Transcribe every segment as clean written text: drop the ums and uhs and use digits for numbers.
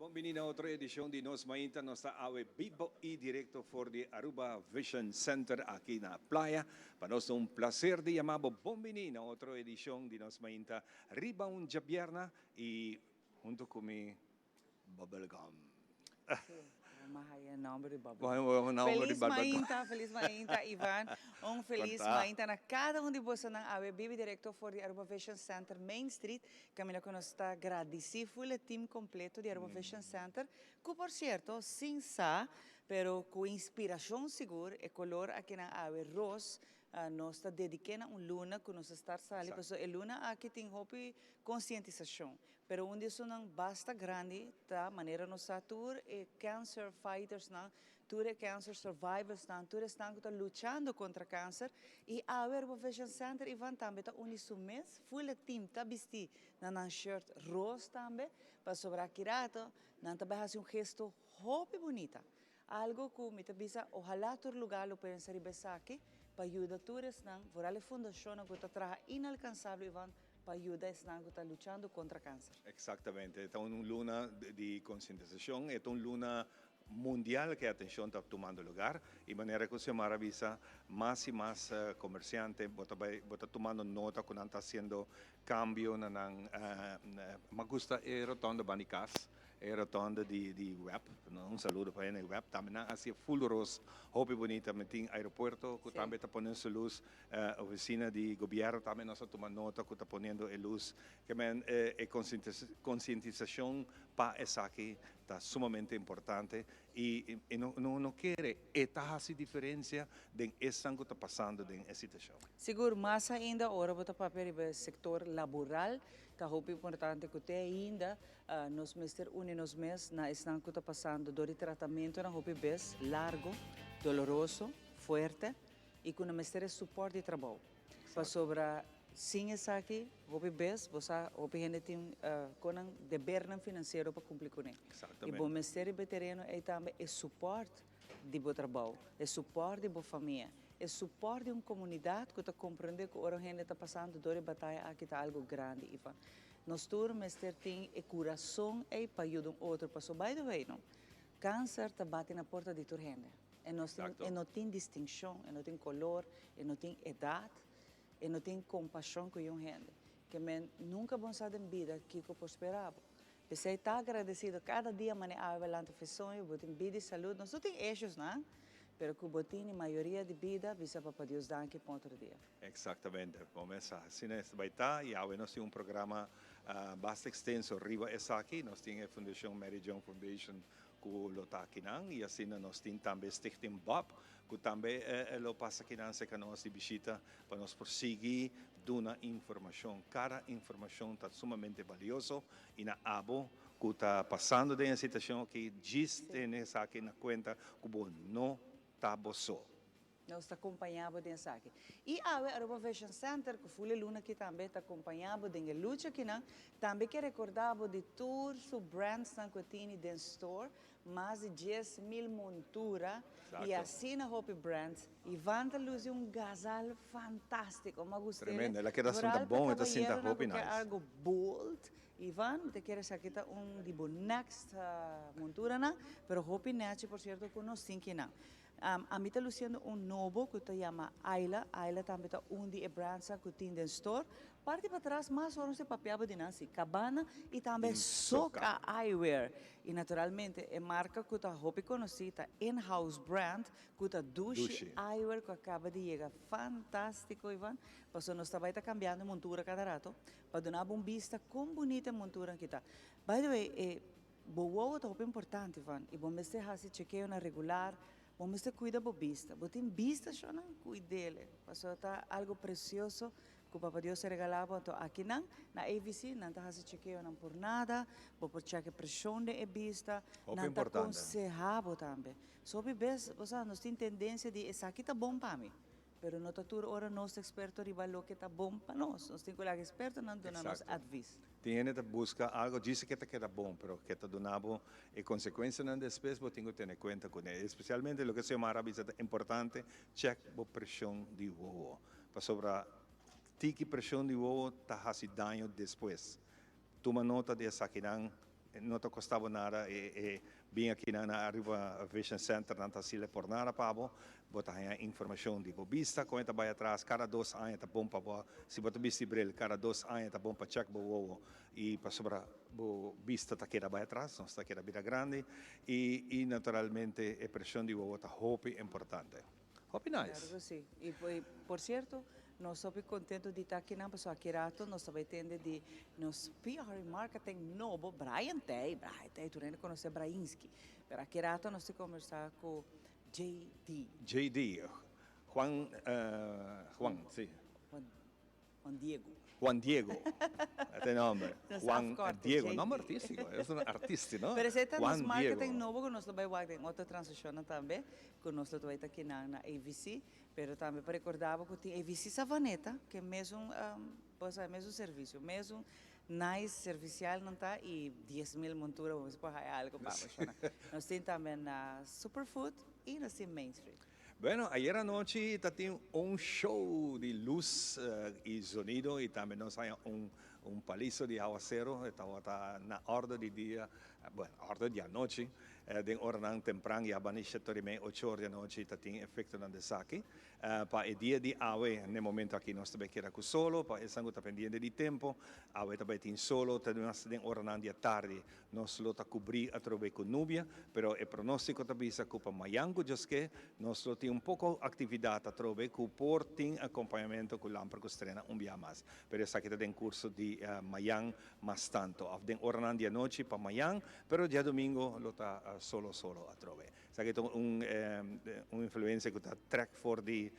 Bon bini na otro edicion di Nos Mainta. Nos ta awe bibo y directo for di Aruba Vision Center aki na Playa. Pa nos ta un placer di yama bo bon bini na otro edicion di Nos Mainta riba un djabierna y hunto cu mi Bubblegum. Sí, m'a haya nomber di Bubblegum. Feliz mainta, feliz mainta Ivan. Un feliz mainta na cada un di bosonan awe bibo y directo for di Aruba Vision Center Main Street. Caminda cu nos ta gradici full e team completo di Aruba Vision Center, cu por cierto, sin sa, pero cu inspiracion sigur, e color akinan awe ros, nos ta dedique na un luna cu nos a start sali, pasobra e luna aki tin hopi concientisacion. Pero un di esunnan basta grandi ta manera nos sa tur e cancer fightersnan, tur e cancer survivorsnan, tur esnan cu ta luchando contra cancer. Y awe Aruba Vision Center, Ivan, tambe ta uni su mes, full e team ta bisti na nan shirt ros tambe, pasobra aki rato nan ta bay haci un gesto hopi bunita. Algo cu mi ta bisa, ohala tur lugar lo pensa riba esaki pa yuda tur esnan, vooral e fundacionnan cu ta traha inalcansabel, Ivan, pa yuda esnan cu ta luchando contra cancer. Exactamente. Ta un luna di concientisacion, e ta un luna mundial cu e atencion ta tumando lugar y manera cu Xiomara a bisa, mas y mas comerciante bo ta bay, bo ta tumando nota cu nan ta haciendo cambio na nan. M'a gusta e rotonde banda di cas, e rotonde di web, un saludo pa hende web, tambe nan haci full ros hopi bunita. Mi tin aeropuerto cu tambe ta pone su luz. Oficina di gobierno tambe nos a tuma nota cu ta poniendo e luz. Ke men e concientisacion pa esaki ta sumamente importante y no no kere e ta haci diferencia den esnan cu ta pasando den e situacion. Sigur, mas ainda ora bo ta papia riba e sector laboral, ta hopi importante cu te ainda nos mester uni nos mes na esnan cu ta pasando door di tratamentonan hopi bes largo, doloroso, fuerte. Y cu no mester e support di trabou. Pasobra sin esaki hopi bes bo sa hopi hende tin con nan debernan financiero pa cumpli cune. Y bo mester riba e tereno ey tambe e support di bo trabou, e support di bo famia, e support di un comunidad cu ta comprende cu ora un hende ta pasando door e bataya aki ta algo grandi. Ivan, nos tur mester tin e curason ey pa yuda un otro pasobra by the way no, cancer ta bati na porta di tur hende. E no tin, e no tin distincion, e no tin color, e no tin edad, e no tin compasion cu yun hende. Ke men nunca bon sa den bida kico por spera bo. P'esey ta agradecido cada dia mane awe bo lanta fe soño, bo tin bida y salud. Nos no tin issues nan, pero cu bo tin e mayoria di bida, bisa Papa Dios danki pa otro dia. Exactamente, bo mes sa. Asina es ta bay ta y awe nos tin un programa basta extenso riba esaki. Nos tin e Fundacion Mary Joan Foundation ku lo ta akinan i asina nos tin tambe Stichting Bob ku tambe lo pasa akinan serka nos di bishita pa nos por sigui duna informashon. Kada informashon ta sumamente balioso i na abo ku ta pasando den e situashon aki djis tene esaki na kuenta ku bo no ta bo so. Nos ta kompañá bo den esaki. I awe Aruba Vision Center, ku ful e luna aki tambe ta kompañá bo den e lucha akinan. Tambe ke rekordá bo di tur su brandsnan ku e tini den store, mas di 10,000 montura i asina hopi brands. Ivan ta lusi un gazal fantástiko. M'a gust'é. Tremendo. El a keda sinta Vooral bon, pa e ta sinta kabayeronan hopi ku ke nice. algo bold. Ivan, mi ta kere esaki ta un di bo next monturanan, pero hopi nechi por sierto ku nos tin kinan. Ami ta luciendo un nobo cu ta yama Ayla. Ayla tambe ta un di e brandsnan cu tin den store. Parti patras mas ora nos ta papiaba di nan si, Cabana y tambe Soca Eyewear. Y naturalmente e marca cu ta hopi conoci ta in-house brand cu ta Dushi Eyewear cu a caba di yega. Fantastico, Ivan. Pasobra nos ta bay ta cambiando e montura cada rato pa duna bo un bista con bunita e montura aki ta. By the way, e. Bo wowo ta hopi importante, Ivan, y bo mester haci chekeonan regular, bo mester cuida bo bista. Bo tin bista, shownan? Cuidele, pasobra ta algo precioso cu Papa Dios a regala bo. Anto akinan na AVC nan ta haci chekeonan por nada, bo por check e presion den e bista, Hopi nan ta importante. conseha bo tambe. So hopi bes, bo sa, nos tin tendencia di esaki ta bon pa mi. Pero no ta tur ora nos ta experto riba loke ta bon pa nos. Nos tin cu laga expertonan duna nos advis. Tin hende ta busca algo djis ke ta keda bon, pero ke ta duna bo e consecuencianan despues bo tin cu tene cuenta cune. Especialmente loke Xiomara a bisa ta importante, check bo presion di wowo. Pasobra tiki presion di wowo ta haci daño despues. Tuma nota di esakinan. No ta kosta bo nada e e bin aki na na Aruba Vision Center nan ta hasi'le por nada pa bo. Bo ta haña informashon di bo bista kon e ta bai atras. Kada dos aña ta bon pa bo si bo ta bisti bril kada dos aña ta bon pa chèk bo wowo i pasobra bo bista ta keda bai atras, nos ta keda bira grandi i i naturalmente e preshon di wowo ta hopi importante. Hopi nice. Claro cu si. Y por cierto, nos hopi contento di ta akinan pasobra aki rato nos ta bay tende di nos PR y marketing nobo, Brian Tey. Brian Tey, tur hende conoce Brainsky. Pero aki rato nos ta conversa cu JD. JD, Juan, Juan, si. Juan. Juan Diego. Juan Diego, e ta e nomber. Juan Diego, nomber artístico, es un artista, no? Pero esei ta nos marketing nobo ku nos lo bai wak den otro transishonnan tambe, ku nos lo ta bai ta kinan na AVC. Pero tambe pa rekorda bo ku tin AVC Savaneta, ku e mesun, bo sa, e mesun servisio, mesun nice servisialnan ta i 10,000 montura bo mester por haya algo pa bo shona. Nos tin tambe na Superfood i nos tin Main Street. Bueno, ayer anochi ta tin un show di luz y zonido y tambe nos haya un un palizo di awacero, e tabata na orde di dia, bueno, orde di anochi, den oranan tempran ya bani shete ora y mei, ocho ora di anochi ta tin efectonan di esaki. Pa e dia di awe, n'e momento aki nos ta bay keda cu solo, pa esnan cu ta pendiente di tempo, awe ta bay tin solo, ta mas den oranan di atardi Nos lo ta cubrí atrobe cu nubia, pero e pronostico ta bisa cu pa mayan cu djaske nos lo tin un poco actividad atrobe cu por tin acompañamento cu lamper cu strena un bia mas. Pero esaki ta den curso di mayan mas tanto of den oranan di anochi pa mayan, pero diadomingo lo ta solo solo atrobe. Esaki ta un un influencia cu ta trek for di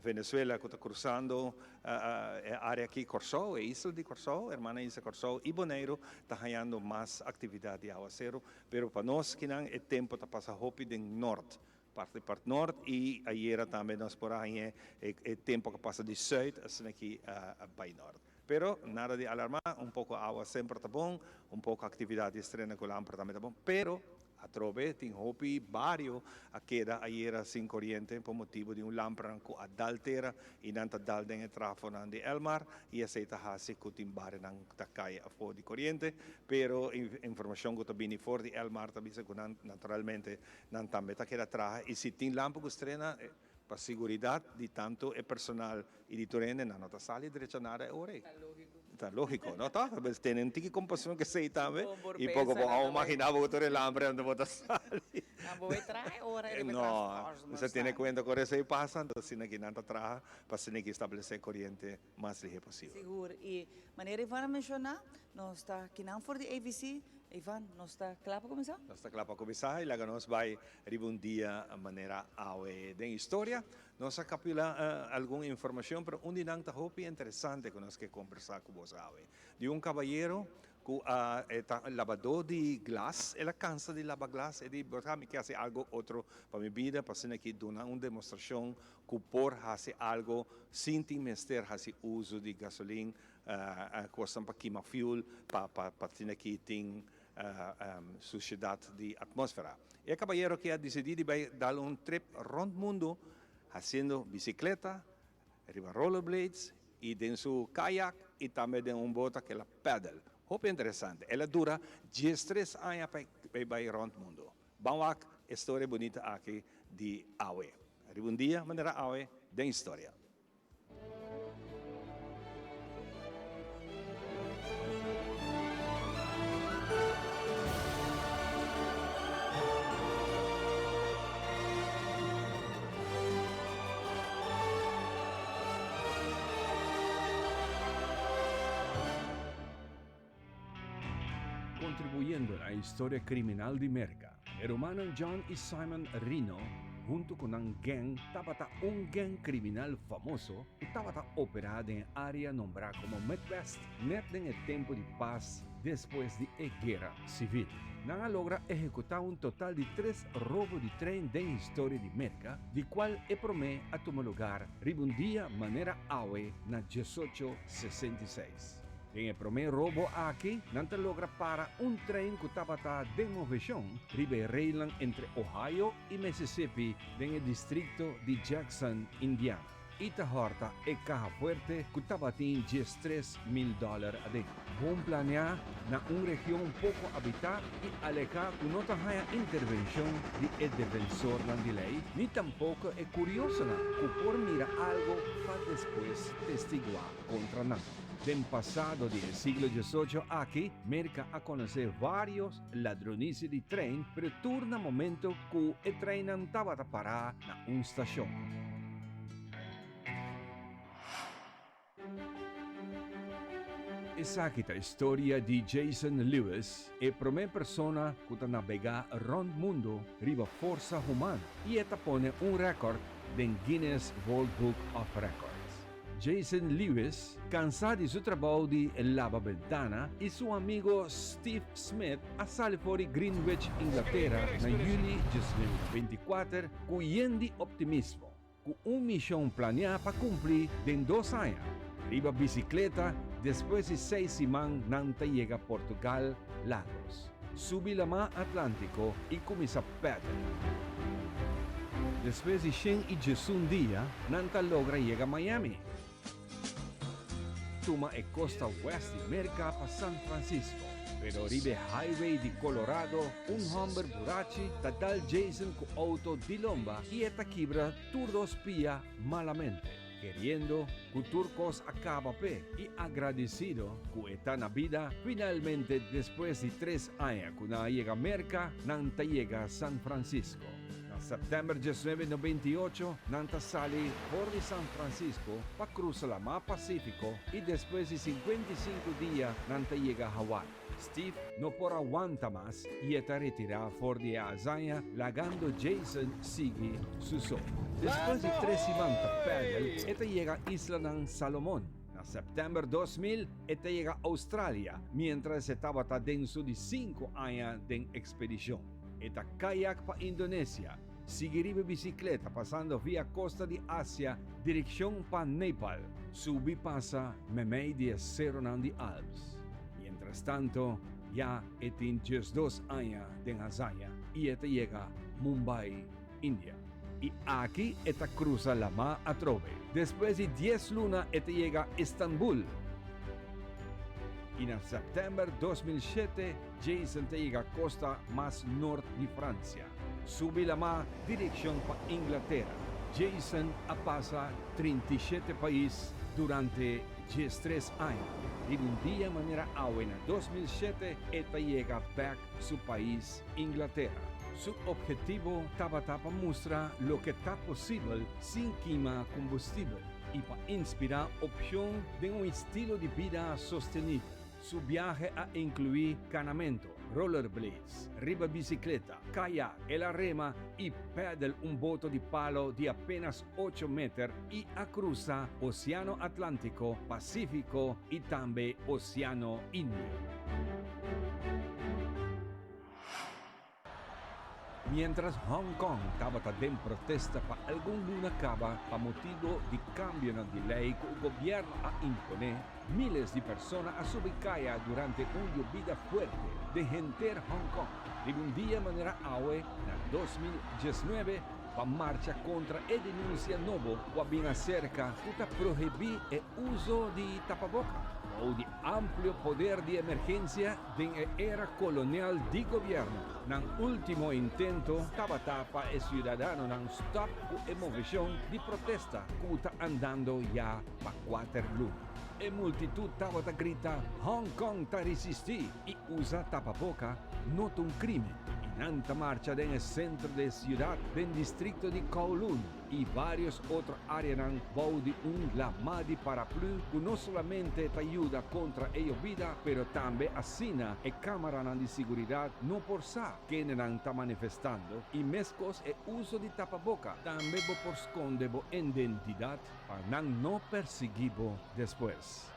Venezuela cu ta cruzando e area aki, Corsou, e isla di Corsou, hermana isla Corsou y Boneiru ta hañando mas actividad di awacero, pero pa nos kinan e tempo ta pasa hopi den nort, parti part nort y ayera tambe nos por a haña e tempo cu a pasa di zuid asina aki bay nort. Pero nada di alarma, un poco awa semper ta bon, un poco actividad di estrena cu lamper tambe ta bon, pero Atrobe tin hopi bario a keda ayera sin koriente pa motibu di un lampernan ku a dal tera i nan ta dal den e trafonan di Elmar i esei ta hasi ku tin barionan ta kai afó di koriente. Pero informashon ku ta bini for di Elmar ta bisa ku nan naturalmente nan tambe ta keda traha i si tin lamper ku strena pa siguridat di tantu e personal i di tur hende nan no ta sali drecha nada e ora ei. Ta lógiko, no ta? Pues tene un tiki kompashon ku esei tambe i poko bo a imaginá bo ku tur e lamper anto bo ta sali. No, mester tene kuenta ku ora esei pasa, anto asina ki nan ta traha pa asina ki establesé koriente mas lihé posibel. Sigur. I manera Ivan a menshoná, nos ta kinan for di AVC. Ivan, nos ta kla pa kuminsá? Nos ta kla pa kuminsá i laga nos bai riba un dia manera awe den historia. Nos a kapila algun informacion, pero un di nan ta hopi interesante cu nos ke combersa cu bos awe. Di un cabayero cu a e ta labadó di glas, el a cansa di laba glas, e di, Bos mi ke haci algo otro pa mi bida, pa asina aki duna un demostracion cu por haci algo sin tin mester haci uso di gasolin, cosnan pa kima fuel, pa pa pa asina aki tin suciedad di atmosfera. E cabayero aki a dicidi di bay dal un trip rond mundo haciendo bicicleta, riba rollerblades y den su kayak y tambe den un bota cu el a paddle. Hopi interesante. El a dura diestres aña pa e bay rond mundo. Ban wak e storia bunita aki di awe. Riba un dia manera awe den historia. Kontribuyendo na e historia kriminal di Merka, e rumannan John i Simon Reno huntu ku nan gèng tabata un gèng kriminal famoso ku tabata operá den e área nombrá komo Midwest nèt den e tempu di pas despues di e Guera Sivil. Nan a logra ehekutá un total di tres robo di trein den historia di Merka, di kual e promé a tuma lugar riba un dia manera awe na diesocho 66. Den e promé robo aki, nan ta logra para un trein ku tabata den moveshon riba e reilan entre Ohio i Mississippi den e distrikto di Jackson, Indiana. i ta hòrta e kaha fuerte ku tabatin 13,000 dòler aden. Bon planeá na un region poko habitá i alehá ku no ta haña intervenshon di e defensornan di lei ni tampoko e kuriosonan ku por mira algo pa despues testiguá kontra nan. Den pasado di e siglo diesocho aki, Merka a konosé vários ladronisia di trein, pero tur na momento ku e treinnan tabata pará na un stashon. Esaki ta historia di Jason Lewis, e promé persona ku ta nabegá rònt mundu riba forsa humano i e ta pone un rèkòrt den Guinness World Book of Records. Jason Lewis, kansá di su trabou di laba bentana, i su amigo Steve Smith a sali for di Greenwich, Inglatera na yüli 1924 ku yen di optimismo. Ku un mishon planeá pa kumpli den dos aña. Riba bisikleta, despues di seis siman nan ta yega Portugal, Lagos. Subi lamá Atlántiko i kuminsá pèdel. Despues di 111 dia, nan ta logra yega Miami. Tuma e kosta west di Merka pa San Francisco. Pero riba e highway di Colorado, un hòmber burachi ta dal Jason ku outo di lomba i e ta kibra tur dos pia malamente. Keriendo ku tur kos a kaba p'e i agradesido ku e ta na bida, finalmente despues di tres aña ku nan a yega Merka, nan ta yega San Francisco. Na sèptèmber 1998, nan ta sali for di San Francisco pa krusa Lamá Pasífiko i despues di 55 dia nan ta yega Hawaii. Steve no por a wanta mas i e ta retirá for di e hazaña lagando Jason sigui su so. Despues di tres siman ta pèdel, e ta yega Islanan Salomon. Na sèptèmber 2000 e ta yega Australia miéntras e tabata den su di sinku aña den ekspedishon. E ta kayak pa Indonesia, sigui riba bisikleta pasando via kosta di Asia direkshon pa Nepal, subi pasa meimei di e seronan di Alps. Mientrastanto ya e tin 12 aña den hazaña i e ta yega Mumbai, India. I aki e ta krusa lamá atrobe. Despues di dies luna e ta yega Istanbul. I na sèptèmber 2007 Jason ta yega kosta mas nort di Fransia. Subi lamá direkshon pa Inglatera. Jason a pasa 37 pais durante 13 aña. Riba un dia manera awe na 2007 e ta yega bèk su pais Inglatera. Su obhetivo tabata pa mustra loke ta posibel sin kima kombustibel i pa inspirá opshon den un estilo di bida sostenibel. Su biahe a inkluí kanamentu, rollerblades, riba bisikleta, kayak, el a rema i pèdel un boto di palo di apenas ocho meter i a krusa Oseano Atlántiko, Pasífiko i tambe Oseano Indio. Mientras Hong Kong tabata den protesta pa algun luna caba pa motibo di cambionan di ley cu gobierno a impone, miles di persona a subi caya durante un yobida fuerte den henter Hong Kong riba un dia manera awe na 2019 pa marcha contra e denuncia nobo cu a bin acerca cu ta prohibi e uzo di tapaboca. Bou di amplio poder di emergencia Den e era kolonial di gobièrnu, nan último intento tabata pa e siudadanonan stòp ku e moveshon di protesta ku ta andando ya pa kuater luna. E multitut tabata grita Hong Kong ta risistí i usa tapaboka no ta un krímen i nan ta marcha den e sentro di e siudat den distrikto di Kowloon. i vários otro áreanan bou di un lamá di paraplü ku no solamente ta yuda kontra e yobida, pero tambe asina e kámaranan di siguridat no por sa kendenan ta manifestando i meskos e uso di tapaboka tambe bo por skonde bo indentidat pa nan no persiguí bo despues.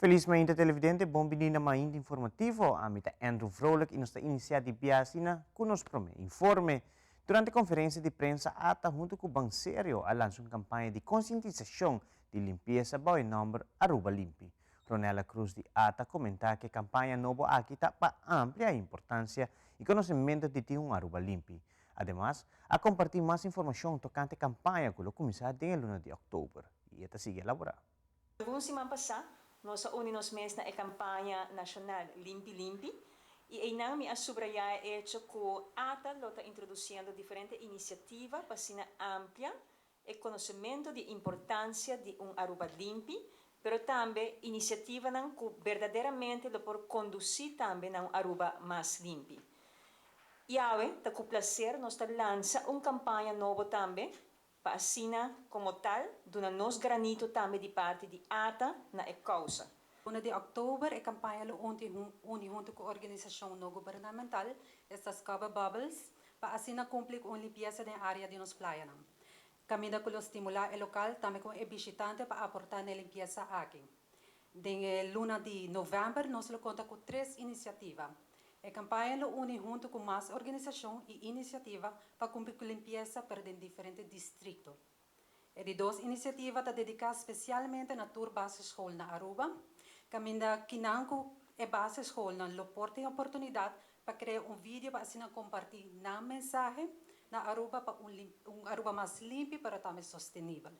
Feliz mainta, televidente, bon bini na Mainta Informativo. Ami ta Andrew Vrolijk y nos ta inicia di biasina cu nos prome informe. Durante conferencia di prensa, ATA hunto cu Banserio a lansa un campaña di concientisacion di limpiesa bou e nomber Aruba Limpi. Ronella Cruz di ATA a comenta cu e campaña nobo aki ta pa amplia e importancia y conocemento di tin un Aruba Limpi. Ademas, a comparti mas informacion tocante e campaña cu lo cuminsa den luna di october y e ta sigui elabora. Algun siman pasa, nos a uni nos mes na e campaña nacional Limpi Limpi y einan mi a subraya e hecho cu ATA lo ta introduciendo diferente iniciativa pa asina amplia e conocemento di importancia di un Aruba limpi, pero tambe iniciativanan cu berdaderamente lo por conduci tambe na un Aruba mas limpi. Y awe, ta cu placer nos ta lansa un campaña nobo tambe, pa asina como tal, duna nos granito tambe di parti di ATA na e causa. 1 di october, e campaña lo uni hunto cu organisacion no gubernamental, esta Scuba Bubbles, pa asina cumpli cu limpiesa den area di nos playa. Caminda cu lo stimula e local tambe cu e bishitante pa aporta na limpiesa aki. Den luna di november, nos lo conta cu tres iniciativa. E campaña lo uni hunto cu mas organisacion y iniciativa pa cumpli cu limpiesa pa diferente distrito. E di dos iniciativa ta dedica specialmente na tur basisschool na Aruba. Caminda kinan cu e basisschool nan lo por tin oportunidad pa crea un video pa asina comparti nan mensahe na Aruba pa un Aruba mas limpi, pero tambe sostenibel.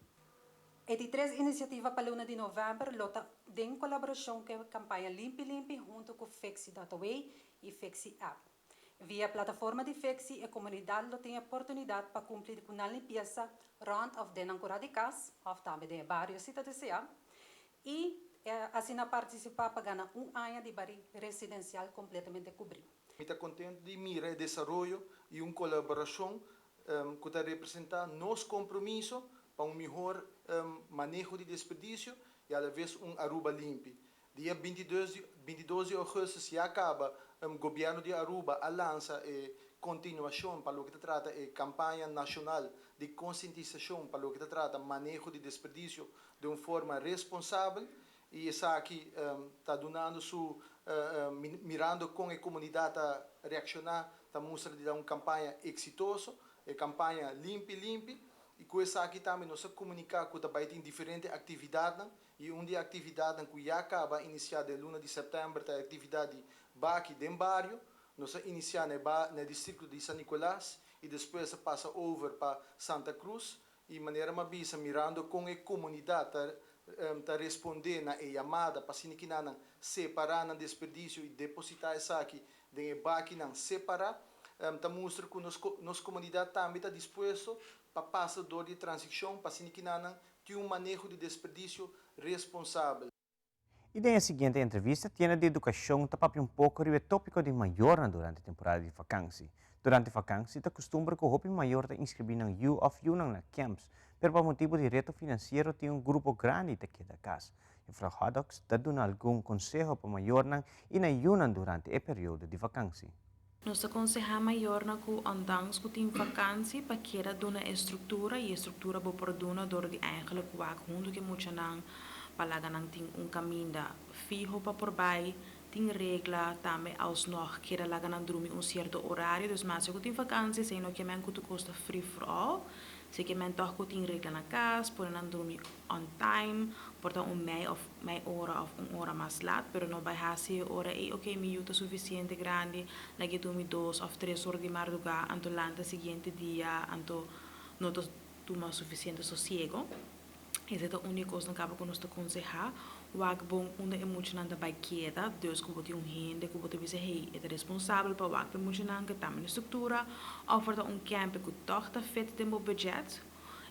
E di tres iniciativa pa luna di november lo ta den colaboracion cu e campaña Limpi Limpi hunto cu Fixi.aw y Fixi App. Via plataforma di Fixi, e comunidad lo tin oportunidad pa cumpli cu e limpiesa rond of den cura di cas, of tambe den bario si ta desea, y asina participa pa gana un aña di bari residencial completamente cubri. Mi ta contento di mira e desaroyo y un colaboracion cu ta representa nos compromiso pa un miho maneho di desperdicio y a la bes un Aruba limpi. Dia 22, 22 di augustus ya caba gobierno di Aruba a lansa e continuacion pa loke ta trata e campaña nacional di concientisacion pa loke ta trata maneho di desperdicio di un forma responsabel y esaki ta dunando su mirando con e comunidad ta reacciona, ta mustra di un campaña exitoso, e campaña Limpi Limpi, y cu esaki tambe nos a comunica cu tambe tin diferente actividad y un di e actividad cu ya a caba inicia den luna di september ta e actividad di Baki den Bario. Nos a inicia na distrito di San Nicolas y despues a pasa over pa Santa Cruz y, manera m'a bisa, mirando con e comunidad ta responde na e yamada pa asina separa nan desperdicio y deposita esaki den bakinan separa, ta mustra cu nos comunidad tambe ta dispuesto pa pasa door di transicion pa asina tin un maneho di desperdicio responsabel. Y den e siguiente entrevista, tienda di educacion ta papia un poco riba e topico di mayor durante e temporada di vakantie. Durante vakantie, ta custumber cu hopi mayor ta inscribi nan yiu of yiunan na camps, pero pa motibo di reto financiero tin un grupo grandi ta keda cas. Juffrouw Haddox ta duna algun conseho pa mayornan y nan yiunan durante e periodo di vakantie. Nos ta conseha mayornan cu ondanks cu tin vakantie pa keda duna structura, y structura bo por duna door di eigenlijk wak hunto cu muchanan pa laga nan tin un caminda fiho pa por bay, tin regla, tambe alsnog keda laga nan drumi un cierto horario. Dus mas cu tin vakantie, esey no kiermen cu tur cos ta free for all. Esey kiermen toch cu tin regla na cas, por nan drumi on time, por ta un mei of mei ora of un ora mas laat, pero no bay hasi ora e ok, mi yiu ta suficiente grandi, lag'e drumi 2 of 3 or di madruga, anto lanta siguiente dia, anto no ta tuma suficiente sosiego. Esey ta unico cos caba cu nos ta conseha. Wak bon unda e muchanan ta bay keda, dus cu bo tin un hende cu bo ta bisa, hey, e ta responsabel pa wak e muchanan, cu tambe na structura, of ta un camp cu toch ta fit den bo budget.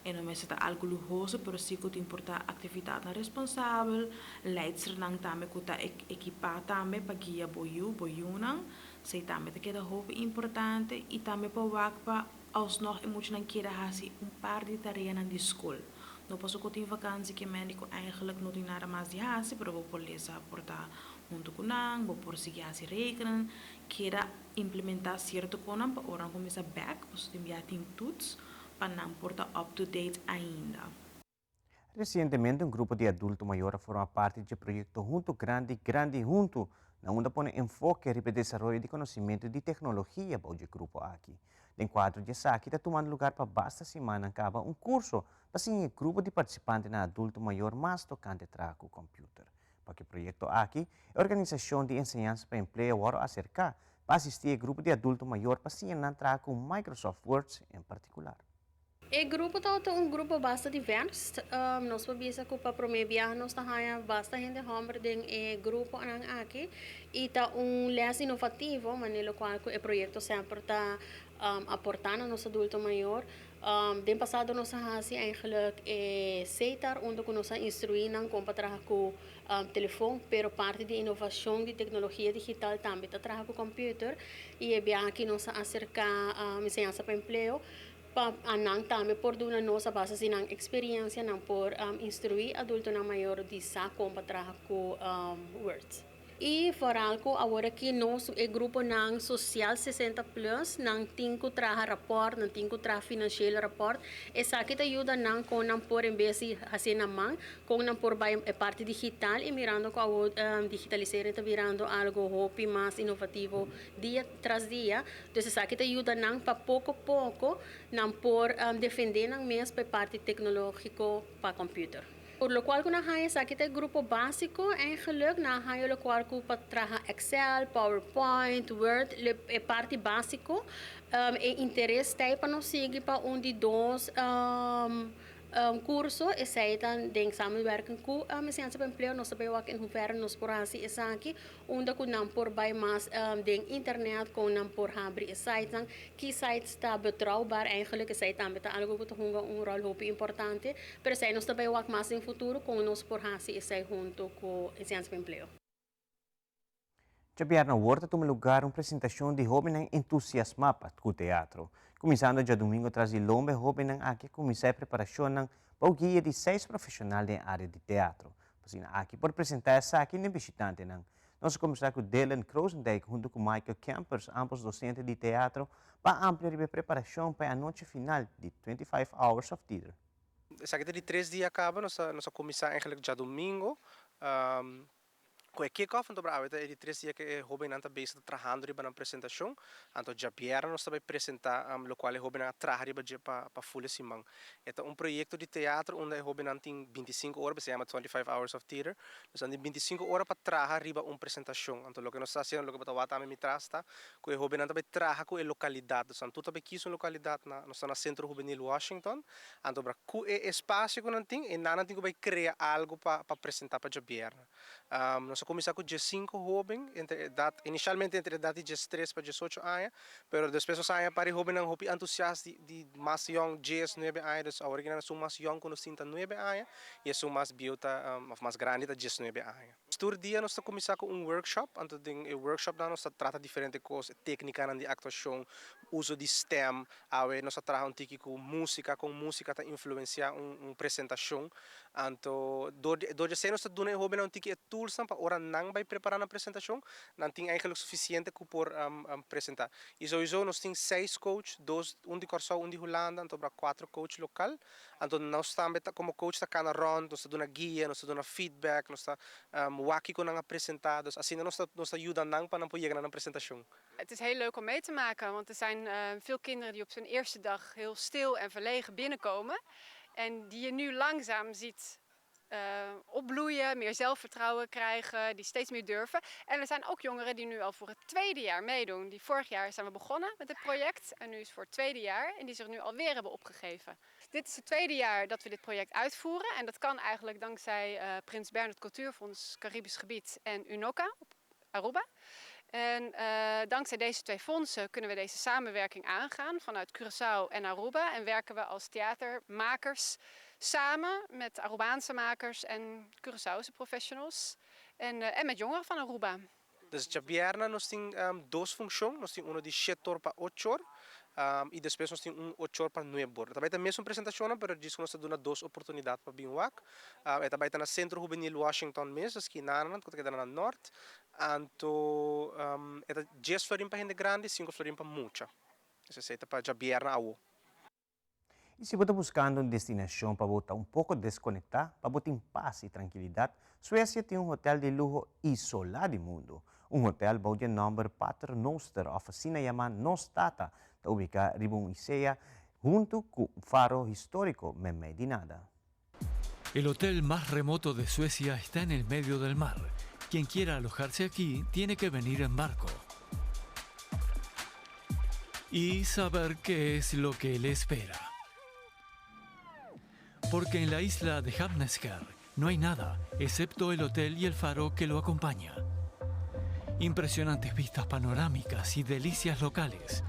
E no mester ta algo luhoso, pero si cu ta importa actividadnan responsabel, leidsternan tambe cu ta equipa tambe pa guia bo yiu, bo yiunan, esey tambe ta keda hopi importante, y tambe pa wak pa alsnog e muchanan keda hasi un par di tareanan di school. No paso cu tin vakantie kiermen cu eigenlijk no tin nada mas di hasi, pero bo por lesa por ta hunto cu nan, bo por sigui hasi rekenen, keda implementa cierto cosnan pa ora cuminsa back, paso tin bia tin toets, pa nan por ta up to date ainda. Recientemente un grupo di adulto mayor a forma parti di e proyecto Hunto Grandi, Grandi Hunto, na unda pone enfoke riba desaroyo di conocimento di tecnologia pa e grupo aki. Den cuadro di esaki ta tumando lugar pa basta siman caba un curso pa siña grupo di participantenan adulto mayor mas tocante traha cu computer. Pa e proyecto aki, e organisacion di enseñansa pa empleo awor a acerca pa asisti e grupo di adulto mayor pa siña traha cu Microsoft Word en particular. E grupo ta un grupo basta diverso. Nos por bisa cu pa prome biaha nos ta basta hende homber den e grupo aki y ta un les innovativo, manera cual e proyecto semper ta aportando nos adulto mayor. Den pasado nos a haci eigenlijk e SETAR, unda cu nos a instrui nan con pa traha cu telefon, pero parti di innovacion di tecnologia digital tambe ta traha cu computer y e aki nos a acerca enseñansa pa empleo pa nan tambe por duna nos a base di nan experiencia nan por instrui adultonan mayor di sa con pa traha cu Word. Y vooral cu awor aki nos e gruponan social 60 plus nan tin cu traha rapport, nan tin cu traha financieel rapport. Esaki ta yuda nan con nan por en bes di haci na man, con nan por bay e parti digital y mirando cu digitalisering ta birando algo hopi mas innovativo dia tras dia. Dus esaki ta yuda nan pa poco poco nan por defende nan mes pa parti tecnologico pa computer. Por lo cual cu nan haya esaki ta grupo basico eigenlijk, nan haya lo cual cu pa traha Excel, PowerPoint, Word, e parti basico. E interes ta pa nos sigui pa un di dos curso esey ta den samenwerking cu enseñansa pa empleo. Nos ta bay wak in hoeverre nos por haci esaki, unda cu nan por bay mas den internet, cu nan por habri e site nan, ki sites ta betrouwbaar eigenlijk. Esey tambe ta algo cu ta hunga un rol hopi importante, pero esey nos ta bay wak mas den futuro con nos por haci esey hunto cu enseñansa pa empleo. Diabierna awor ta tuma lugar un presentacion di hobennan entusiasma pa teatro. Cuminsando diadomingo tras di lomba, hobennan aki a cuminsa e preparacion pa guia di seis profesional den area di teatro. Asina aki por presenta esaki na bishitantenan. Nos a cuminsa cu Dylan Krosendijk hunto cu Michael Campers, ambos docente di teatro, pa amplia e preparacion pa e anochi final di 25 Hours of Theater. Esaki di 3 dia caba, nos a cuminsa eigenlijk diadomingo. Cu e kick-off, anto awe ta di 3 dia cu e hobennan ta bezig trahando riba un presentacion. Anto diabierna nos ta bay presenta locual e hobennan a traha riba dje pa full siman. E ta un proyecto di teatro unda e hobennan tin 25 ora, se yama 25 Hours of Theater. Dus tin 25 ora pa traha riba un presentacion. Anto loke nos ta haciendo, loke bo ta wak mi tras ta, cu e hobennan ta bay traha cu e localidad. Dus anto tambe kies un localidad na nos ta na Centro Juvenil Washington. Anto bra cu e espacio cu nan tin, y nan tin cu bay crea algo pa presenta pa diabierna. Nos a cuminsa cu 5 hoben, entre edad, inicialmente entre edad di 13 pa 18 aña, pero despues nos a haya par hobennan hopi entusiasta di mas young, 10, 9 aña, dus awor cu nan mas young cu nos 9 aña, y esun mas bieu ta, of mas grandi ta 19 aña. Tur dia nos ta cuminsa cu un workshop, anto den e workshop nos ta trata diferente cos, tecnica di actuacion, uso di stem, awe nos ta traha un tiki cu musica, con musica ta influencia un presentacion. Anto door di nos ta duna e hobennan un tiki e tools pa ora nan bay prepara un presentacion, nan tin eigenlijk suficiente cu por presenta. Y sowieso nos tin seis coach, dos, un di Corsou, un di Hulanda, anto pa cuater coach local. Anto nos tambe como coach ta cana rond, nos ta duna guia, nos ta duna feedback, nos ta wak con nan a presenta, dus asina nos ta yuda nan pa nan por yega na presentacion. Het is heel leuk om mee te maken, want er zijn veel kinderen die op hun eerste dag heel stil en verlegen binnenkomen. En die je nu langzaam ziet opbloeien, meer zelfvertrouwen krijgen, die steeds meer durven. En er zijn ook jongeren die nu al voor het tweede jaar meedoen. Die vorig jaar zijn we begonnen met het project en nu is het voor het tweede jaar en die zich nu alweer hebben opgegeven. Dit is het tweede jaar dat we dit project uitvoeren en dat kan eigenlijk dankzij Prins Bernhard Cultuurfonds Caribisch Gebied en UNOCA op Aruba. En dankzij deze twee fondsen kunnen we deze samenwerking aangaan vanuit Curaçao en Aruba. En werken we als theatermakers samen met Arubaanse makers en Curaçaose professionals. En met jongeren van Aruba. Dus diabierna nos tin dos funcion, nos tin un di 7 or pa 8 or, y despues nos tin un 8 or pa 9 or. Tambe tin mesun presentacion, pero djis cu nos ta duna dos oportunidad pa bin wak. E tambe ta na Centro Juvenil Washington mes, skina nan, cu ta keda na Noord. Anto, e ta 10 florin pa hende grandi, 5 florin pa mucha. Esey ta pa diabierna awo. I si bo ta buskando un destinashon pa bo ta un poko deskonektá, pa bo tin pas i trankilidat, Suesia tin un hotel di luho isolá di mundu. Un hotel bou di e nòmber Pater Noster òf asina yamá Nos Tata ta ubiká riba un isea huntu ku un faro históriko meimei di nada. El hotel más remoto de Suecia está en el medio del mar. Quien quiera alojarse aquí tiene que venir en barco. Y saber qué es lo que le espera. Porque en la isla de Hamneskär no hay nada, excepto el hotel y el faro que lo acompaña. Impresionantes vistas panorámicas y delicias locales.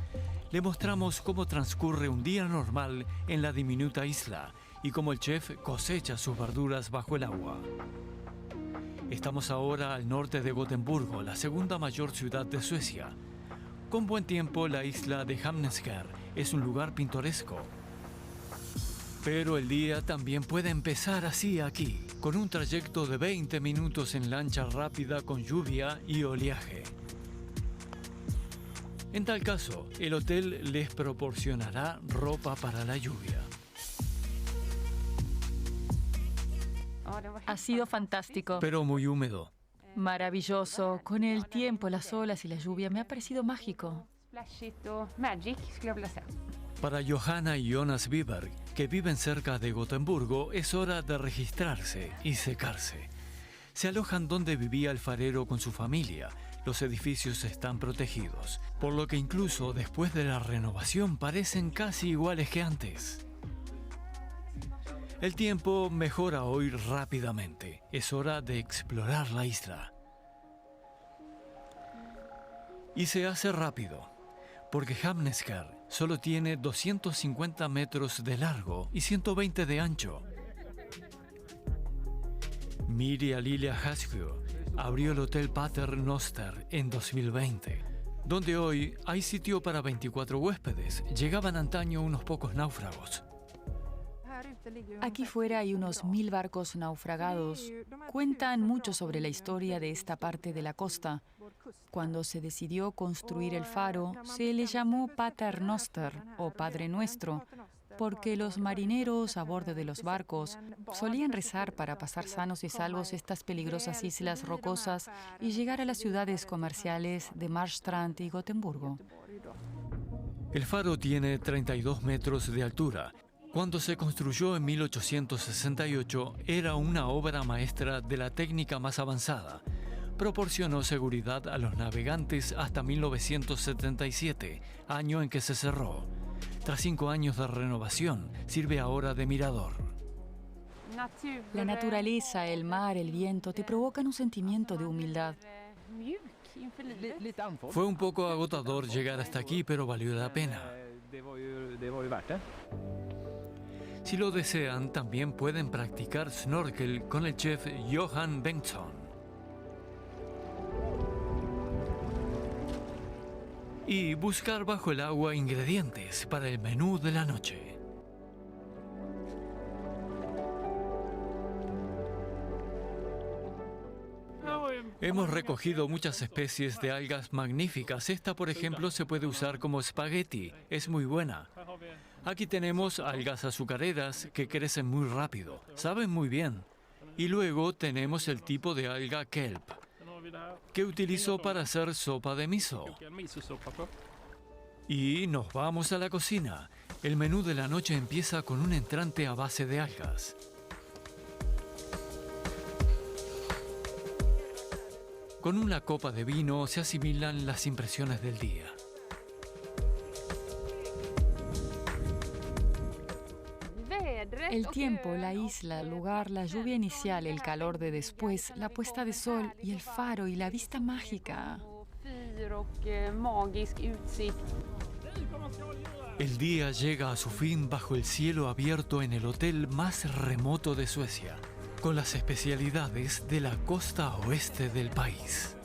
Le mostramos cómo transcurre un día normal en la diminuta isla y cómo el chef cosecha sus verduras bajo el agua. Estamos ahora al norte de Gotemburgo, la segunda mayor ciudad de Suecia. Con buen tiempo, la isla de Hamneskär es un lugar pintoresco. Pero el día también puede empezar así aquí, con un trayecto de 20 minutos en lancha rápida con lluvia y oleaje. En tal caso, el hotel les proporcionará ropa para la lluvia. Ha sido fantástico. Pero muy húmedo. Maravilloso. Con el tiempo, las olas y la lluvia me ha parecido mágico. Para Johanna y Jonas Wiberg, que viven cerca de Gotemburgo, es hora de registrarse y secarse. Se alojan donde vivía el farero con su familia. Los edificios están protegidos, por lo que incluso después de la renovación parecen casi iguales que antes. El tiempo mejora hoy rápidamente. Es hora de explorar la isla. Y se hace rápido, porque Hamneskär solo tiene 250 metros de largo y 120 de ancho. Miria Lilia Hasku abrió el Hotel Pater Noster en 2020, donde hoy hay sitio para 24 huéspedes. Llegaban antaño unos pocos náufragos. Aquí fuera hay unos mil barcos naufragados. Cuentan mucho sobre la historia de esta parte de la costa. Cuando se decidió construir el faro, se le llamó Pater Noster o Padre Nuestro, porque los marineros a bordo de los barcos solían rezar para pasar sanos y salvos estas peligrosas islas rocosas y llegar a las ciudades comerciales de Marstrand y Gotemburgo. El faro tiene 32 metros de altura. Cuando se construyó en 1868 era una obra maestra de la técnica más avanzada. Proporcionó seguridad a los navegantes hasta 1977, año en que se cerró. Tras cinco años de renovación, sirve ahora de mirador. La naturaleza, el mar, el viento te provocan un sentimiento de humildad. Fue un poco agotador llegar hasta aquí, pero valió la pena. Si lo desean, también pueden practicar snorkel con el chef Johan Bengtsson. Y buscar bajo el agua ingredientes para el menú de la noche. Hemos recogido muchas especies de algas magníficas. Esta, por ejemplo, se puede usar como espagueti. Es muy buena. Aquí tenemos algas azucareras que crecen muy rápido. Saben muy bien. Y luego tenemos el tipo de alga kelp, que utilizo para hacer sopa de miso. Y nos vamos a la cocina. El menú de la noche empieza con un entrante a base de algas. Con una copa de vino se asimilan las impresiones del día. El tiempo, la isla, el lugar, la lluvia inicial, el calor de después, la puesta de sol y el faro y la vista mágica. El día llega a su fin bajo el cielo abierto en el hotel más remoto de Suecia, con las especialidades de la costa oeste del país.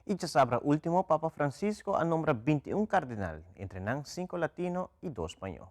I djasabra último Papa Francisco a nombra binti un kardinal, entre nan sinku latino i dos spañó.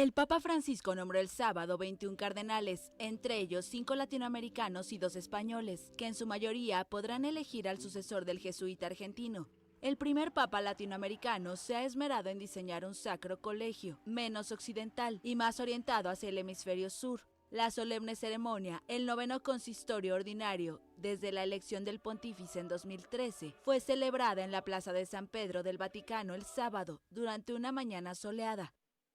El Papa Francisco nombró el sábado 21 cardenales, entre ellos cinco latinoamericanos y dos españoles, que en su mayoría podrán elegir al sucesor del jesuita argentino. El primer papa latinoamericano se ha esmerado en diseñar un sacro colegio, menos occidental y más orientado hacia el hemisferio sur. La solemne ceremonia, el noveno consistorio ordinario, desde la elección del pontífice en 2013, fue celebrada en la Plaza de San Pedro del Vaticano el sábado, durante una mañana soleada.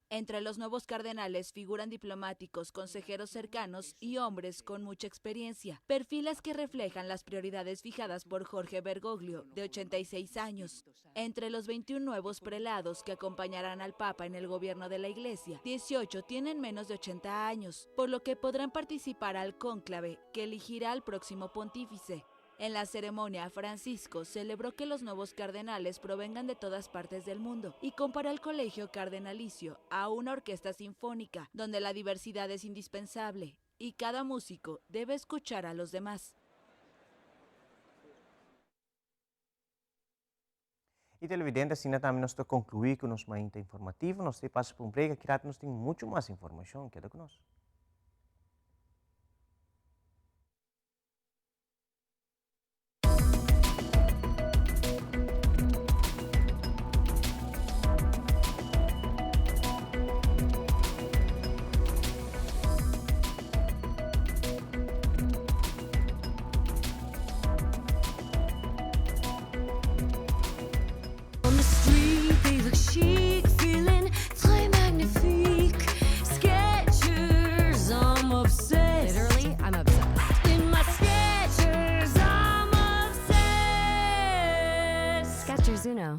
Entre los nuevos cardenales figuran diplomáticos, consejeros cercanos y hombres con mucha experiencia, perfiles que reflejan las prioridades fijadas por Jorge Bergoglio, de 86 años. Entre los 21 nuevos prelados que acompañarán al Papa en el gobierno de la Iglesia, 18 tienen menos de 80 años, por lo que podrán participar al cónclave que elegirá al próximo pontífice. En la ceremonia, Francisco celebró que los nuevos cardenales provengan de todas partes del mundo y comparó al colegio cardenalicio a una orquesta sinfónica, donde la diversidad es indispensable y cada músico debe escuchar a los demás. Y televidente, asina tambe nos ta conclui cu nos mainta informativo. Nos ta pasa pa un break, aki rato nos tin mucho mas informacion. Keda cu nos. On the street they look chic, feeling très magnifique. Skechers, I'm obsessed. Literally, I'm obsessed. In my Skechers, I'm obsessed. Skechers Uno.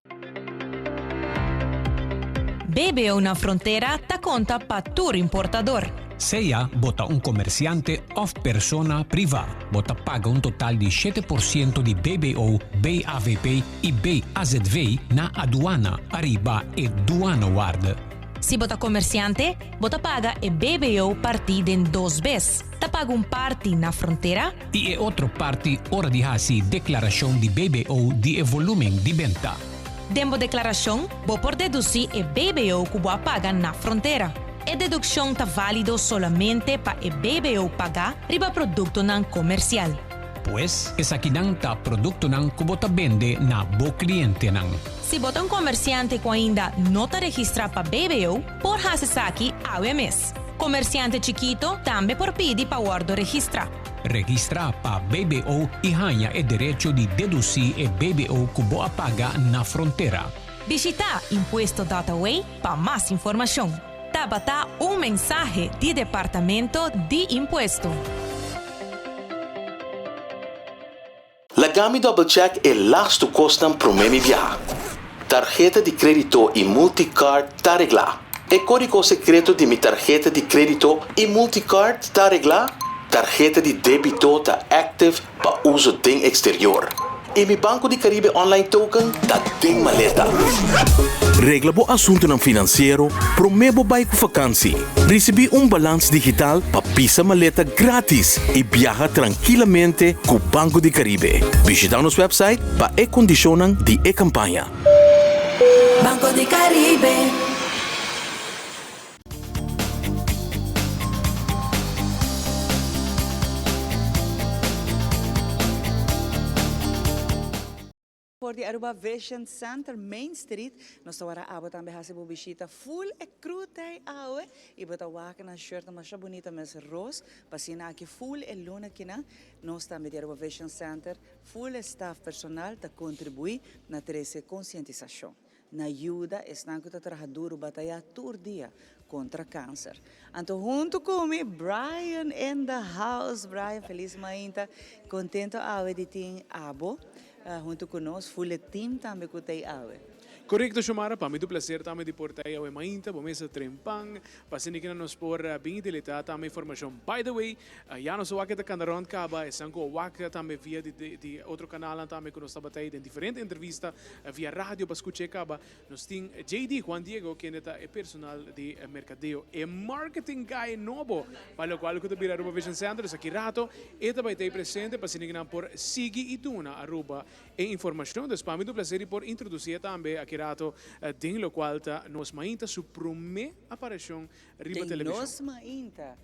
BBO na frontera ta konta pa tur importador. Sea bo ta un komersiante òf persona privá, bo ta paga un total di 7% di BBO, BAVP i BAZV na aduana ariba e duanawaarde. Si bo ta komersiante, bo ta paga e BBO partí den dos bes. Ta paga un parti na frontera. I e otro parti ora di hasi deklarashon di BBO di e volúmen di benta. Den bo deklarashon, bo por dedusí e BBO ku bo a paga na frontera. E dedukshon ta válido solamente pa e BBO pagá riba produktonan komersial. Pues, esakinan ta produktonan ku bo ta bende na bo klientenan. Si bo ta un komersiante ku ainda no ta registrá pa BBO, por hasi esaki awe mes. Komersiante chikito tambe por pidi pa wòrdu registrá. Registrá pa BBO i haña e derecho di dedusí e BBO ku bo a paga na frontera. Bishitá Impuesto dot away pa mas informashon. Tabata un mensahe di Departamento di Impuesto. Laga mi double check e lastu kosnan promé mi biaha. Tarheta di krédito i multicard ta reglá. E kódigo sekreto di mi tarheta di krédito i multicard ta reglá. Tarheta di débito ta active pa uso den eksterior. I mi Banco di Caribe online token ta den maleta. Regla bo asuntunan finansiero promé bo bai ku fakansi. Risibí un balans digital pa pisa maleta grátis i biaha trankilamente ku Banco di Caribe. Bishitá nos wèpsait pa e kondishonnan di e kampaña. Banco di Caribe. For di Aruba Vision Center Main Street nos ta wara abo tambe haci bo bishita full e crew t'ey awe y bo ta wak nan shirt masha bunita mes ros pa asina aki full e luna kinan nos tambe di Aruba Vision Center full e staff personal ta contribui na trece concientisacion na yuda esnan cu ta traha duro bataya tur dia contra cancer. Anto hunto cu mi Brian in the house. Brian feliz mainta contento awe di tin abo hunto cu nos full e team tambe cu t'ey awe. Correcto Xiomara, pa mi ta un placer tambe di por ta ey awe mainta, bo mester trempan pa asina kina nos por bin y deleta tambe informacion. By the way, ya nos a wak e ta canda rond caba, esnan cu a wak tambe via di di otro canalnan tambe cu nos tabata ey den diferente entrevista via radio pa scucha e caba, Nos tin JD, Juan Diego, kende ta e personal di merkadeo, e marketing guy nobo pa lokual ku ta bira Aruba Vision Center. Dus aki rato e ta bai ta ei presente pa asina ku nan por sigui i duna Aruba e informashon. Dus pa mi ta un plaser di por introdusí e tambe aki. aki rato den locual ta Nos Mainta su prome aparecion riba Den television. Nos Mainta,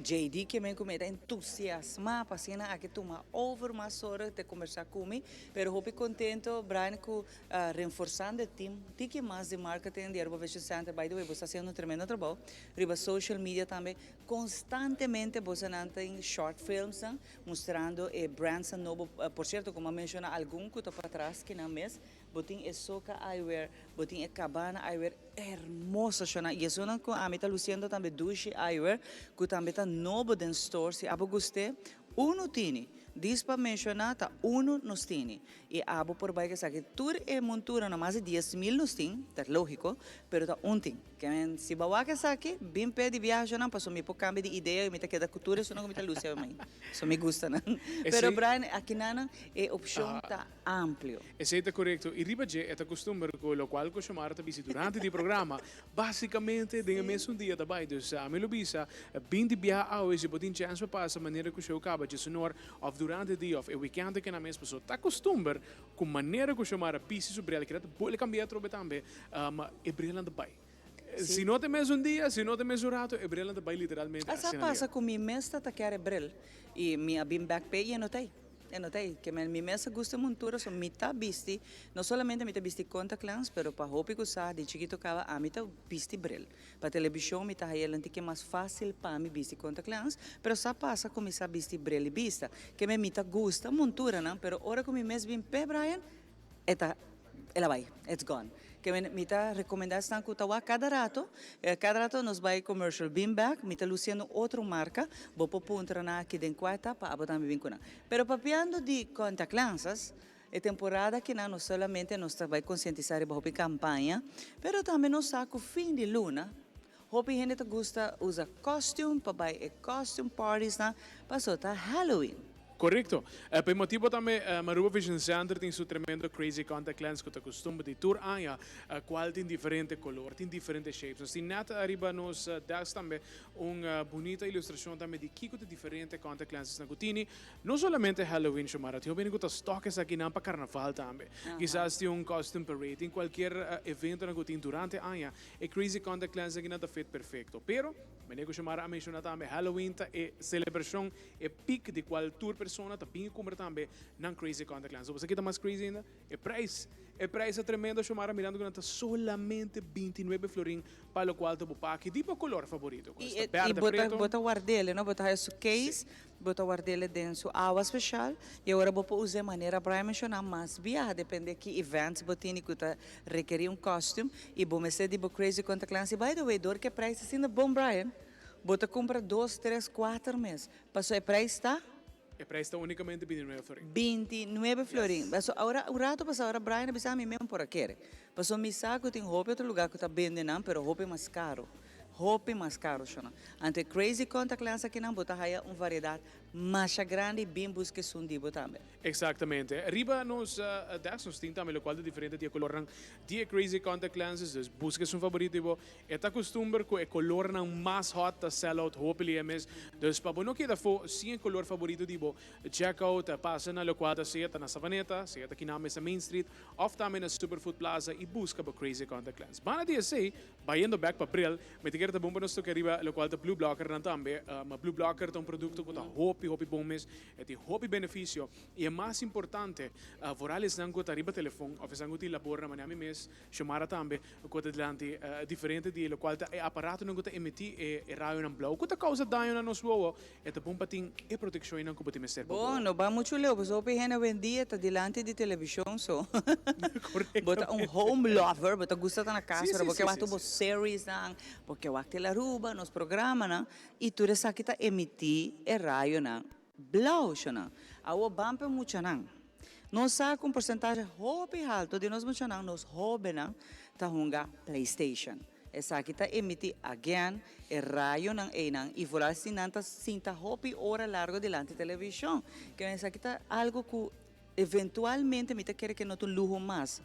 JD ke men ku mi ta entusiasmá pa asina aki tuma over mas ora te kombersá ku mi, pero hopi kontento Brian ku renforsando e team tiki mas di marketing di Aruba Vision Center, by the way bo sta hasiendo un tremendo trabou riba social media tambe, konstantemente bosonan tin short filmsnan mustrando e brandsnan nobo, por sierto komo a menshoná algun ku ta patras kinan mes, bo tin e Soca Eyewear, bo tin e Cabana Eyewear, Hermoso shona y esunnan cu ami ta luciendo tambe Dushi Eyewear cu tambe ta nobo den store si abo guste uno tini dis pa menciona ta uno nos tini y abo por bay esaki tur e montura no mas di 10,000 nos tin ta logico pero ta un tin kemen si bo wak esaki bin p'e di biaha shona pasobra mi por cambia di idea y mi ta keda cu tur esunnan cu mi ta luci awe mai so mi gusta nan pero Brian akinanan e opcion ta amplio. Esei ta korekto i riba dje e ta kustumber ku lokual ku Xiomara ta bisi durante di programa basikamente den e mesun dia ta bai. Dus ami lo bisa binti biaha awe si bo tin chèns pa pasa manera ku show kaba djesunor òf durante dia òf e wikènt aki na mes pasobra ta kustumber ku manera ku Xiomara bisi su bril keda ta bole kambia atrobe tambe e brilnan ta bai. Si no ta e mesun dia, si no ta e mesun rato e brilnan ta bai literalmente Asa asina pasa dia. ku mi mes ta ta kere bril i mi a bin bèk p'e i e no ta ei. E no ta ei, ke men mi mes a gusta montura, so mi ta bisti, no solamente mi ta bisti contact lens, pero pa hopi ku sa di chikito kaba ami ta bisti bril. Pa telebishon mi ta haya el un tiki mas fásil pa mi bisti contact lens, pero sa pasa ku mi sa bisti bril di bista. Ke men mi ta gusta monturanan, pero ora ku mi mes bin p'e Brian, e ta el a bai, it's gone. Ke men mi ta rekomendá esnan ku ta wak kada rato, kada rato nos bai commercial bin bek, mi ta lusiendo otro marka, bo por puntra nan aki den kua ta pa abo tambe bin ku nan. Pero papiando di contact lenses, e temporada akinan no solamente nos ta bai konsientisá riba hopi kampaña, pero tambe nos sa ku fin di luna hopi hende ta gusta usa costume pa bai e costume parties nan paso ta Halloween. Korekto. Pa e motibo tambe Aruba Vision Center tin su tremendo Crazy Contact Lens ku ta kustumber di tur aña, kual tin diferente kolor, tin diferente shapes. Nos tin nèt ariba nos desk tambe un bunita ilustrashon tambe di kiko ta diferente contact lensesnan ku tini. No solamente Halloween, Xiomara, tin hopi hende ku ta stock esakinan pa karnaval tambe. Kisas tin un costume parade, tin kualkier eventonan ku tin durante aña, e Crazy Contact Lens akinan ta fit perfekto. Pero, manera ku Xiomara a menshoná tambe, Halloween ta e selebrashon E pic di cual tur persona ta bin cumpra tambe nan crazy contact lens. Bo sa kita mas crazy ainda? E prijs! E prijs ta tremendo Xiomara mirando cu nan ta solamente 29 florin pa locual ta bo paki di bo color favorito. Cu esta Y berde, bo ta preto. bo ta wardele no, bo ta haya su case, bo ta wardele den su awa special y awor bo por usa e manera Brian menciona mas biaha depende ki events bo tini cu ta rekeri un costume y bo mester di bo crazy contact lens. Y by the way door cu e prijs asina bon Brian, Bo ta kumpra dos, tres, kuater mes. Paso e prijs ta? E prijs ta unicamente 29 florin. 29 florin. Paso ora un rato pasa ora Brian a bisa mi mi por a kere. Paso mi sa ku tin hopi otro lugar ku ta bende nan pero hopi mas karo. Hopi mas karo shona. Anto e crazy contact lens akinan bo ta haya un variedad masha grandi bin buska esun di bo tambe. Exactamente. Riba nos desk nos tin tambe locual ta diferente di e colornan di e crazy contact lenses. Dus buska esun favorito di bo. E ta kustumber ku e kolornan mas hot ta sell out hopi lia mes. Dus pa bo no keda afó sin e kolor faborito di bo, check out pasa na lokual ta sea ta na Savaneta, sea ta kina mes na Main Street òf tambe na Superfood Plaza i buska bo Crazy Contact Lens. Banda di esei, bayendo bèk pa bril, mi ta kere ta bon pa nos toka riba lokual ta Blue Blockernan tambe. Ma Blue Blocker ta un produkto ku ta hopi hopi bon mes, e tin hopi benefisio i e mas importante, vooral esnan ku ta riba telefon òf esnan ku tin labor na manera mi mes, Xiomara tambe ku ta dilanti diferente di lokual ta e aparatonan ku ta emití e rayonan blou ku ta kousa daño na nos wowo. E ta bon pa tin e protekshonnan ku bo tin mester pa Bo wowo. no ba muchu leu pasobra hopi hende awendia ta dilanti di televishon so bo ta un home lover bo ta gusta ta na kas pero bo ke wak tur bo seriesnan bo ke wak Tele Aruba nos programanan i tur esaki ta emití e rayonan blou shonan. Awor ban pa e muchanan. Nos sa ku un porsentahe hopi haltu di nos muchanan, nos hóbennan, ta hunga PlayStation. Esaki ta emití again e rayonan einan i vooral si nan ta sinta hopi ora largo dilanti televishon. Ke esaki ta algu ku. Eventualmente mi ta kere ku no ta un luho mas,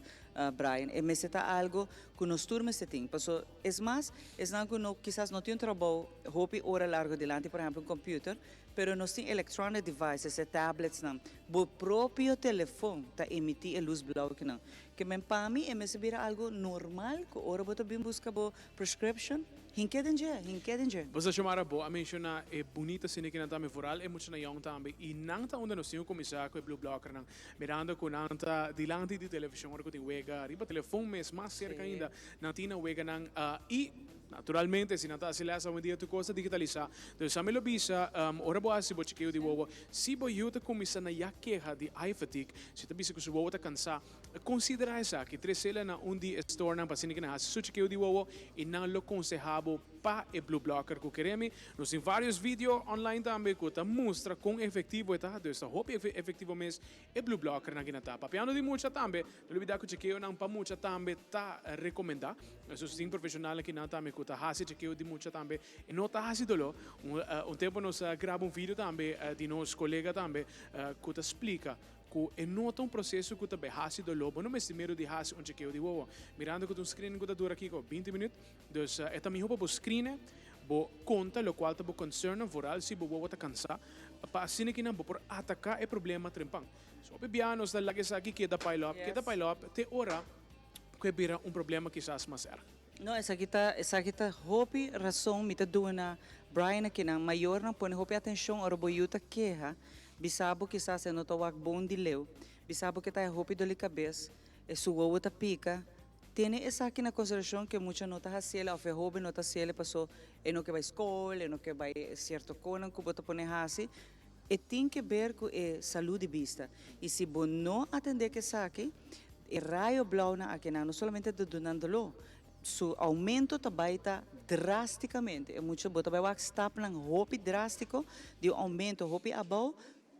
Brian. E mester ta algo ku nos tur mester tin. Paso es mas, esnan ku no kisas no tin un trabou hopi ora largo dilanti, por ehempel un computer, pero nos tin electronic devices, e tabletsnan. Bo propio telefon ta emití e lus blou kinan. Ke men pa mi e mester bira algo normal ku ora bo ta bin buska bo prescription, hink'é den dje, hink'é den dje. Bo sa Xiomara, bo a menciona e bunita sine kinan tambe, vooral e muchanan yong tambe, y nan ta unda nos tin cu cuminsa cu e blue blockernan, mirando cu nan ta dilanti di television ora cu tin wega riba telefon mes, mas cerca ainda nan tin nan weganan, y naturalmente si nan ta haci les awendia tur cos ta digitalisa, dus ami lo bisa ora bo haci bo chekeo di wowo, si bo yu ta cuminsa na ya keha di eye fatigue, si ta bisa cu su wowo ta cansa, Konsiderá esaki, Tresela na un di e storenan pa asina ku nan hasi su chekeo di wowo i nan lo konsehá bo pa e blue blocker ku keremi. Nos tin vários video online tambe ku ta mustra kon efektivo e ta, dus ta hopi efektivo mes e blue blockernan ki nan ta. Papiando di mucha tambe, no lubidá ku chekeonan pa mucha tambe ta rekomendá. Nos tin profeshonalnan ki nan tambe ku ta hasi chekeo di mucha tambe i no ta hasi doló. Un tempu nos a graba un video tambe di nos kolega tambe ku ta splika Ku e no ta un proseso ku ta bai hasi doló, bo no mester miedu di hasi un chekeo di wowo. Mirando ku ta un screening ku ta dura kiko? Binti minüt. Dus e ta mihó pa bo screene, bo konta lokual ta bo concernnan, vooral si bo wowo ta kansá, pa asina kinan bo por ataká e problema trempan. So hopi bia nos ta laga esaki keda pile up, keda pile up te ora ku e bira un problema kisas mas erg. No, esaki ta, esaki ta hopi rason mi ta duna Brian akinan. Mayornan pone hopi atencion ora bo yu ta keha, bisa bo kisas e no ta wak bon di leu, bisa bo ke ta e hopi doli kabes, e su wowo ta pika. Tene esaki na consideracion ke mucha no ta haciele of e hoben no ta haciele paso e no ke bai skol, e no ke bai cierto konan ku bo ta pone hasi. E tin ke ber ku e salud di bista. I si bo no atende ku esaki, e rayo blaunan akinan no solamente ta dunan doló, su aumento ta bai ta drásticamente. E mucha bo ta bai wak stapnan hopi drástiko di un aumento hopi abou,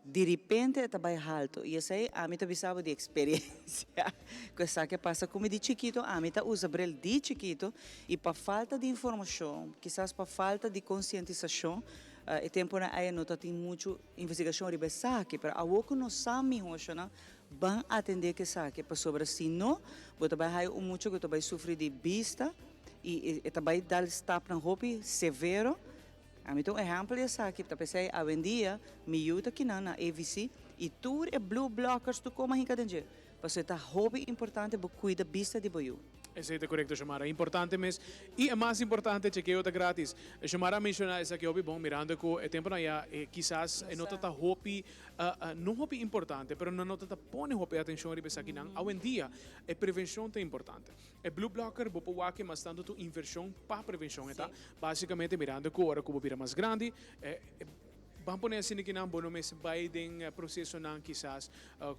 diripente e ta bai halto. I esei ami ta bisa bo di eksperensia ku esaki a pasa ku mi di chikito. Ami ta usa bril di chikito i pa falta di informashon, kisas pa falta di konsientisashon, E temponan aya no ta tin muchu investigashon riba esaki, pero awor ku nos sa mihó shonnan, ban atendé ku esaki, pasobra si no, bo ta bai haya un mucha ku ta bai sufri di bista i e ta bai dal stapnan hopi severo. Ami ta un ehèmpel di esaki, ta p'esei awendia mi yu ta kinan na AVC i tur e blue blockers tur koma hinka den dje. Pasobra ta hopi importante bo cuida bista di bo yu. Esey ta corecto Xiomara, importante mes y e mas importante chekeo ta gratis. Xiomara a menciona esaki hopi bon mirando cu e temponan ya kisas e no ta ta hopi no hopi importante pero nan no ta ta pone hopi atencion riba esakinan. Awendia e prevencion ta importante. E blue blocker bo por wak mas tanto tu inversion pa prevencion e ta basicamente mirando cu ora cu bo bira mas grandi e Ban pone asina ki nan bo no mester bai den procesonan kisas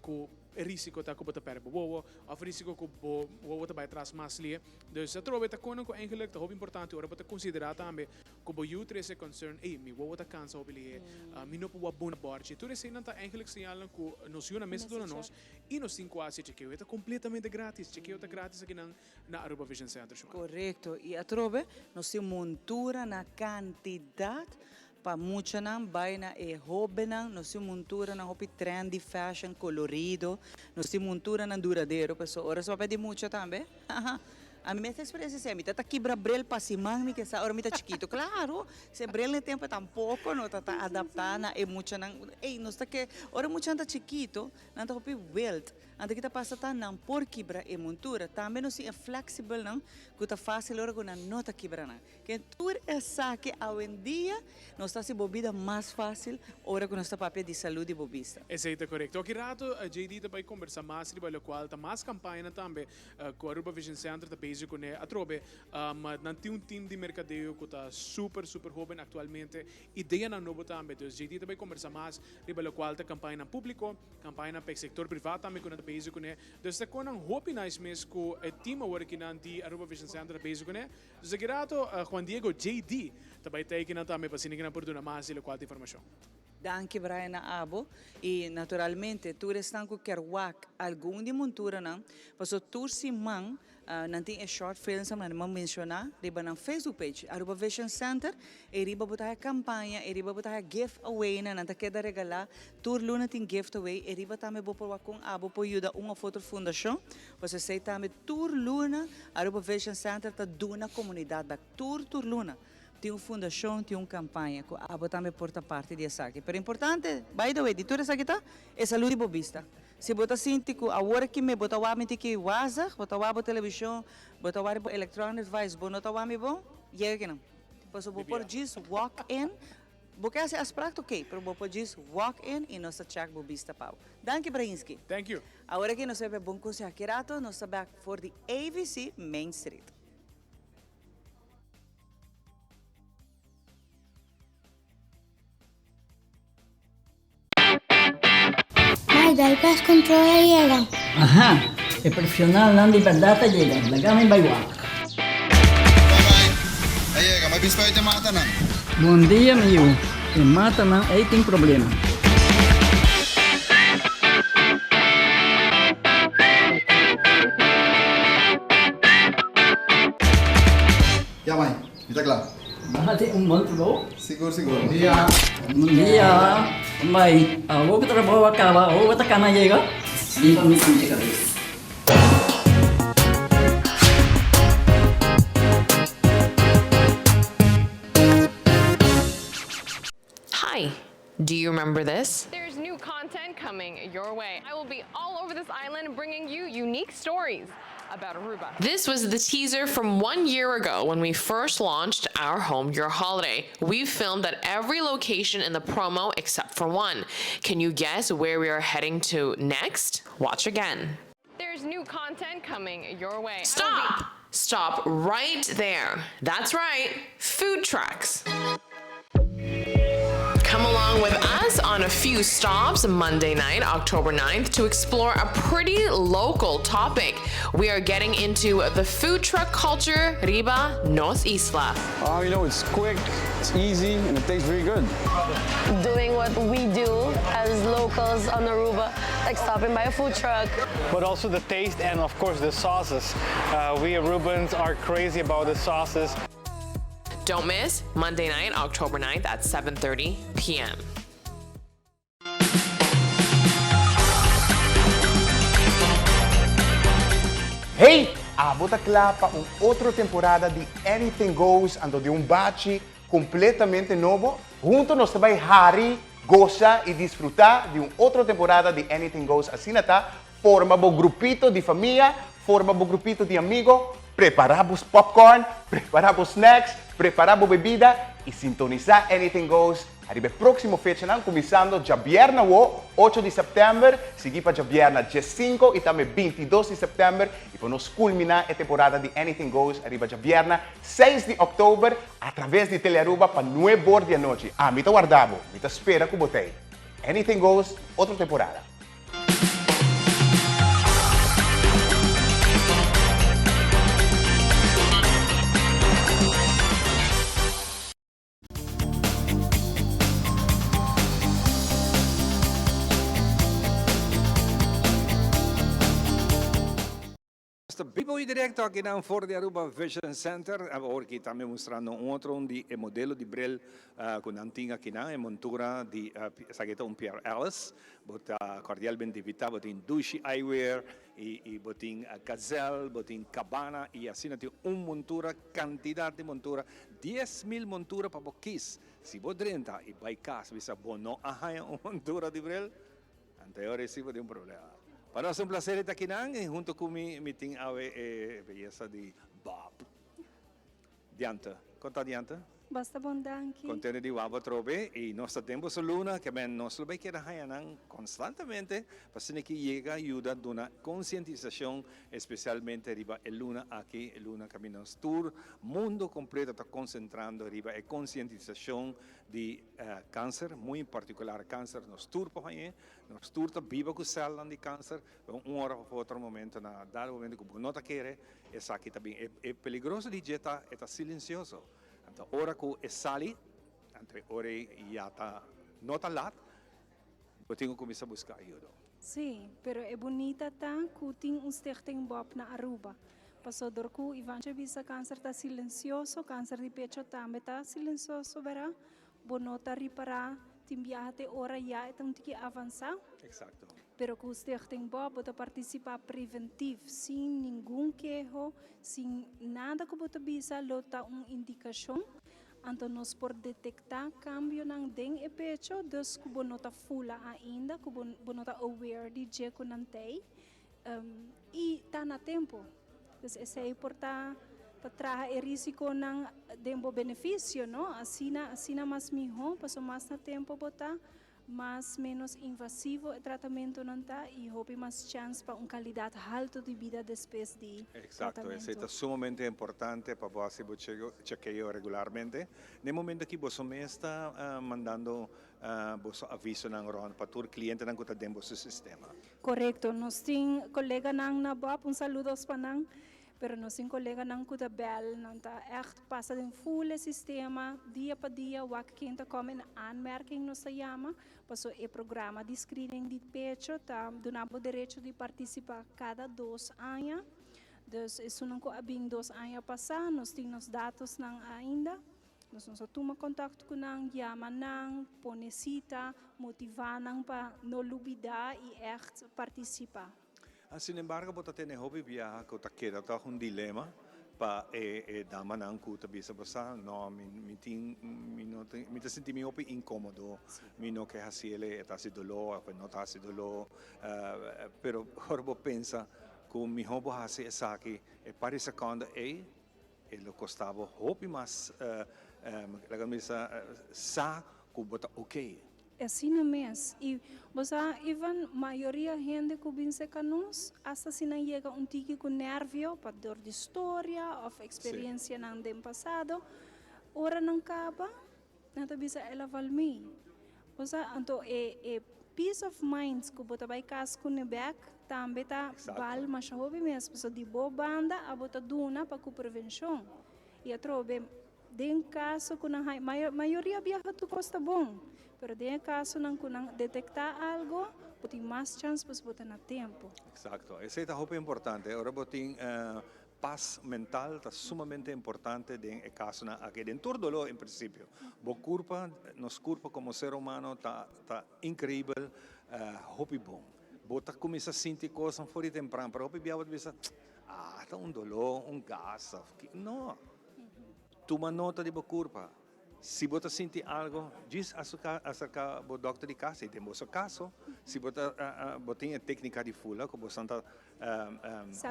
cu e risico ta cu bo ta perde bo wowo of risico cu bo wowo ta bai atras mas lie. Dus atrobe ta cono cu eigenlijk ta hopi importante ora bo ta considera tambe cu bo yu trece concern, ey mi wowo ta cansa hopi lihe, mi no por wak bon na borchi. Tur eseynan ta eigenlijk señalnan cu nos yunan mester duna nos y nos tin cu haci chekeo. E ta completamente gratis, chekeo ta gratis akinan na Aruba Vision Center. Corecto. Y atrobe nos tin montura na cantidad Pa muchanan bai na e hobennan, nos tin monturanan hopi trendy, fashion, colorido, nos tin monturanan duradero, paso ora su papia di mucha tambe, haha, ami mes ta experiencia esei, mi ta ta kibra bril pa siman mi ke sa ora mi ta chikito, claro, se bril na e tempo tampoco no ta ta adapta na e muchanan, ey nos ta ke ora e muchanan ta chikito nan ta hopi wild, Anto ki ta pasa ta nan por kibra e montura, tambe nos tin e flexiblenan ku ta facil ora ku nan no ta kibra nan. Ken tur esaki awendia nos ta hasi bo bida mas fácil ora ku nos ta papia di salud di bo bista. Esei ta korekto. Aki rato JD ta bai kombersa mas riba lokual ta mas kampañanan tambe ku Aruba Vision Center ta bezig kuné. Atrobe nan tin un team di merkadeo ku ta super super hoben aktualmente. Ideanan nobo tambe. Dus JD ta bai kombersa mas riba lokual ta kampañanan públiko, kampañanan pa e sektor privá tambe ku nan ta bezig kuné. Dus ta konan hopi nice mes ku e team awor akinan di Aruba Vision Center ta bezig kuné. Dus aki rato Juan Diego, JD, ta bai teikennan tambe pa asina ki nan por duna mas di lokual ta informashon. Danki Brian na abo y naturalmente tur esnan cu kier wak algun di monturanan paso tur siman nan tin e short films nan a menciona riba nan Facebook page Aruba Vision Center y riba bo ta haya campaña y riba bo ta haya give away nan nan ta keda regala tur luna tin gift away y riba tambe bo por wak con abo por yuda un of otro fundacion paso esey tambe tur luna Aruba Vision Center ta duna comunidad bek tur tur luna. Tin un fundashon, tin un kampaña ku abo tambe por ta parti di esaki. Pero importante, by the way, di tur esaki ta e salud di bo bista. Si bo ta sinti ku awor aki me bo ta wak mi tiki wazig, bo ta wak bo televishon, bo ta wak bo electronic device, bo no ta wak mi bon, yega kinan. Pasobra bo por djis walk in, bo ke hasi afspraak ta ok, pero bo por djis walk in i nos ta check bo bista pa bo. Danki Brainsky. Thank you. Awor aki nos ta bai bon konseho. Aki rato nos ta bek for di AVC Main Street. Mai, dal pest control a yega. Aha, e profesionalnan di berdad a yega, laga mi bai wak. Bye bye, a yega, mi a bisa pa e matanan. Bon dia mi yu, e matanan ei tin problema. Ya mai, mi ta kla. Nan tin un bon trabou? Sigur, sigur. Bon dia. Bon dia. Mai, awor ku trabou a kaba, awor bo ta kana yega? Bin pa mi pincha kabes. Hi, do you remember this? There's new content coming your way. I will be all over this island bringing you unique stories about Aruba. This was the teaser from one year ago when we first launched Our Home, Your Holiday. We filmed at every location in the promo except for one. Can you guess where we are heading to next? Watch again. There's new content coming your way. Stop! Stop right there. That's right, food trucks. Come along with us on a few stops Monday night, October 9th, to explore a pretty local topic. We are getting into the food truck culture, Riba Nos Isla. Oh, you know, it's quick, it's easy, and it tastes very good. Doing what we do as locals on Aruba, like stopping by a food truck. But also the taste and, of course, the sauces. Uh, we Arubans are crazy about the sauces. Don't miss Monday night, October 9th at 7:30 p.m. Hey! Abo ta kla pa un otro temporada di Anything Goes anto di un bachi completamente nobo? Hunto nos ta bai hari, gosa y disfruta di un otro temporada di Anything Goes asina ta forma bo grupito di famia, forma bo grupito di amigo, prepara bo popcorn, prepara bo snacks, prepara bo bebida y sintonisa Anything Goes Ariba e próksimo fechanan, kuminsando djabièrna awo, ocho di sèptèmber, sigui pa djabièrna diesinko i tambe bintidos di sèptèmber, i pa nos kulminá e temporada di Anything Goes ariba djabièrna seis di òktober atraves di Telearuba pa nuebor di anochi. Ami ta warda bo, mi ta spera ku bo t'ei. Anything Goes, otro temporada. Nos ta bibo y directo akinan for di Aruba Vision Center. Awor aki tambe mustrando un otro un di e modelo di bril cu nan tin akinan, e montura di esaki ta un Pierre Ellis. Bo ta cordialmente invita, bo tin Dushi Eyewear y bo tin Gazelle, bo tin Cabana y asina tin un montura, cantidad di montura, 10,000 montura pa bo kies. Si bo drenta y bay cas bisa bo no a haya un montura di bril, anto e ora si bo tin un problema. Pa nos ta un placer ta akinan y hunto cu mi mi tin awe e beyesa di Bob. Diante. Con ta Diante? Basta bon danki. Contento di wak bo atrobe y nos ta den boso luna ke men nos lo bay keda haya nan constantemente pa asina ki yega yuda duna concientisacion especialmente riba e luna aki, e luna caminda nos tur mundo completo ta concentrando riba e concientisacion di cancer, muy en particular cancer nos tur por hañe, nos tur ta biba cu celnan di cancer, pero un ora of otro momento na dado momento cu bo no ta kere Esaki ta bin. E peligroso di dje ta e ta silencioso. Anto ora cu e sali, anto e ora ei ya ta No ta lat, bo tin ku kuminsá buska ayudo. Sí, pero e bunita ta ku tin un Stichting Bob na Aruba. Paso dor ku Ivancho bisa kanser ta silensioso, kanser di pecho tambe ta silensioso, bera? Bo no ta ripará tin biaha te ora ya e ta un tiki avansá. Exacto. Pero ku Stichting Bob bo ta partisipá preventif, sin ningun keho, sin nada ku bo ta bisa lo ta un indikashon. Anto nos por detektá kambionan den e pecho, dus ku bo no ta fula ainda, ku bo bo no ta aware di dje ku nan t'ei. I ta na tempu. Dus esei por ta ta traha e risikonan den bo benefisio, no? Asina asina mas mihó, pasobra mas na tempu bo ta, mas ménos invasivo e tratamentunan ta i hopi mas chèns pa un kalidat haltu di bida despues di Exacto, esei ta sumamente importante pa bo hasi bo chekeo regularmente. Na e momento aki boso mes ta mandando boso avisonan rònt pa tur klientenan ku ta den boso sistema. Korekto, nos tin koleganan na Bob, un saludos pa nan, pero nos tin koleganan ku ta bèl, nan ta ègt pasa den ful e sistema dia pa dia wak ken ta kòm in aanmerking nos ta yama, paso e programa di screening di pecho ta duna bo derecho di partisipá kada dos aña, dus esunnan ku a bin dos aña pasá nos tin nos datosnan ainda. Nos nos a tuma kontakto ku nan, yama nan, pone sita, motivá nan pa no lubidá i ègt partisipá. Sinembargo, bo ta tene hopi biaha ku ta keda tòg un dilema pa e e damanan ku ta bisa bo sa, no, mi mi tin mi no tin mi ta sinti mi hopi inkómodo, mi no ke hasi el, e ta hasi doló òf e no ta hasi doló. Pero ora bo pensa ku mihó bo hasi esaki e par di sekònde ei, E lo kosta bo hopi mas laga mi bisa sa ku bo ta ok. Asina mes. I bo sa Ivan, mayoria hende ku bin serka nos, asta si nan yega un tiki ku nervio pa dor di storia òf eksperensianan den pasado, ora nan kaba, Nan ta bisa el a val mi. Bo sa, anto e e peace of mind ku bo ta bai kas ku ne bek tambe ta bal masha hopi mes pasobra di bo banda abo ta duna pa ku prevenshon. I atrobe den kaso ku nan hay mayoria biaha tur kos ta bon, pero den e kasonan ku nan detektá algo bo tin mas chans pasobra bo ta na tempu. Eksakto, esei ta hopi importante ora bo tin Pas mental ta sumamente importante den e casonan aki, den tur dolor en principio. Bo curpa, nos curpa como ser humano ta ta increibel hopi bon. Bo ta cuminsa sinti cosnan for di tempran, pero hopi bia bo ta bisa, ah, ta un dolor, un gas of ki. No, tuma nota di bo curpa. Si bo ta sinti algo, djis aserka bo dokter di kas. I den boso kaso, si bo ta bo tin e teknika di fula ku boso ta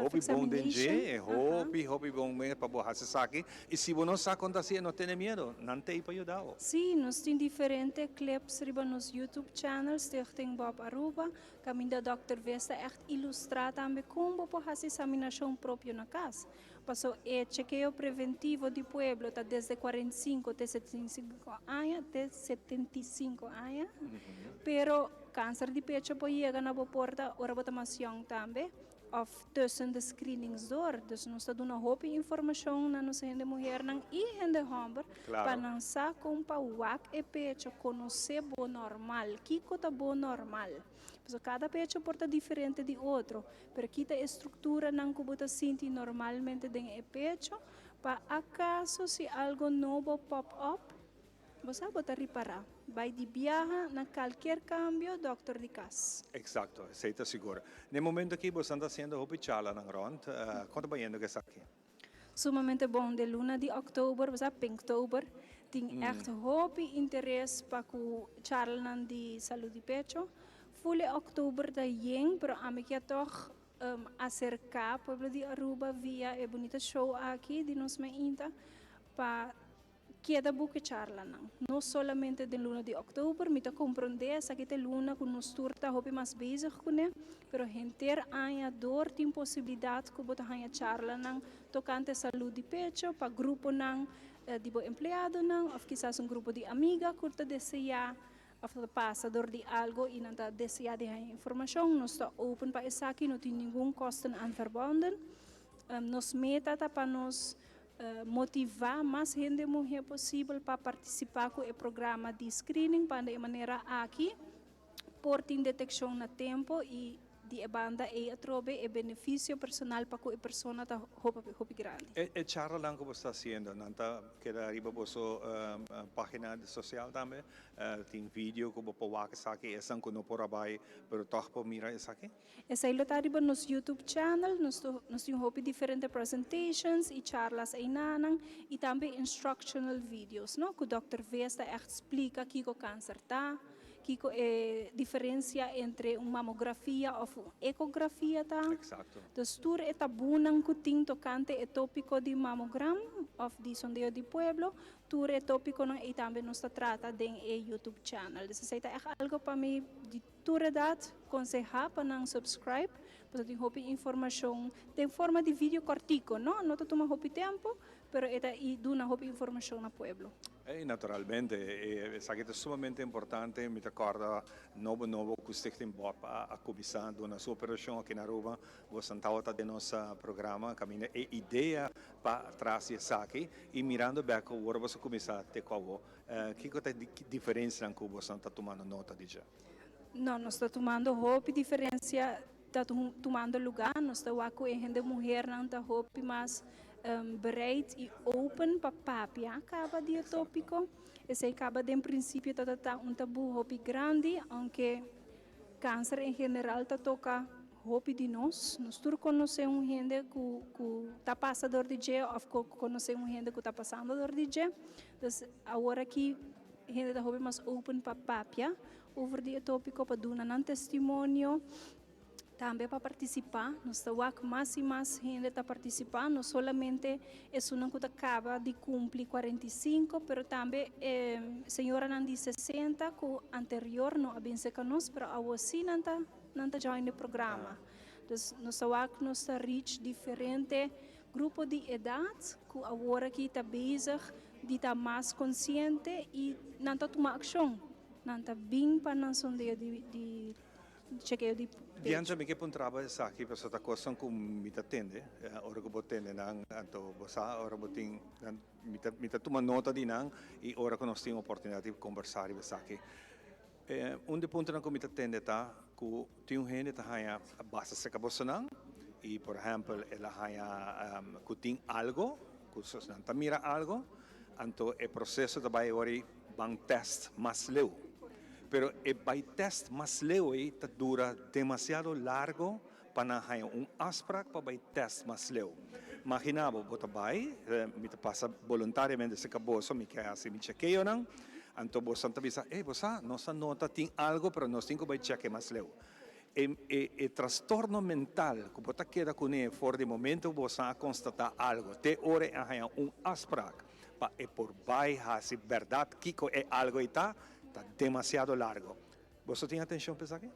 hopi bon den dje, e hopi hopi bon mes pa bo hasi esaki. I si bo no sa kon ta hasi, no tene miedu, nan t'ei pa yuda bo. Sí, nos tin diferente clips riba nos YouTube channel, Stichting Bob Aruba, kaminda Dòkter Vesta ègt ilustrá tambe kon bo por hasi saminashon propio na kas. Paso e chekeo preventivo di pueblo ta desde 45 te 75 aña, te 75 aña. Pero kanser di pecho por yega na bo porta ora bo ta mas yong tambe of tussen de screenings door. Dus nos ta duna hopi informacion na nos hende muhernan y hende homber pa nan sa con pa wak e pecho, conoce bo normal, kico ta bo normal. Pasobra kada pecho por ta diferente di otro, pero ki ta e strukturanan ku bo ta sinti normalmente den e pecho pa akaso si algo nobo pop up, bo sa bo ta ripará. Bai di biaha na kalkier kambio dòkter di kas. Eksakto, esei ta sigur. Na e momento aki boso ta hasiendo hopi charlanan rònt, kon ta bayendo ku esaki? Sumamente bon den luna di oktober, bo sa Pinktober, tin ègt hopi interes pa ku charlanan di salud di pecho. Ful e oktober ta yen, pero ami kia tòg aserká pueblo di Aruba via e bunita show aki di nos mainta pa Keda buke charlanan. No solamente den luna di oktober, mi ta komprondé esaki ta e luna ku nos tur ta hopi mas bezig kuné, pero henter aña dor tin posibilidat ku bo ta haña charlanan tokante salud di pecho pa gruponan di bo empleadonan òf kisas un grupo di amiga ku ta deseá òf ta pasa dor di algo i nan ta deseá di haña informashon. Nos ta open pa esaki, no tin ningun kosten aan verbonden. Nos meta ta pa nos. Motivá mas hende muhé posibel pa partisipá ku e programa di screening pa di e manera aki por tin detekshon na tempu i di e banda ei atrobe e benefisio personal pa ku e persona ta hopi hopi grandi. E charlanan ku bo sta hasiendo nan ta keda riba boso pagina sosial tambe? Tin video ku bo por wak esaki, esnan ku no por a bai pero tòg por mira esaki? Esei lo ta riba nos YouTube channel. Nos nos tin hopi diferente presentations y charlas einanan y tambe instructional videos, no, cu Dòkter Vez ta echt splica kico cancer ta, kico e diferencia entre un mamografia of un ecografia ta. Exacto. Dus tur e tabunan cu tin tocante e topico di mamogram of di sondeo di pueblo, tur e topiconan ei tambe nos ta trata den e YouTube channel. Dus esei ta echt algo pa mi di. Tur edat konsehá pa nan subscribe pasobra tin hopi informashon den forma di video kòrtiku, no? No ta tuma hopi tempu, pero e ta i duna hopi informashon na pueblo. I naturalmente esaki ta sumamente importante. Mi ta kòrda nobo nobo ku Stichting Bob a kuminsá duna su operashon aki na Aruba. Boso tabata den nos programa kaminda e idea pa tras di esaki i mirando bèk ora boso kuminsá te ku awo. Kiko ta e diferensianan ku boso ta tumando nota di dje? No, nos ta tumando hopi diferencia ta tumando lugar. Nos ta wak cu e hende muhernan ta hopi mas bereid y open pa papia caba di e topico. Esey caba den principio ta ta un tabu hopi grandi, aunke cancer en general ta toca Hopi di nos, nos tur konosé un hende ku ku ta pasa dor di dje òf ku konosé un hende ku ta pasando dor di dje. Dus awor aki hende ta hopi mas open pa papia over di e tópiko, pa duna nan testimonio, tambe pa partisipá. Nos ta wak mas i mas hende ta partisipá, no solamente esunnan ku ta kaba di kumpli 45, pero tambe e señoranan di 60 ku anterior no a bin serka nos, pero awor sí nan ta. Nan ta join e programa. Dus nos ta wak nos ta reach diferente grupo di edad ku awor aki ta bezig di ta mas konsiente i nan ta tuma akshon. Nan ta bin pa nan sondeo di di chekeo di pecho. Bianca mi ke puntraba esaki pasobra ta kosnan ku mi ta tende ora ku bo tende nan anto bo sa ora bo tin nan mi ta mi ta tuma nota di nan i ora ku nos tin oportunidat di kombersá riba esaki. Un di puntonan ku mi ta tende ta ku tin un hende ta haña basta serka bosonan i por ehèmpel el a haña ku tin algo, ku nan ta mira algo, anto e proseso ta bai ora ei ban tèst mas leu. Pero e bai tèst mas leu ei ta dura demasiado largo pa nan haña un afsprak pa bai tèst mas leu. Maginá bo, bo ta bai, mi ta pasa boluntariamente serka boso, mi ke hasi mi chekeonan, anto boso ta bisa, ey, bo sa, nos a nota tin algo, pero nos tin ku bai cheke mas leu. E, e, e trastorno mental ku bo ta keda kuné for di momento ku boso a konstatá algo te ora e a haña un afsprak pa e por bai hasi bèrdat kiko e algo ei ta, ta demasiado largo. Boso tin atenshon pa esaki?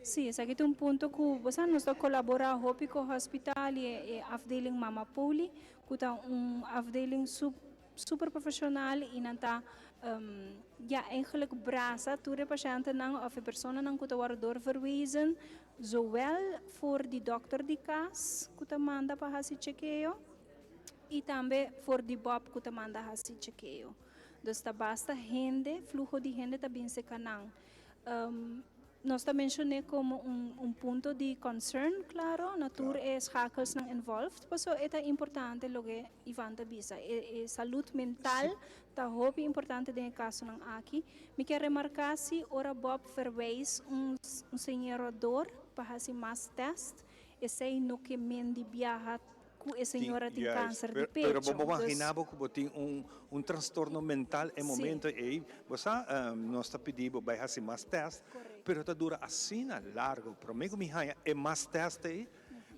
Sí, esaki ta un punto ku bo sa nos ta kolaborá hopi ku hospital i e afdeling Mama Poli ku ta un afdeling super profeshonal i nan ta ya eigenlijk brasa tur e pashentenan òf e personanan ku ta wòrdu doorverwezen zowel for di dòkter di kas ku ta manda pa hasi chekeo i tambe for di bòb ku ta manda hasi chekeo. Dus ta basta hende, fluho di hende ta bin serka nan. Nos ta mencion'é como un un punto di concern, claro, na tur e schakelsnan involved, paso e ta importante loke Ivan ta bisa, e e salud mental ta hopi importante den e casonan aki. Mi kier remarca si ora Bob verwijs un un señerador pa haci mas test, esey no ke men di biaha Ku e señora tin kanser di pecho. Pero bo por imagina bo ku bo tin un un trastorno mental e momento ei, bo sa nos ta pidi bo bai hasi mas tèst, pero ta dura asina largo prome ku mi haña e mas tèst ei.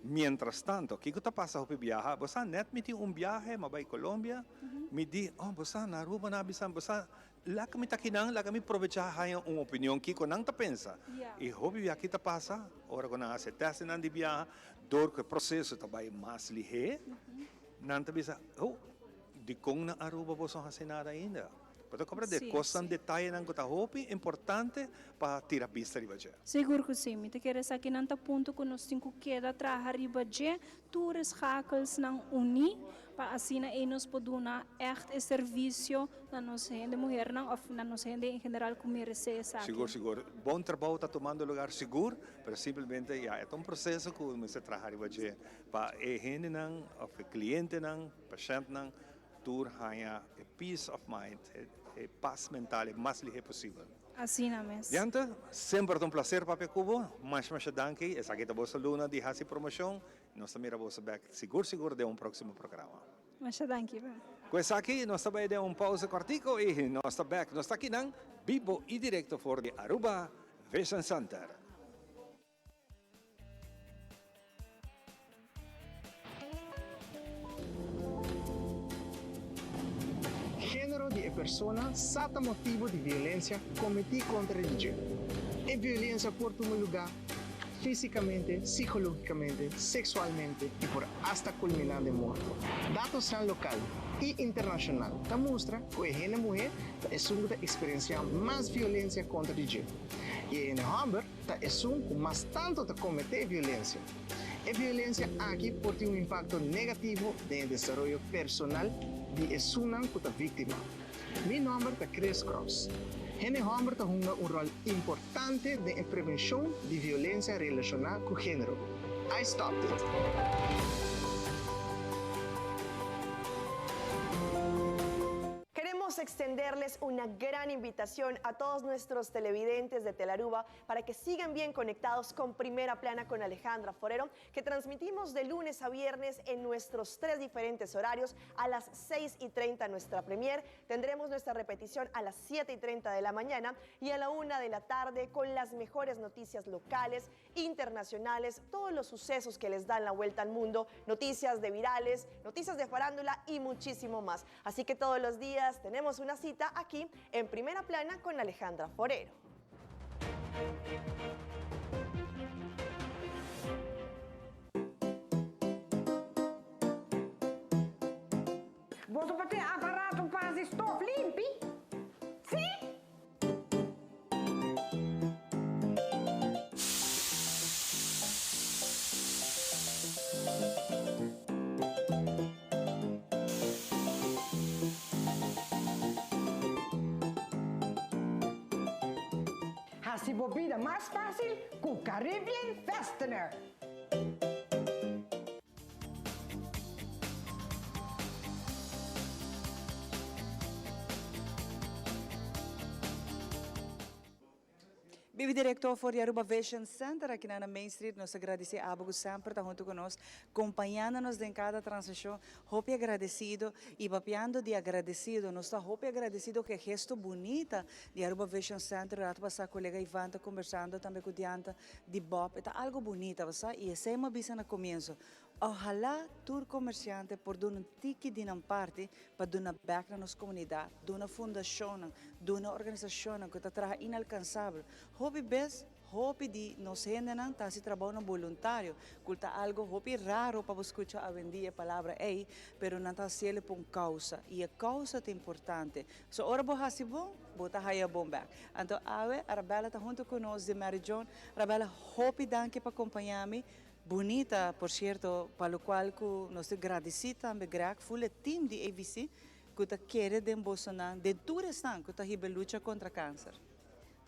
Mientras tanto, kiko ta pasa hopi biaha? Bo sa nèt mi tin un biahe, mi a bai Colombia, mi di, oh bo sa na Aruba nan a bisa mi, bo sa Laga mi ta kinan, laga mi probechá haña un opinion kiko nan ta pensa. I hopi bia ki ta pasa, ora ku nan hasi e tèstnan di biaha, dor ku e proseso ta bai mas lihé, nan ta bisa, Oh, dikon na Aruba boso no hasi nada ainda? Bo ta komprendé? Kosnan, detayenan ku ta hopi importante pa tira bista riba dje. Sigur ku si. Mi ta kere esaki nan ta punto ku nos tin ku keda traha riba dje, tur e schakelsnan uní. pa asina ei nos por duna ègt e servisio na nos hende muhernan òf na nos hende en general ku meresé esaki. Sigur, sigur. Bon trabou ta tumando lugar sigur, pero simplemente ya e ta un proseso ku mester traha riba dje pa e hendenan òf e klientenan, pashèntnan tur haña e peace of mind, e pas mental e mas lihé posibel. Asina mes. Diante, semper ta un placer papia cu bo. Masha masha danki. Esaki ta boso luna di haci promocion. Nos ta mira boso bek sigur sigur den un proximo programa. Masha danki pa. Cu esaki nos ta bay den un pausa cortico y nos ta bek. Nos ta akinan bibo y directo for di Aruba Vision Center. Género di e persona sa ta motibu di violensia kometí kontra di dje. E violensia por tuma lugá físikamente, sikológikamente, seksualmente i por asta kulminá den morto. Datosnan lokal i internashonal ta mustra ku e hende muhé ta esun ku ta eksperensiá mas violensia kontra di dje i e hende hòmber ta esun ku mas tantu ta kometé violensia. E violensia aki por tin un impakto negativo den e desaroyo personal di esunnan ku ta víktima. Mi nòmber ta Chris Cross. Hende hòmber ta hunga un ròl importante den e prevenshon di violensia relashoná ku género. I stopped it! Queremos extenderles una gran invitación a todos nuestros televidentes de Telaruba para que sigan bien conectados con Primera Plana con Alejandra Forero, que transmitimos de lunes a viernes en nuestros tres diferentes horarios a las 6 y 30 nuestra premier. Tendremos nuestra repetición a las 7 y 30 de la mañana y a la 1 de la tarde con las mejores noticias locales, internacionales, todos los sucesos que les dan la vuelta al mundo, noticias de virales, noticias de farándula y muchísimo más. Así que todos los días tenemos una cita aquí en Primera Plana con Alejandra Forero. Boso por tin aparato pa hasi stof limpi? Sí! Hasi bo bida mas fácil ku Caribbean Fastener! Bibi Director for di Aruba Vision Center aki na Main Street. Nos ta gradeci abo cu semper ta hunto cu nos, compañando nos den cada transmision. Hopi agradecido y papiando di agradecido, nos ta hopi agradecido cu e gesto bunita di Aruba Vision Center. Rato pasa colega Ivan ta conversando tambe cu Dianta di Bob. E ta algo bunita, bo sa, y esey mi a bisa na comienzo. Ojalá tur comerciante por duna un tiki di nan parti pa duna bek na nos comunidad, duna fundacionnan, duna organisacionnan cu ta traha inalcansabel. Hopi bes, hopi di nos hendenan ta haci trabounan boluntario, cu ta algo hopi raro pa bo scucha awendia e palabra ey, pero nan ta haciele pa un causa, y e causa ta importante. So ora bo haci bon, bo ta haya bon bek. Anto awe, Arabella ta hunto cu nos di Mary Joan. Arabella, hopi danki pa compaña mi. Bunita, por cierto, pa locual cu nos ta gradici tambe Greg full e team di ABC cu ta kere den bosonan, den tur esnan cu ta hiba e lucha contra cancer.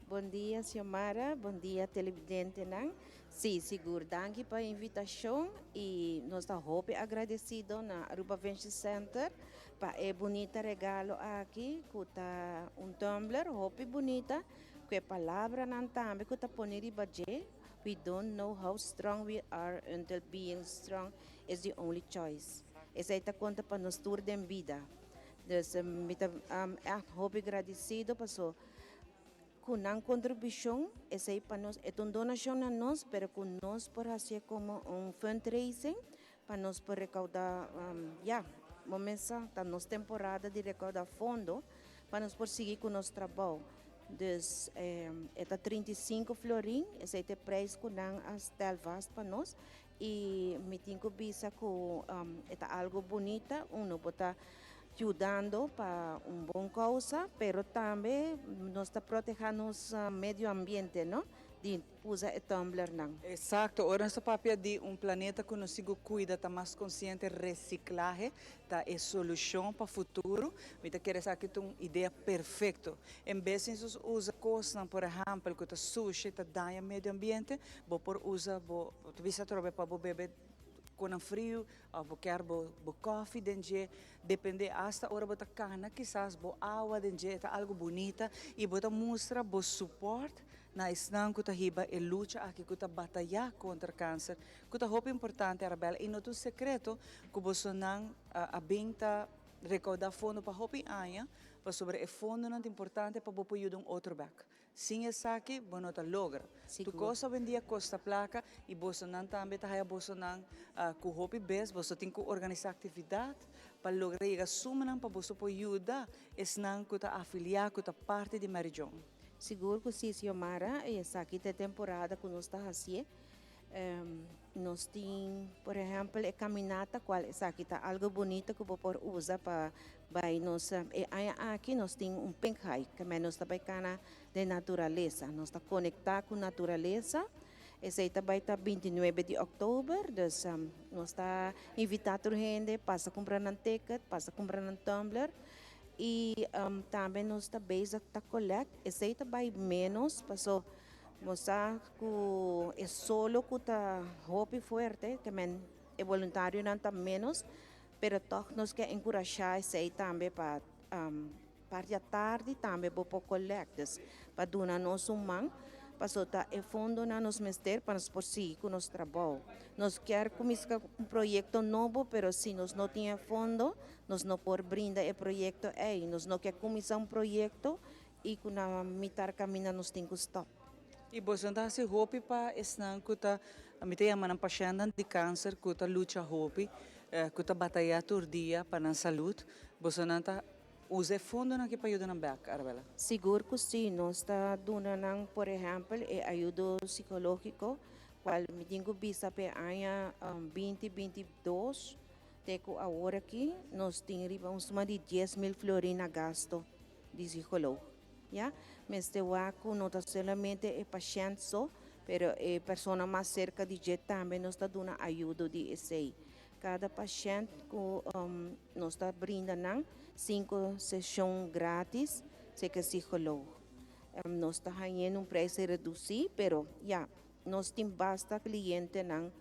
Bon dia Xiomara, bon dia televidentenan. Sí, sigur danki pa e invitacion y nos ta hopi agradecido na Aruba Venture Center pa e bunita regalo aki cu ta un tumbler hopi bunita cu e palabranan tambe cu ta poni riba dje. We don't know how strong we are until being strong is the only choice. Esei ta konta pa nos tur den bida. Dus mi ta ègt hopi gradisido paso ku nan kontribushon esei pa nos e ta un donashon na nos pero ku nos por hasié komo un fundraising pa nos por rekaudá ya bo mes sa ta nos temporada di rekaudá fondo pa nos por sigui ku nos trabou. Dus e ta 35 florin, esei ta e prijs ku nan a stel vast pa nos i mi tin ku bisa ku e ta algo bunita, uno bo ta yudando pa un bon kousa pero tambe nos ta proteha nos medio ambiente no. di usa e tumblernan. Exacto, ora nos ta papia di un planeta cu nos sigur cuida ta mas consciente reciclahe ta e solucion pa futuro, mi ta kere esaki ta un idea perfecto. En bes di nos usa cosnan por ehempel cu ta sushi ta daña medio ambiente, bo por usa bo ta bisa atrobe pa bo bebe conan friu of bo kier bo bo coffee den dje, depende hasta ora bo ta cana kisas bo awa den dje ta algo bunita y bo ta mustra bo support na esnan cu ta hiba e lucha aki cu ta bataya contra cancer cu ta hopi importante Arabella y no ta un secreto cu bosonan a bin ta recauda fondo pa hopi aña pasobra e fondonan ta importante pa bo por yuda un otro bek. Sin esaki bo no ta logra. Tur cos awendia costa placa y bosonan tambe ta haya bosonan cu hopi bes boso tin cu organisa actividad pa logra yega sumanan pa boso por yuda esnan cu ta afilia cu ta parti di Mary Joan. Sigur cu si, Xiomara, y esaki ta e temporada cu nos ta hacié. Nos tin, por ehempel, e caminata, cual esaki ta algo bunita cu bo por usa pa bay nos. E aña aki nos tin un pink hike, que nos ta bay cana den naturalesa. Nos ta conecta cu naturalesa. Esey ta bay ta 29 di oktober, dus nos ta invita tur hende pasa cumpra nan ticket, pasa cumpra nan tumbler. Y tambe nos ta bezig ta collect, esey ta bay menos, paso nos sa cu e solo cu ta hopi fuerte, ke men e voluntarionan ta menos, pero toch nos ke encurasha esey tambe pa parti atardi tambe bo por collect, dus pa duna nos un man, paso ta e fondonan nos mester pa nos por sigui cu nos trabou. Nos kier cuminsa un proyecto nobo, pero si nos no tin e fondo, nos no por brinda e proyecto ey. Nos no kier cuminsa un proyecto y cu na mitar caminda nos tin cu stop. Y boso ta haci hopi pa esnan cu ta, mi ta yama nan pashentnan di cancer cu ta lucha hopi, cu ta bataya tur dia pa nan salud. Bosonan ta usa e fondonan aki pa yuda nan bek, Arabella? Sigur cu si. Nos ta duna nan, por ehempel, e ayudo psicologico, cual mi tin cu bisa p'e aña 2022 te cu awor aki nos tin riba un suma di 10,000 florin na gasto di psicoloog. Ya, mester wak cu no ta solamente e pashent so, pero e persona mas cerca di dje tambe nos ta duna ayudo di esey. Cada pashent cu nos ta brinda nan cinco sesion gratis cerca psicoloog. Nos ta hañ'e un prijs reduci, pero ya, nos tin basta clientenan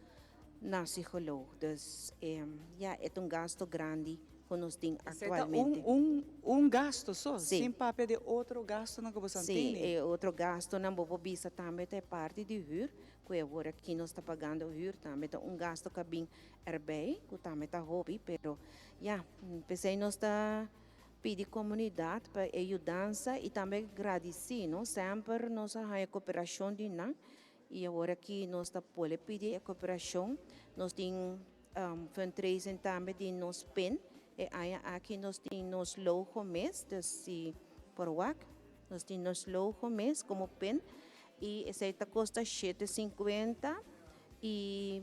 na psicoloog. Dus ya, e ta un gasto grandi cu nos tin Esey ta actualmente. un gasto so, Si. sin papia di otro gastonan cu bo san Si, tene. e otro gastonan bo por bisa tambe ta e parti di huur, cu awor aki nos ta pagando huur tambe ta un gasto cu a bin erbij, cu tambe ta hopi, pero ya, p'esey nos ta pidi comunidad pa e yudansa y tambe gradici, no? Semper nos a haya cooperacion di nan y awor aki nos ta pole pidi e cooperacion. Nos tin fundraising tambe di nos pen. E aña aki nos tin nos logo mes, dus si por wak, nos tin nos logo mes como pen y esey ta costa 7.50 y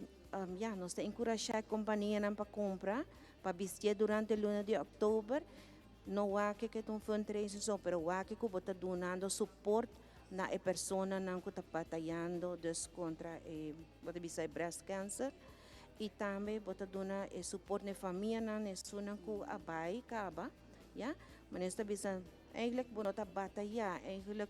ya, nos ta encurasha e companianan pa cumpra, pa bistié durante luna di oktober. No wak cu ta un fundraising so, pero wak cu bo ta dunando support na e personanan cu ta batayando dus contra e, bo ta bisa e breast cancer. Y tambe bo ta duna e support na e famianan, esunnan cu a bay caba, ya. Maar nos ta bisa, eigenlijk bo no ta bataya, eigenlijk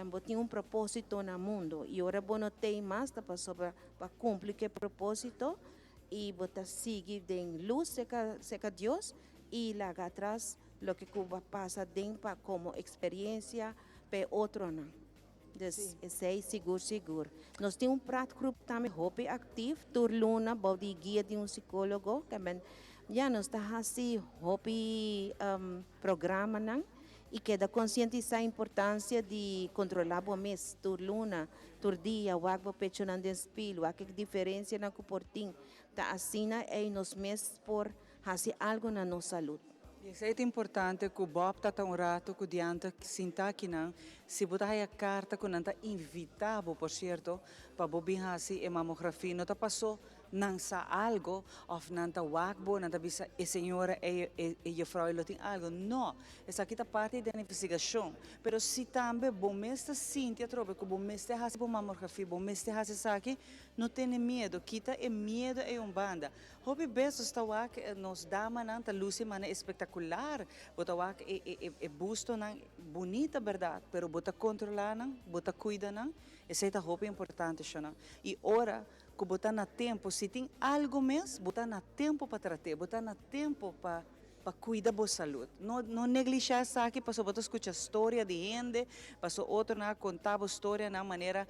bo tin un proposito na mundo. Y ora bo no tey mas ta pasobra pa cumpli cu e proposito y bo ta sigui den luz cerca Dios y laga atras loke cu bo a pasa den pa como experiencia pa e otronan. Dus esey sigur sigur. Nos tin un praatgroep tambe hopi actief tur luna bou di guia di un psicologo. Tambe ya nos ta haci hopi programanan y keda concientisa importancia di controla bo mes tur luna, tur dia, wak bo pechonan den spiel, wak e diferencianan cu por tin. Ta asina ey nos mes por haci algo na nos salud. Y esey ta importante cu Bob ta ta un rato cu Dianta sinta akinan, si bo ta haya carta cu nan ta invita bo, por cierto, pa bo bin haci e mamografia, no ta paso. nan sa algo of nan ta wak bo, nan ta bisa e señora ey, e juffrouw ey lo tin algo. No, esaki ta parti den investigacion. Pero si tambe bo mes ta sinti atrobe cu bo mester haci bo mamografia, bo mester haci esaki, no tene miedo, kita e miedo ey un banda. Hopi bes nos ta wak nos damanan ta luci manera espectacular, bo ta wak e e e bustonan bunita berdad, pero bo ta controla nan, bo ta cuida nan, esey ta hopi importante shonan. Y ora cu bo ta na tempo, si tin algo mes, bo ta na tempo pa trate, bo ta na tempo pa pa cuida bo salud. No no neglisha esaki pasobra bo ta scucha storia di hende, pasobra otronan a conta bo storianan manera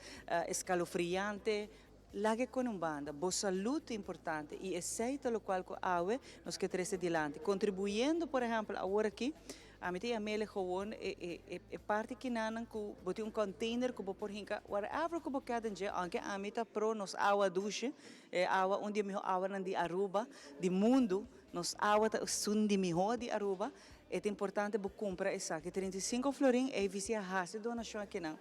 escalofriante, Laga e con un banda. Bo salud ta importante y esey ta locual cu awe nos ke trece dilanti. Contribuyendo, por ehempel, awor aki, ami ta yam'ele gewoon e e e e parti kinanan cu bo tin un container cu bo por hinca whatever cu bo ke den dje, aunke ami ta pro nos awa dushi, e awa un di e miho awanan di Aruba, di mundo, nos awa ta esun di miho di Aruba, e ta importante bo cumpra esaki. 35 florin, AVC a haci donacion akinan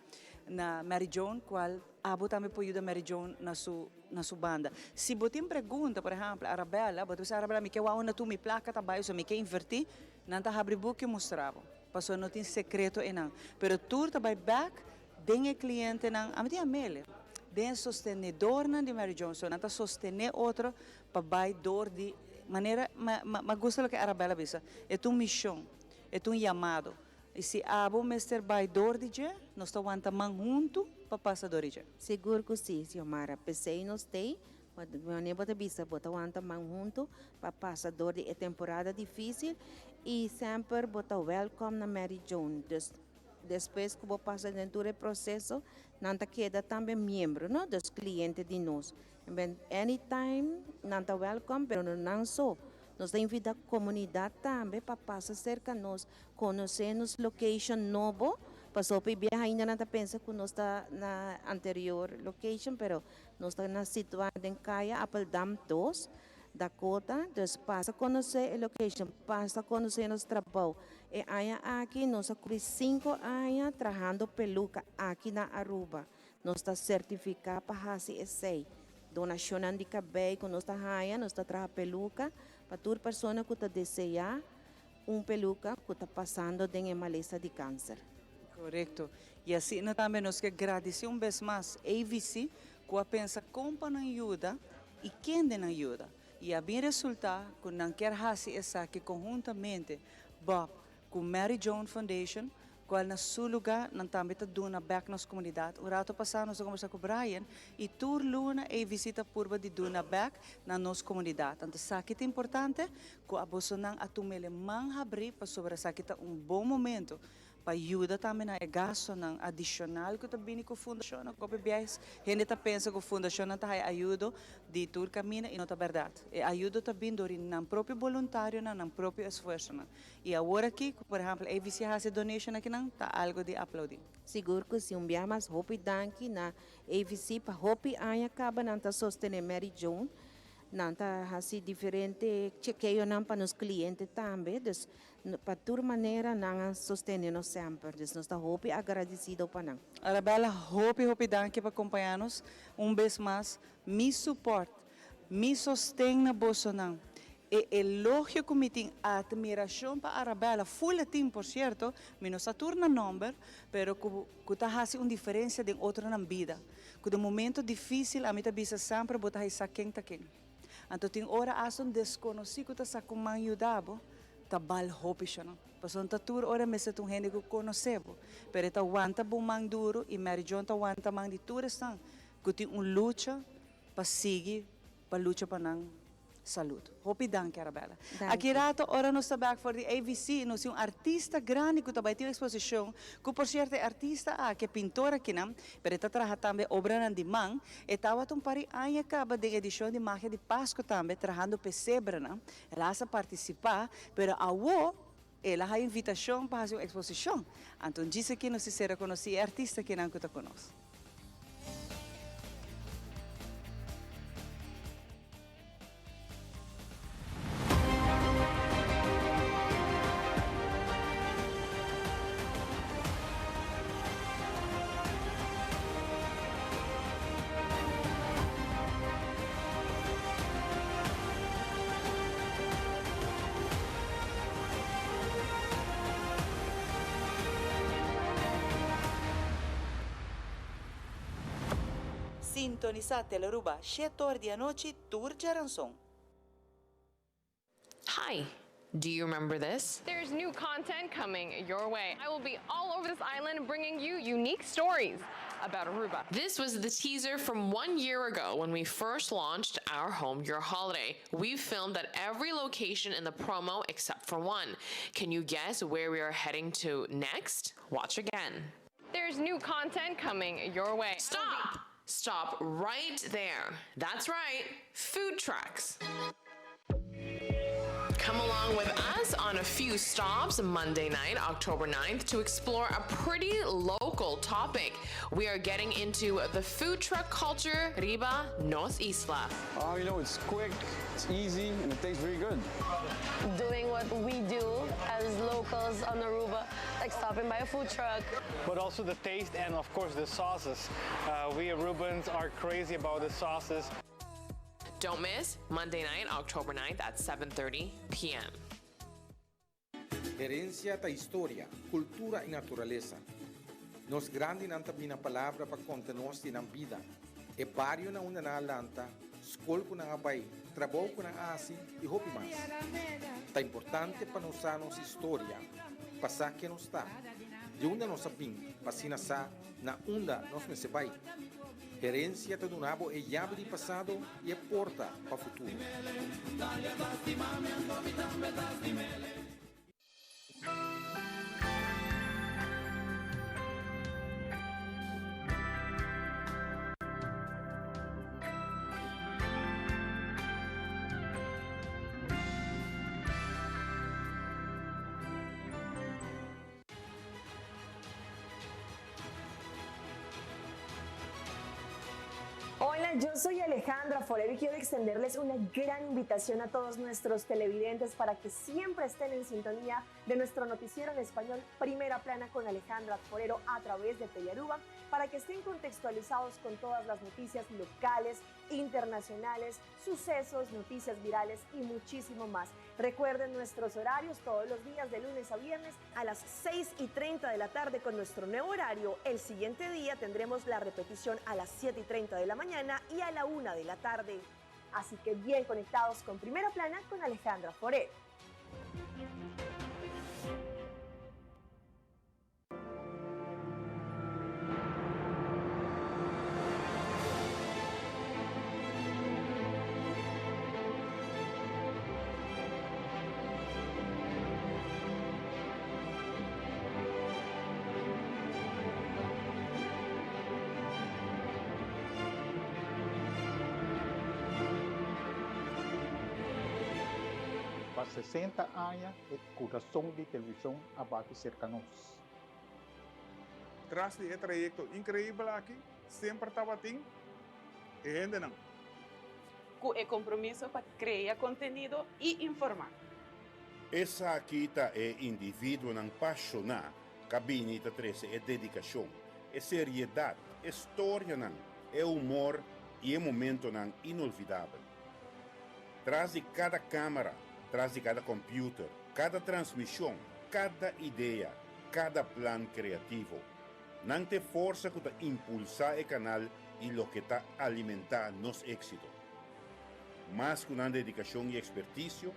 na Mary Joan, cual. Abo tambe por yuda Mary Joan na su na su banda. Si bo tin pregunta, por ehempel, Arabella, bo ta bisa Arabella mi ke wou unda tur mi placa ta bai, so mi ke inverti, nan ta habri buki mustra bo. Pasobra no tin secreto einan. Pero tur ta bai bek den e clientenan, ami tin Amelia, den e sostenedornan di Mary Joan, so nan ta sostene otro pa bai door di manera, ma ma gusta loke Arabella bisa, e ta un mision, e ta un yamado. I si abo mester bai door di dje, nos ta wanta man huntu pa pasa door di dje. Sigur ku si, Xiomara. P'esei nos t'ei, wanneer bo ta bisa bo ta wanta man huntu pa pasa door di e temporada difísil i semper bo ta wèlkòm na Mary Joan. Dus despues ku bo pasa den tur e proseso, nan ta keda tambe miembro, no? Dus kliente di nos. En anytime nan ta wèlkòm, pero no nan so. Nos ta invita komunidat tambe pa pasa serka nos, konosé nos location nobo, pasobra hopi biaha ainda nan ta pensa ku nos ta na anterior location, pero nos ta na situá den Kaya Appeldam dos, Dakota. Dus pasa konosé e location, pasa konosé nos trabou. E aña aki nos a kumpli sinku aña trahando peluka aki na Aruba. Nos ta sertifiká pa hasi esei. Donashonnan di kabei ku nos ta haña, nos ta traha peluka pa tur persona ku ta deseá un peluka ku ta pasando den e malesa di kanser. Korekto. I asina tambe nos ke gradisí un bes mas AVC ku a pensa kon pa nan yuda i kende nan yuda. I a bin resultá ku nan kier hasi esaki konhuntamente Bob ku Mary Joan Foundation Cual na su lugar nan tambe ta duna bek nos comunidad. Un rato pasa nos a conversa cu Brian y tur luna ey visita purba di duna bek na nos comunidad. Anto esaki ta importante cu abosonan a tumele man habri pasobra esaki ta un bon momento pa yuda tambe na e gastonan adicional cu ta bini cu fundacionnan. Hopi biahes hende ta pensa cu fundacionnan ta haya ayudo di tur caminda y no ta berdad. E ayudo ta bin dor di nan propio boluntarionan, nan propio esfuerzonan. Y awor aki, cu por ehempel AVC a haci donation akinan, ta algo di aplaudi. Sigur cu si. Un bia mas hopi danki na AVC pa hopi aña caba nan ta sostene Mary Joan. Nan ta haci diferente chekeonan pa nos cliente tambe. Dus pa tur manera nan a sostene nos semper. Dus nos ta hopi agradecido pa nan. Arabella, hopi hopi danki pa compaña nos un bes mas. Mi support Mi sosten na bosonan. E elogio ku mi tin, admirashon pa Arabella, full e tin por sierto, mi no sa tur nan nomber, pero ku ku ta hasi un diferensia den otronan bida. Ku den momento difisil ami ta bisa semper bo ta hay sa ken ta ken. Anto tin ora asta un deskonosí ku ta sa ku man yuda bo, ta bal hopi shonan. Pasobra no ta tur ora mester ta un hende ku konosé bo, pero e ta wanta bo man duru i Mary Joan ta wanta man di tur esnan ku tin un lucha pa sigui pa lucha pa nan salud. Hopi danki Arabella. Aki rato ora nos ta bek for di AVC nos tin un artista grandi cu ta bay tin un exposicion cu por cierto e artista aki e pintor akinan pero e ta traha tambe obranan di man e tawata un par di aña caba den edicion di Magia di Pasco tambe trahando pesebrenan el a hasta participa pero awo el a haya invitacion pa haci un exposicion anto djis aki nos tin ser reconoci e artista akinan cu ta cu nos. Sintonisá Telearuba shet'or di anochi tur djaranson. Hi, do you remember this? There's new content coming your way. I will be all over this island bringing you unique stories about Aruba. This was the teaser from one year ago when we first launched Our Home, Your Holiday. We filmed at every location in the promo except for one. Can you guess where we are heading to next? Watch again. There's new content coming your way. Stop! Stop right there. That's right, food trucks. Come along with us on a few stops Monday night, October 9th, to explore a pretty local topic. We are getting into the food truck culture, Riba Nos Isla. Oh, you know, it's quick, it's easy, and it tastes very good. Doing what we do as locals on Aruba, like stopping by a food truck. But also the taste and, of course, the sauces. Uh, we Arubans are crazy about the sauces. Don't miss Monday night, October 9th at 7:30 p.m. Herencia ta historia, cultura y naturalesa. Nos grandinan ta bini na palabra pa conta nos di nan bida, e bario na unda nan a lanta, scol cu nan a bay, trabou cu nan a haci y hopi mas. Ta importante pa nos sa nos historia, pa sa ken nos ta, di unda nos a bin pa asina sa na unda nos mester bay. Herencia ta duna bo e yabi di pasado y e porta pa futuro. Hola, yo soy Alejandra Forero y quiero extenderles una gran invitación a todos nuestros televidentes para que siempre estén en sintonía de nuestro noticiero en español Primera Plana con Alejandra Forero a través de Telearuba, para que estén contextualizados con todas las noticias locales, internacionales, sucesos, noticias virales y muchísimo más. Recuerden nuestros horarios todos los días de lunes a viernes a las 6 y 30 de la tarde con nuestro nuevo horario. El siguiente día tendremos la repetición a las 7 y 30 de la mañana y a la 1 de la tarde. Así que bien conectados con Primera Plana con Alejandra Forero. Pa 60 aña e kurason di televishon a bati serka nos. Tras di e trayekto inkreibel aki semper tabatin e hendenan. Ku e kompromiso pa krea kontenido i informá. Esaki ta e individuonan pashoná ka bini ta trese e dedikashon, e seriedat, e storianan, e humor i e momentonan inolvidabel. Tras di kada kámara, tras di kada kòmpiuter, kada transmishon, kada idea, kada plan kreativo. Nan ta e forsa ku ta impulsá e kanal i loke ta alimentá nos éksito. Mas ku nan dedikashon i ekspertisio,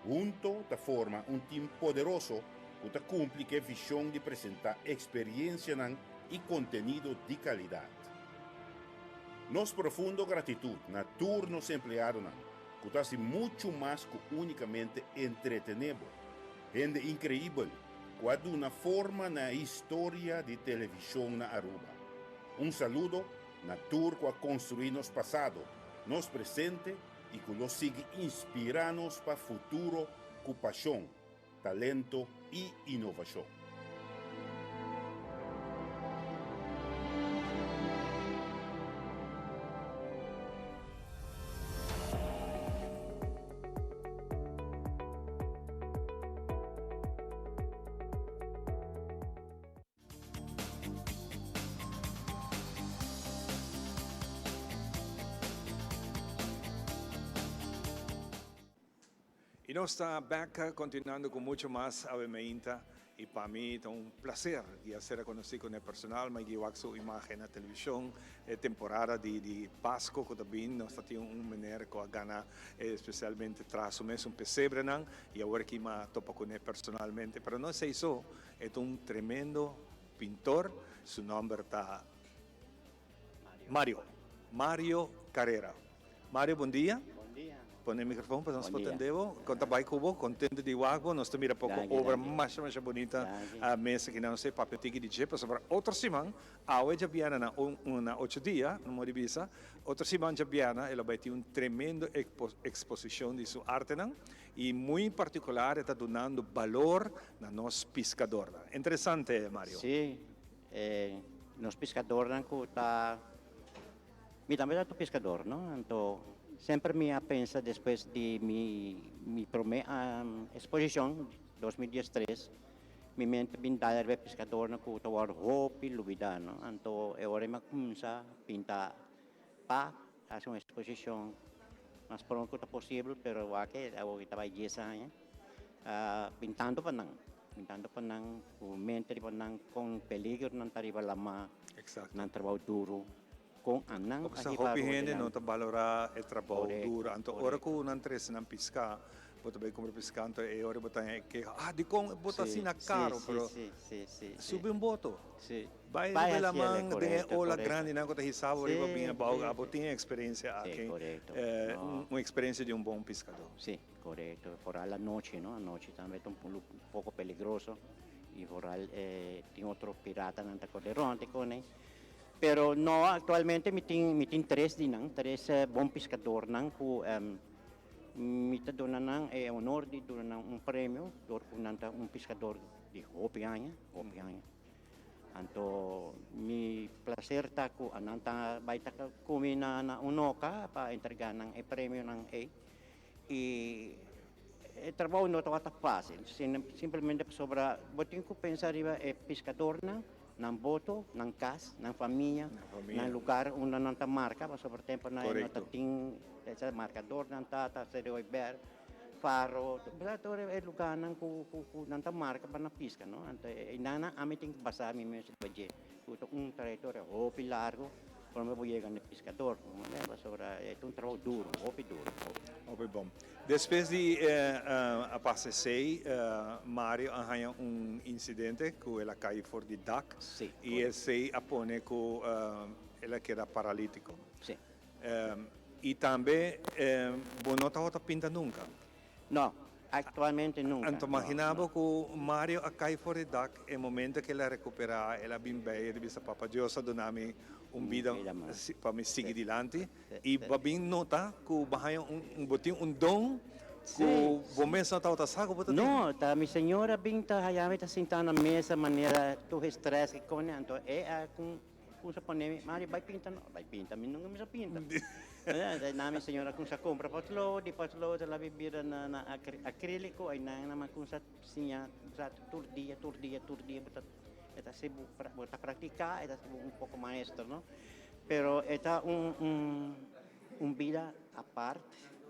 hunto ta forma un tim poderoso ku ta kumpli ku e vishon di presentá eksperiensianan i kontenido di kalidat. Nos profundo gratitut na tur nos empleadonan ku ta hasi muchu mas ku únikamente entretené bo. Hende inkreibel ku a duna forma na e historia di televishon na Aruba. Un saludo na tur ku a konstruí nos pasado, nos presente i ku lo sigui inspirá nos pa futuro ku pashon, talento i inovashon. Y nos ta back continuando cu mucho mas awe meinta. Y pa mi ta un placer di a ser conoci con e personal, mi a wak su imagen na television e temporada di di Pasco cu ta bin, nos ta tin un meneer cu a gana especialmente traha su mes un pesebrenan y awor aki mi a topa cune personalmente, pero no esey so, e ta un tremendo pintor, su nomber ta Mario, Mario Carrera. Mario bon dia. Bon dia. Pone e microfoon pa nos por tende bo. Con ta bay cu bo? Contento di wak bo. Nos ta mira poco obra masha masha bunita mes aki nan. Nos ta papia tiki di dje pasobra otro siman, awe djabièrnè na un na ocho dia, no mor di bisa, otro siman djabièrnè e lo bay tin un tremendo exposicion di su artenan y muy particular e ta dunando balor na nos piscadornan. Interesante Mario. Si, nos piscadornan cu ta. Mi tambe ta un pescador, no? Anto semper mi a pensa despues di mi mi prome exposicion 2013, mi mente bin dal riba e pescadornan cu ta worde hopi lubida, no? Anto e ora mi a cuminsa pinta pa haci un exposicion mas pronto cu ta posibel, pero wak awor ta bay dies aña pintando pa nan, pintando pa nan cu mente riba nan con peligro nan ta riba lama, nan trabao duro. Con anan a Pasobra hiba hopi rode hende nan. no ta balorá e trabou Correcto, duro. Anto ora correcto. ku nan trese nan piská, bo ta bai kumpra piská, anto e ora bo ta haña e keho, ah dikon e bo ta Sí, asina sí, karo? sí, Pero sí, sí, sí, sí. subi un boto, Sí. bai Bai riba e haciel, laman den e correcto, ola correcto. grandinan ku ta hisa bo riba Sí, bin abou, sí, abo sí. tin e eksperensia Sí, aki, correcto. eh, No. un un eksperensia di un bon piskadó. Sí, correcto. Foral anochi, no? Anochi tambe ta un poko peligroso i foral tin otro piratanan ta kore rònt kone. Pero no, actualmente mi tin mi tin tres di nan, tres bon piscadornan cu mi ta duna nan e honor di duna nan un premio dor cu nan ta un piscador di hopi aña, hopi aña. Anto mi placer ta cu nan ta bay ta cu mi na na Unoca pa entrega nan e premionan ey. Y e trabou no tabata facil, simplemente pasobra bo tin cu pensa riba e piscadornan. Nan boto, nan cas, nan famia, nan lugar unda nan ta marca, pasobra temponan no ta tin esa marcadornan ta ta Seroiber, Faro, tur e lugarnan cu cu nan ta marca pa nan pisca no. Anto einan nan ami tin cu basa mi mes riba dje, cu ta un trayectoria hopi largo prome bo yega na e piscador, pasobra e ta un trabou duro, hopi duro. Hopi bon. Despues di a pasa esey, Mario a haña un incidente cu el a cay for di dak y esey a pone cu el a keda paralitico. Y tambe bo no tabata pinta nunca? No, actualmente nunca. Anto magina bo cu Mario a cay for di dak, e momento cu el a recupera el a bin bay el a bisa Papa Dios a duna mi un bida pa mi sigui dilanti. I bo a bin nota ku bo haña un, bo tin un don ku bo mes no tabata sa ku bo ta tin? No, ta mi señora bin ta haña mi ta sinta na mesa manera tur e stress ki kone, anto e a kumsa pone mi, Mario bai pinta no, bai pinta, mi nunka mester pinta. Na mi señora kumsa kumpra potlood, di potlood el a bira na acrílico, einan nan a kumsa siña tur dia, tur dia, tur dia bo ta. E ta hasi bo bo ta practica, e ta hasi bo un poco maestro, no? Pero e ta un un un bida apart,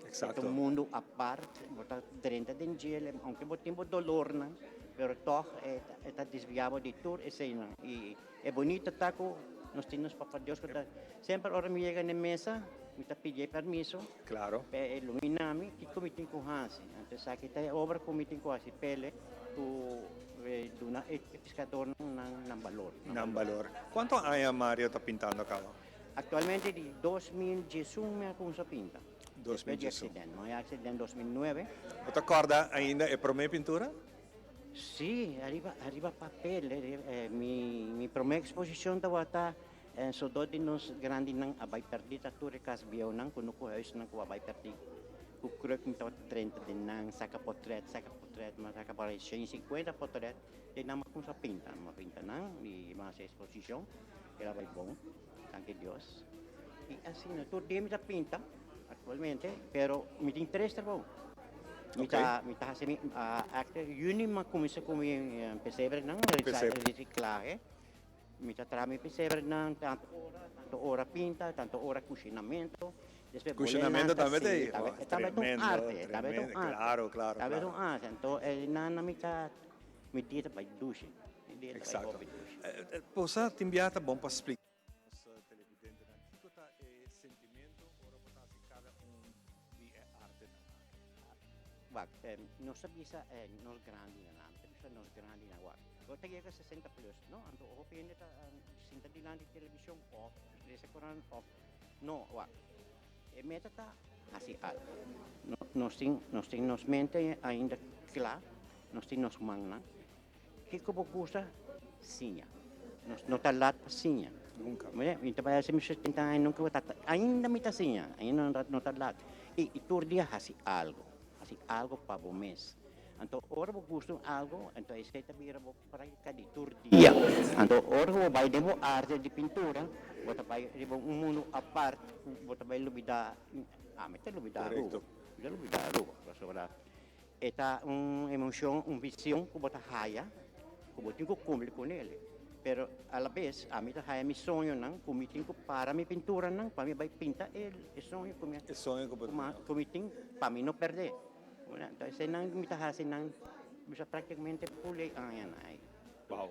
e ta un mundo apart, bo ta drenta den djel, aunke bo tin bo dolornan, pero tog e ta e ta desvia bo di tur eseinan. Y e bonito ta cu nos tin nos Papa Dios cu ta semper ora mi yega na e mesa, mi ta pidi e permiso pa e ilumina mi kico mi tin cu haci. Anto esaki ta e obra cu mi tin cu haci p'el. Cu duna e piscadornan nan balor. Nan balor. Cuanto aña Mario ta pintando caba? Actualmente di 2011 mi a cuminsa pinta. 2011. Despues di accident. Mi a accident 2009. Bo ta corda ainda e prome pintura? Si, ariba ariba papel. Mi mi prome exposicion tabata sodó di nos grandinan a bay perdi ta tur e cas bieunan cu no cu huisnan cu a bay perdi. Ku kruk mi tabata drenta den nan, saka potret, saka potret, mi a saka por ahí 150 potret, den nan mi a kumsa pinta, mi a pinta nan i mi a hasi eksposishon, el a bai bon, danki Dios. I asina, tur dia mi ta pinta aktualmente, pero mi tin tres trabou. Mi ta mi ta hasi mi akte, yüni mi a kuminsá ku mi pesebrenan, resiklahe. Mi ta traha mi pesebrenan tantu ora, tantu ora pinta, tantu ora kushinamentu. Despues Kushinamentu bolelanta, tambe ta si, ei? tambe Oh, ta un tremendo, arte, tambe ta un tremendo. arte. Claro, claro, Tambe ta claro. un arte. Anto e nana mi ta. Mi dia ta bai dushi. Mi dia ta bai Exacto. hopi dushi. Posa tin bia ta bon pa splika nos televidentenan kiko ta e sentimento ora bo ta hasi kada un di e artenan aki. Wak, nos ta bisa nos grandinan, ami ta bisa nos grandinan, wak, bo ta yega sesenta plus, no? Anto hopi hende ta sinta dilanti televishon òf lesa koran òf no, wak, E meta ta hasi algu. Nos tin nos tin nos mente ainda kla, nos tin nos mannan. Kiko bo gusta? Siña. Nos no ta lat pa siña. Nunka. Mi ta bai hasi mi setenta aña nunka bo ta ainda mi ta siña, ainda no ta lat. I tur dia hasi algu, hasi algu pa bo mes. Anto ora bo gusta un algu, anto esei ta bira bo práktika di tur dia. Anto ora ku bo bai den bo arte di pintura, bo ta bai riba un mundu apart ku bo ta bai lubidá, ami ta lubidá Aruba, mi ta lubidá Aruba, pasobra e ta un emoshon, un vision ku bo ta haya, ku bo tin ku kumpli kuné. Pero alabes ami ta haya mi soñonan ku mi tin ku para mi pinturanan pa mi bai pinta e soño ku mi tin pa mi no pèrdè. Bueno, entonces nan mi ta hasi nan bisa prácticamente pul e aña nan ei. Wow.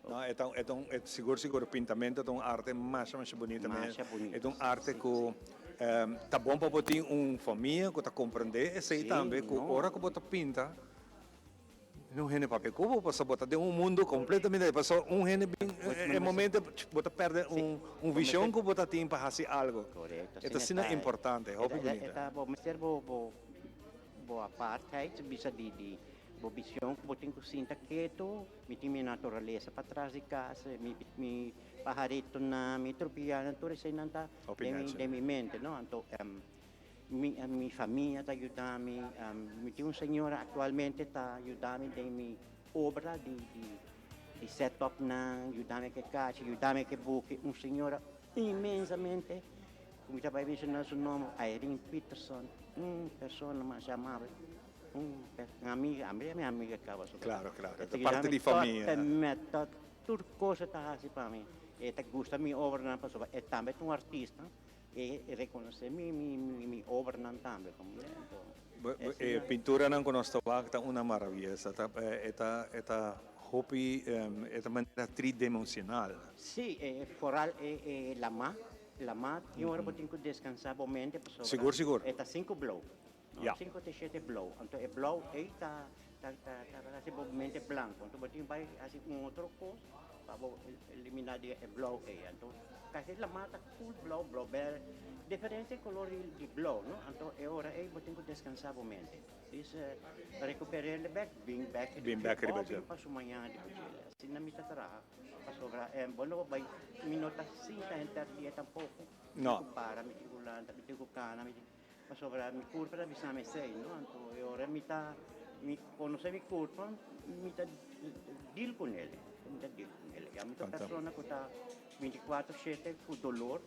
No, e ta, e ta un, e sigur sigur pintamento ta un arte masha masha bunita mes. Masha bunita. E ta un arte ku ta bon pa bo tin un famia ku ta komprendé esei tambe ku ora ku bo ta pinta un hende papia ku bo pasobra bo ta den un mundu kompletamente pasobra un hende bin e momento bo ta pèrdè un un vishon ku bo ta tin pa hasi algu. Korekto. E ta asina importante, hopi bunita. E ta bo mester bo bo Bo apartheid bisa di di bo vision ku bo tin ku sinta ketu, mi tin mi naturalesa patras di kas, mi mi paharitonan, mi trupianan, tur eseinan ta den mi den mi mente no. Anto mi mi famia ta yuda mi, mi tin un señora aktualmente ta yuda mi den mi obra di di di set upnan, yuda mi ke kachi, yuda mi ke buki, un señora inmensamente. Mi ta bai mencioná su nomber, Irene Peterson, un persona masha amabel, un amiga, ami mi amiga caba su. Claro, claro, ta parte di famia. Tot, tur cosa ta haci pa mi. E ta gusta mi obranan pasobra e tambe ta un artista, e reconoce mi mi obranan tambe. E pinturanan cu nos ta wak ta una maraviesa, ta e ta e ta hopi e ta manera tridimensional. Si, e foral e e lama. Lama tin ora bo tin ku deskansa bo mente pasobra Sigur, sigur. e ta sinku blou. No, Ya. sinku te shete blou. Anto e blou ei ta ta ta ta hasi bo mente blanko. Anto bo tin bai hasi un otro kos pa bo eliminá di e blou ei. Anto kasi lama ta ful blou, blou bèrdè, diferente kolor di di blou, no. Anto e ora ei bo tin ku deskansa bo mente. Dis rekuper'é bèk, bin bèk Bin bèk riba dje. bin pa su mañana di dje. Asina mi ta traha. Pasobra bo no por bai, mi no ta sinta henter dia tampoco. No. Mi tin cu para, mi tin cu lanta, mi tin cu cana, mi tin, pasobra mi curpa ta bisa mi esey, no? Anto e ora mi ta, mi conoce mi curpa, mi ta deal cu nel, mi ta deal cu nel. Ya mi ta un persona cu ta binticuatro shete cu dolor.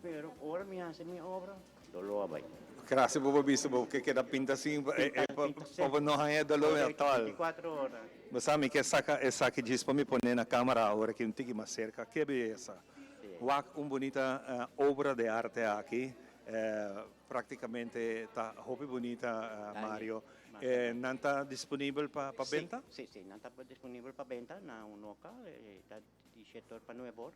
Pero ora mi haci mi obra, dolor a bay. Gracias bo por bisa bo ke keda pinta sin pa bo no haña dolor at all. Binticuatro ora. Bo sa mi ke saca esaki djis pa mi pone na camara awor aki un tiki mas cerca. Ke beyesa. Wak un bunita obra de arte aki. Practicamente ta hopi bunita Mario. Nan ta disponibel pa benta? Si, si, nan ta disponibel pa benta na Unoca. Di shete or pa nuebe or.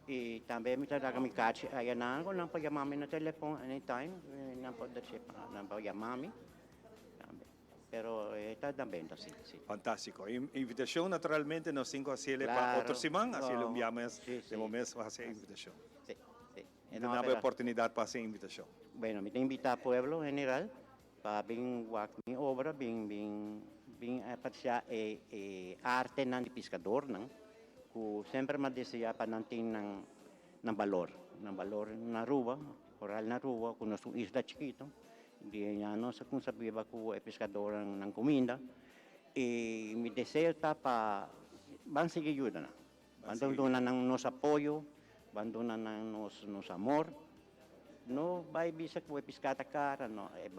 Y tambe mi ta laga mi kachi aya nan algo, nan por yama mi na telefon anytime, nan por nan por yama mi tambe. Pero e ta na benta si, si. Fantastico. E invitacion naturalmente nos tin cu haciele pa otro siman, haciele un bia mes, den bo mes haci e invitacion. Si, si. Mi ta duna bo e oportunidad pa haci e invitacion. Bueno, mi ta invita pueblo en general pa bin wak mi obra, bin bin bin aprecia e e artenan di piscadornan cu semper mi a desea pa nan tin nan nan balor, nan balor na Aruba, foral na Aruba cu nos ta un isla chikito, di aña nos a cuminsa biba cu e piscadornan nan cuminda y mi deseo ta pa ban sigui yuda nan, ban duna nan nos apoyo, ban duna nan nos nos amor. No bai bisa ku e piská ta kara, no. E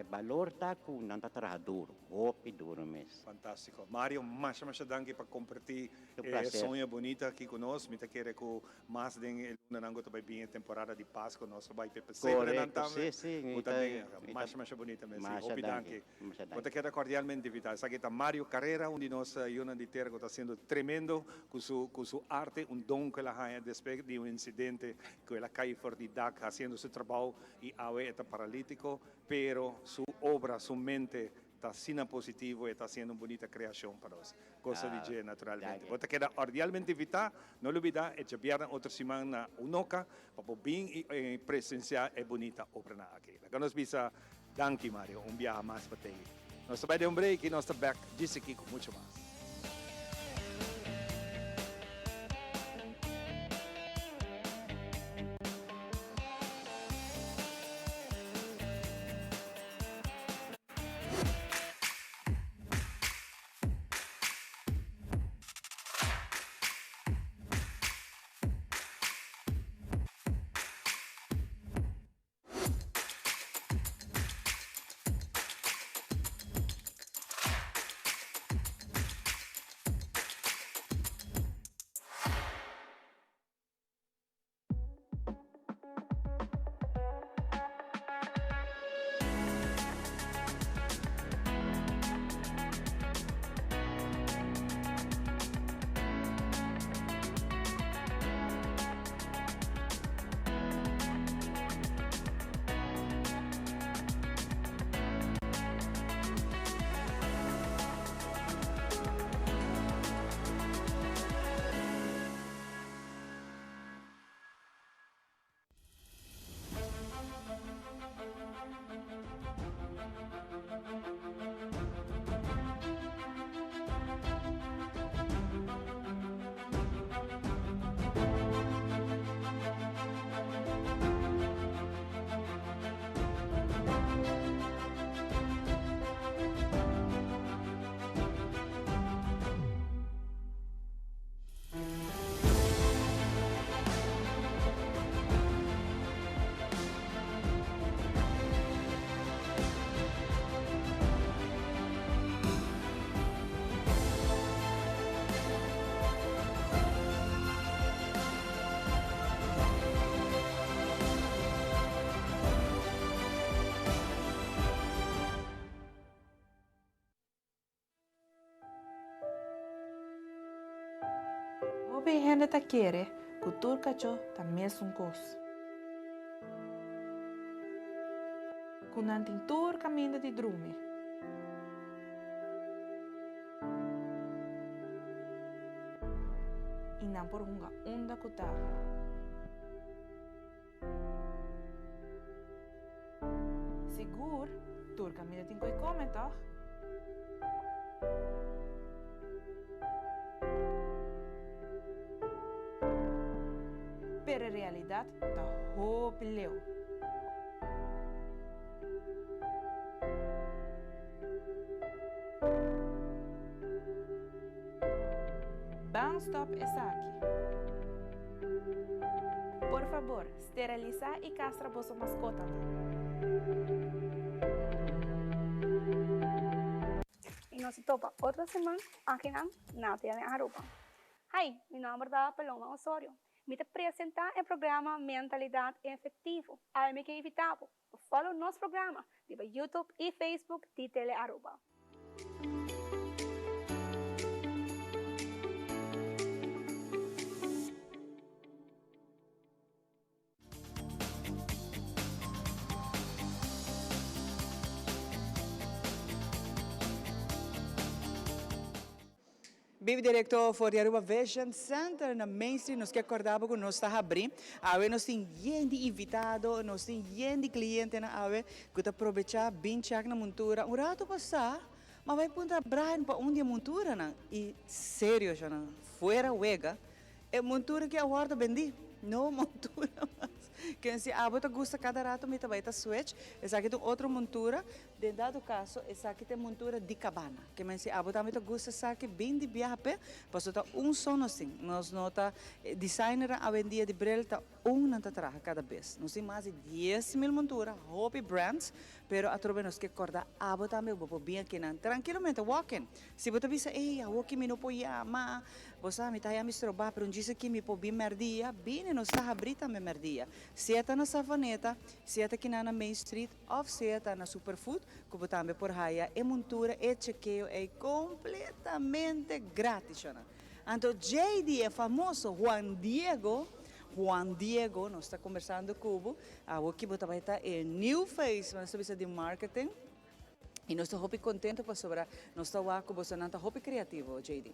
balor ta ku nan ta traha duru, hopi duru mes. Fantástiko. Mario, masha masha danki pa kompartí Un e plaser. soño bunita aki ku nos. Mi ta kere ku mas den e lunanan ku ta bai bin e temporada di Pasko nos ta bai p'e pesebrenan Korekto, tambe. sí, sí. Ku Mi ta ta, den mi ta, masha masha bunita mes. Sí, masha hopi danki, danki. masha Bo ta danki. keda kordialmente invitá. Esaki ta Mario Carrera, un di nos yunan di tera ku ta hasiendo tremendo ku su ku su arte, un don ku el a haña despues di un insidente ku el a kai for di dak hasiendo su trabou i awe e ta paralítiko, pero su obra, su mente ta asina positivo, e ta hasiendo un bunita kreashon pa nos. Gosa di dje naturalmente. Bo ta keda ordialmente invitá, no lubidá e djabièrnè otro siman na Unoca pa bo bin i presensiá e bunita obranan aki. Laga nos bisa danki Mario un biaha mas pa tei. Nos ta bai den un break i nos ta bèk djis aki ku mucho mas. Hopi hende ta kere ku tur kachó ta mesun kos. Ku nan tin tur kaminda di drumi. I nan por hunga unda ku ta. Sigur, tur kaminda tin koe kome, tòg? Pero e realidat ta hopi leu. Ban stòp esaki! Por fabor, steralisá i kastra boso maskotanan. Y nos ta topa otro siman akinan na Tele Aruba. Hi, mi nomber ta Paloma Osorio. Mi ta presenta e programa Mentalidad Efectivo. Awe mi ke invita bo pa follow nos programa riba YouTube y Facebook di Tele Aruba. Bibi directo for di Aruba Vision Center na Main Street. Nos ke acorda bo cu nos ta habri. Awe nos tin yen di invitado, nos tin yen di clientenan awe cu ta probecha bin check na montura. Un rato pasa, ma bay puntra Brian pa un di e monturanan. Y serio shonan, fuera wega, e montura ki a wordo bendi. No montura mas. Ken si abo ta gusta kada rato mi ta bai ta switch. Esaki ta un otro montura. Den dado kaso esaki ta e montura di kabana. Ke men si abo tambe ta gusta esaki bin di biaha p'e, paso ta un so nos tin. Nos no ta designernan awendia di bril ta un nan ta traha kada bes. Nos tin mas di 10,000 montura, hopi brands, pero atrobe nos ke korda abo tambe bo por bin akinan trankilamente walk in. Si bo ta bisa ey awoki mi no por yama, bo sa mi ta haya mi stroba pero un djis aki mi por bin merdia, bini nos ta habri tambe merdia. Sea ta na Savaneta, sea ta kinan na Main Street of sea ta na Superfood ku bo tambe por haya e montura, e chekeo ey kompletamente gratis shona. Anto JD e famoso Juan Diego, Juan Diego nos ta kombersando ku bo, awoki bo ta bai ta e new face, nos ta bisa di marketing. Y nos ta hopi contento pasobra nos ta wak cu bosonan ta hopi creativo, JD.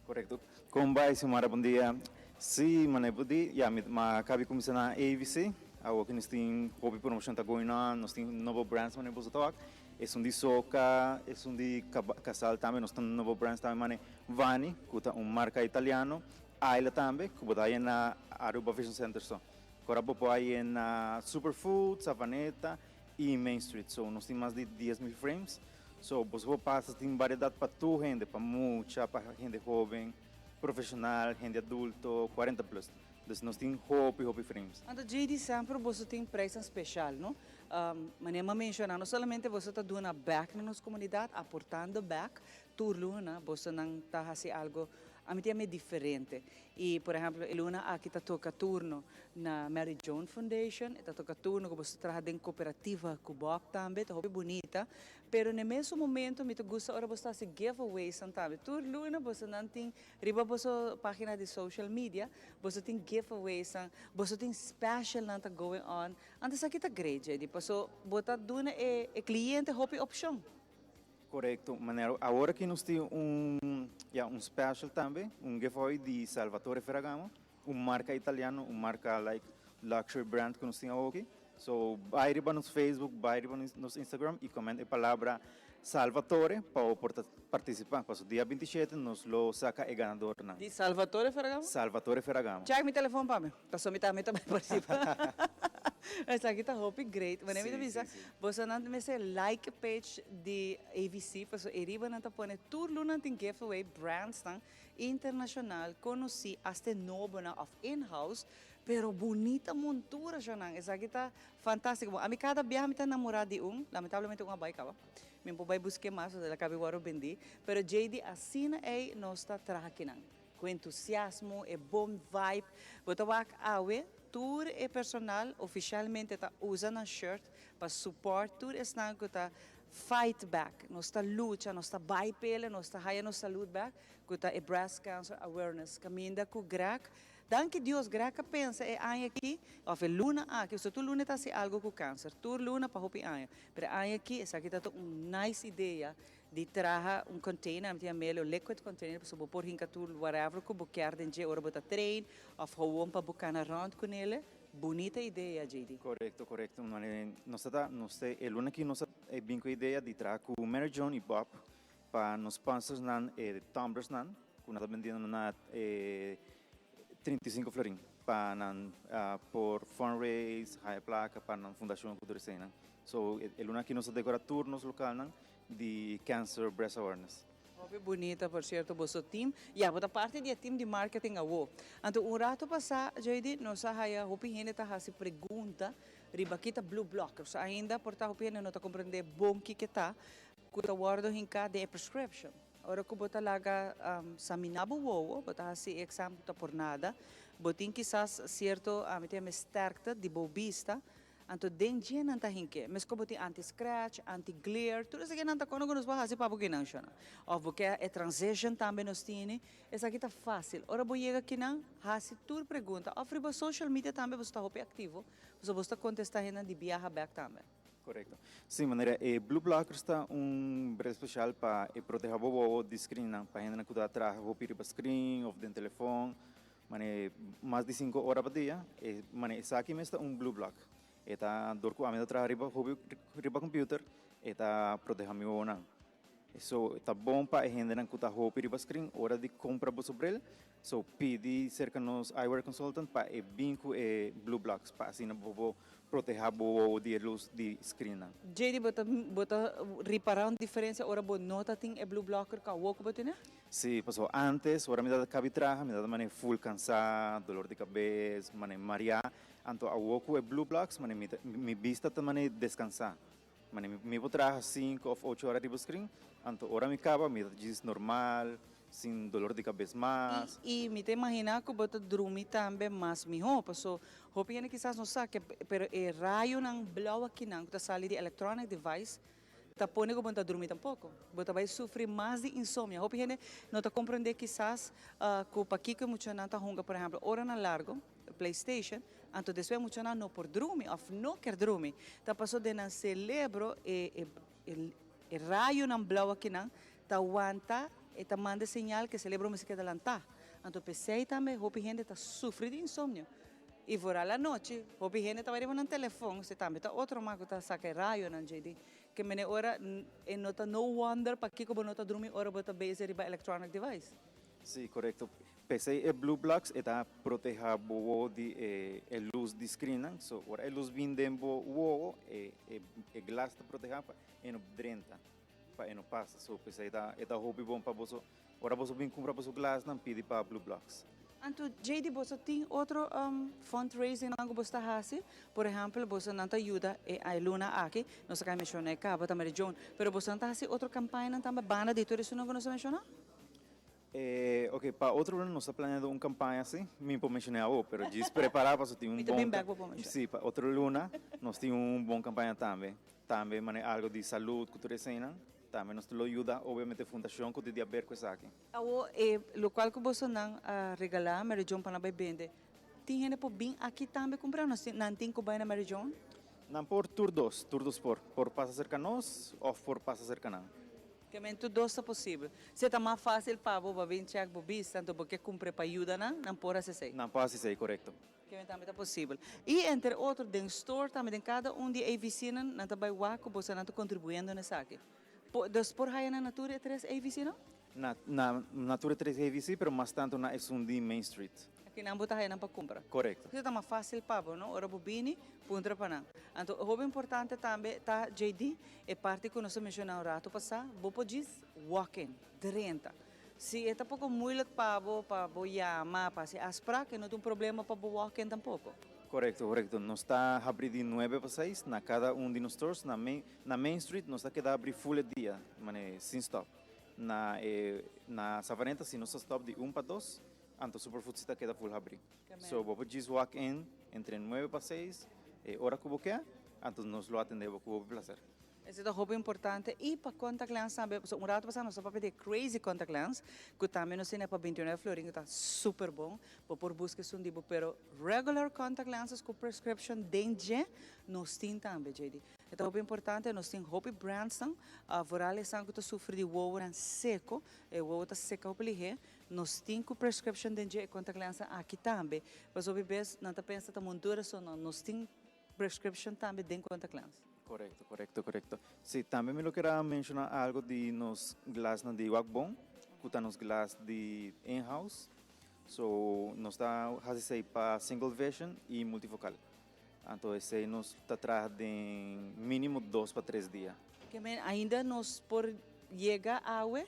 Correcto. Con bay Xiomara, bon dia. Si, manera bo di, ya mi a cabi cuminsa na AVC. Awor cu nos tin hopi promocion ta going on, nos tin nobo brands manera boso ta wak. Esun di Soca, esun di Casal tambe, nos tin nobo brands tambe manera Vani, cu ta un marca italiano, Ayla tambe, cu bo ta haya na Aruba Vision Center so. Ora bo por haya na Superfood, Savaneta, y Main Street. So nos tin mas di 10,000 frames. So boso por pasa tin variedad pa tur hende, pa mucha, pa hende hoben, profesional, hende adulto, 40 plus. Dus nos tin hopi hopi frames. Anto JD semper boso tin prijsnan special, no? Manera mi a menciona, no solamente boso ta duna back na nos comunidad, aportando back, tur luna bosonan ta haci algo, ami ta yama e diferente. Y por ehemplo e luna aki ta toca turno na Mary Joan Foundation, e ta toca turno cu boso ta traha den cooperativa cu Bob tambe, ta hopi bunita. Pero na e mesun momento mi ta gusta ora boso ta haci giveawaysnan tambe. Tur luna bosonan tin riba boso pagina di social media, boso tin giveawaysnan, boso tin specialnan ta going on. Anto esaki ta great JD, paso bo ta duna e cliente hopi opcion. Korekto, manera awor aki nos tin un ya un special tambe, un giveaway di Salvatore Ferragamo, un marka italiano, un marka like luxury brand ku nos tin awoki. So bai riba nos Facebook, bai riba nos Instagram i comment e palabra Salvatore pa bo por ta partisipa. Paso dia 27 nos lo saka e ganadornan. Di Salvatore Ferragamo? Salvatore Ferragamo. Check mi telefon pa mi. Paso mi tambe ta bai participa. Esaki ta hopi great. Wanneer mi ta bisa, bosonan mester like page di AVC, paso e riba nan ta pone tur luna tin giveaway brandsnan internacional conoci hasta e nobonan of in-house, pero bunita montura shonan. Esaki ta fantastico. Bon, ami cada biaha mi ta namora di un, lamentablemente un a bai caba. Mi por bai busque mas, pasobra el a cabi worde bendi. Pero JD, asina ey nos ta traha kinan. Ku entusiasmo, e bon vibe. Bo ta wak awe tur e personal ofishalmente ta usa nan shirt pa support tur esnan ku ta fight back. Nos ta lucha, nos ta bai pele, nos ta haya nos salud back, ku ta e Breast Cancer Awareness. Kaminda ku Greg, danki Dios Greg a pensa e aña aki, of e luna aki, pasobra tur luna e ta hasi algo ku cancer, tur luna pa hopi aña. Pero e aña aki esaki ta un nice idea Di traha un container, ami ta yama el un liquid container, pasobra bo por hinca tur whatever cu bo kier den dje ora bo ta train of gewoon pa bo cana rond cu nele. Bunita idea, JD. Corecto, corecto. Nos ta ta, nos ta, e luna aki nos a bin cu e idea di traha cu Mary Joan y Bob pa nos sponsors nan e tumblers nan cu nan ta bendiendo na e 35 florin pa nan por fundraise, haya placa pa nan fundacion cu tur eseynan. So e luna aki nos ta decora tur nos localnan di Cancer Breast Awareness. Hopi bunita por cierto boso team. Ya bo ta parti di e team di marketing awo. Anto un rato pasa JD nos a haya hopi hende ta haci pregunta riba ki ta blue blockers. Ainda por ta hopi hende no ta comprende bon kiko ta cu ta wordo hinca den e prescription. Ora cu bo ta laga samina bo wowo, bo ta haci e examen cu ta por nada, bo tin kisas cierto ami ta yama e sterkte di bo bista. Anto den dje nan ta hinke. Mesco bo tin anti scratch, anti glare, tur esaki nan ta kono ku nos por hasi pa bo kinan shona. Of bo ke e transition tambe nos tini. Esaki ta facil. Ora bo yega kinan, hasi tur pregunta. Of riba social media tambe boso ta hopi activo, pasobra boso ta contesta hendenan di biaha bek tambe. Correcto. Si, manera e blue blockers ta un bril special pa e proteha bo wowo di screennan, pa hendenan ku ta traha hopi riba screen of den telefon. Mane mas di sinku ora pa dia, e mane esaki mes ta un blue block. E ta dor ku ami ta traha riba hopi riba computer, e ta proteha mi wowonan. So ta bon pa e hendenan ku ta hopi riba screen ora di kumpra boso bril. So pidi serka nos eyewear consultant pa e bin ku e blue blocks pa asina bo por protehá bo wowo di e lus di screennan. JD bo ta bo ta ripará un diferensia ora bo no ta tin e blue blocker ku awor ku bo tene? Sí, pasobra antes ora mi tabata kabi traha mi tabata manera full kansá, dolor di kabes, manera mariá. Anto awor ku e blue blocks manera mi ta mi bista ta manera deskansá. Mane mi por traha sinku of ocho ora riba screen, anto ora mi caba mi ta djis normal, sin dolor di cabes mas. Y mi ta imagina cu bo ta drumi tambe mas miho, paso hopi hende kisas no sa ke, pero e rayonan blauw akinan cu ta sali di electronic device ta pone cu bo no ta drumi tampoco. Bo ta bay sufri mas di insomnia. Hopi hende no ta comprende kisas cu pakico e muchanan ta hunga por ehemplo oranan largo. PlayStation, anto despues muchanan no por drumi of no kier drumi, ta paso den nan celebro e e e rayonan blauw akinan ta wanta e ta manda señal ke celebro mester keda lanta, anto pesey tambe hopi hende ta sufri di insomnio y vooral anochi hopi hende ta bai riba nan telefon, esey tambe ta otro mas ku ta saka e rayonan djey ke mene ora e no ta no wonder pakiko bo no ta drumi ora bo ta bezig riba electronic device. Sí, korekto. P'esei e blue blocks e ta proteha bo wowo di e e lus di screennan. So ora e lus bin den bo wowo e e e glas ta proteha pa e no drenta, pa e no pasa. So p'esei ta e ta hopi bon pa boso ora boso bin kumpra boso glasnan pidi pa blue blocks. Anto JD boso tin otro fundraisingnan ku boso ta hasi? Por ehèmpel boso nan ta yuda e luna aki, nos a kai menshoná e kaba ta Mary Joan, pero boso nan ta hasi otro kampañanan tambe banda di tur esunnan ku nos a menshoná? Eh, ok, pa otro luna nos ta planeando un campaña así. Mi por mencioné awo, pero djis prepara paso tin un Mi ta bon bin bek pa por menciona. Sí, pa otro luna nos tin un bon campaña tambe. Tambe manera algo di salud cu tur eseinan. Tambe nos ta lo yuda obviamente fundacion cu tin di haber cu esaki. Awo, e locual cu bosonan a regala Mary Joan pa nan bay bende, tin hende por bin aki tambe cumpra? Nos tin, nan tin cu bay na Mary Joan? Nan por tur dos, tur dos por. Por pasa cerca nos of por pasa cerca nan. Kemen tur dos ta posibel. Si ta mas fácil pa bo pa bin check bo bista, anto bo ke kumpra pa yuda nan, nan por hasi esei. Nan por hasi esei, korekto. Kemen tambe ta posibel. I entre otro den store tambe den kada un di e AVCnan nan ta bai wak ku boso nan ta kontribuyendo na esaki. Por, dus por haya nan na tur e tres AVCnan? Na, na, na tur e tres AVC, pero mas tantu na esun di Main Street. Akinan bo ta haya nan pa kumpra. Korekto. Esei ta mas fásil pa bo, no? Ora bo bini, puntra pa nan. Anto, hopi importante tambe ta, JD, e parti ku nos a menshoná un ratu pasá, bo por djis walk in, drenta. Si e ta poko muilik pa bo, pa bo yama, pa hasi afsprak, e no ta un problema pa bo walk in tampoko. Korekto, korekto. Nos ta habrí di nuebe pa seis na kada un di nos stores. Na Main, na Main Street nos ta keda habrí full e dia, manera sin stòp. Na e, na Savaneta si nos ta stòp di un pa dos. Anto Superfood si ta keda full habri. So bo por djis walk in entre nuebe pa seis, e ora ku bo ke, anto nos lo atende bo ku hopi placer. Esei ta hopi importante y pa contact lens tambe, pasobra un rato pasa nos a papia di e crazy contact lens cu tambe nos tene pa 29 florin cu ta super bon, bo por busca esun di bo, pero regular contact lenses cu prescription den dje nos tin tambe JD. E ta hopi importante, nos tin hopi brandsnan, vooral esnan cu ta sufri di wowonan seco, e wowo ta seca hopi lihe, Nos tin cu prescription den dje e contact lensnan aki tambe. Pasobra hopi bes nan ta pensa ta montura so no. Nos tin prescription tambe den contact lens. Corecto, corecto, corecto. Si, tambe mi lo kier a menciona algo di nos glasnan di Wakbon, cu ta nos glas di in-house. So, nos ta haci esey pa single vision y multifocal. Anto esey nos ta traha den minimo dos pa tres dia. Ke men ainda nos por yega awe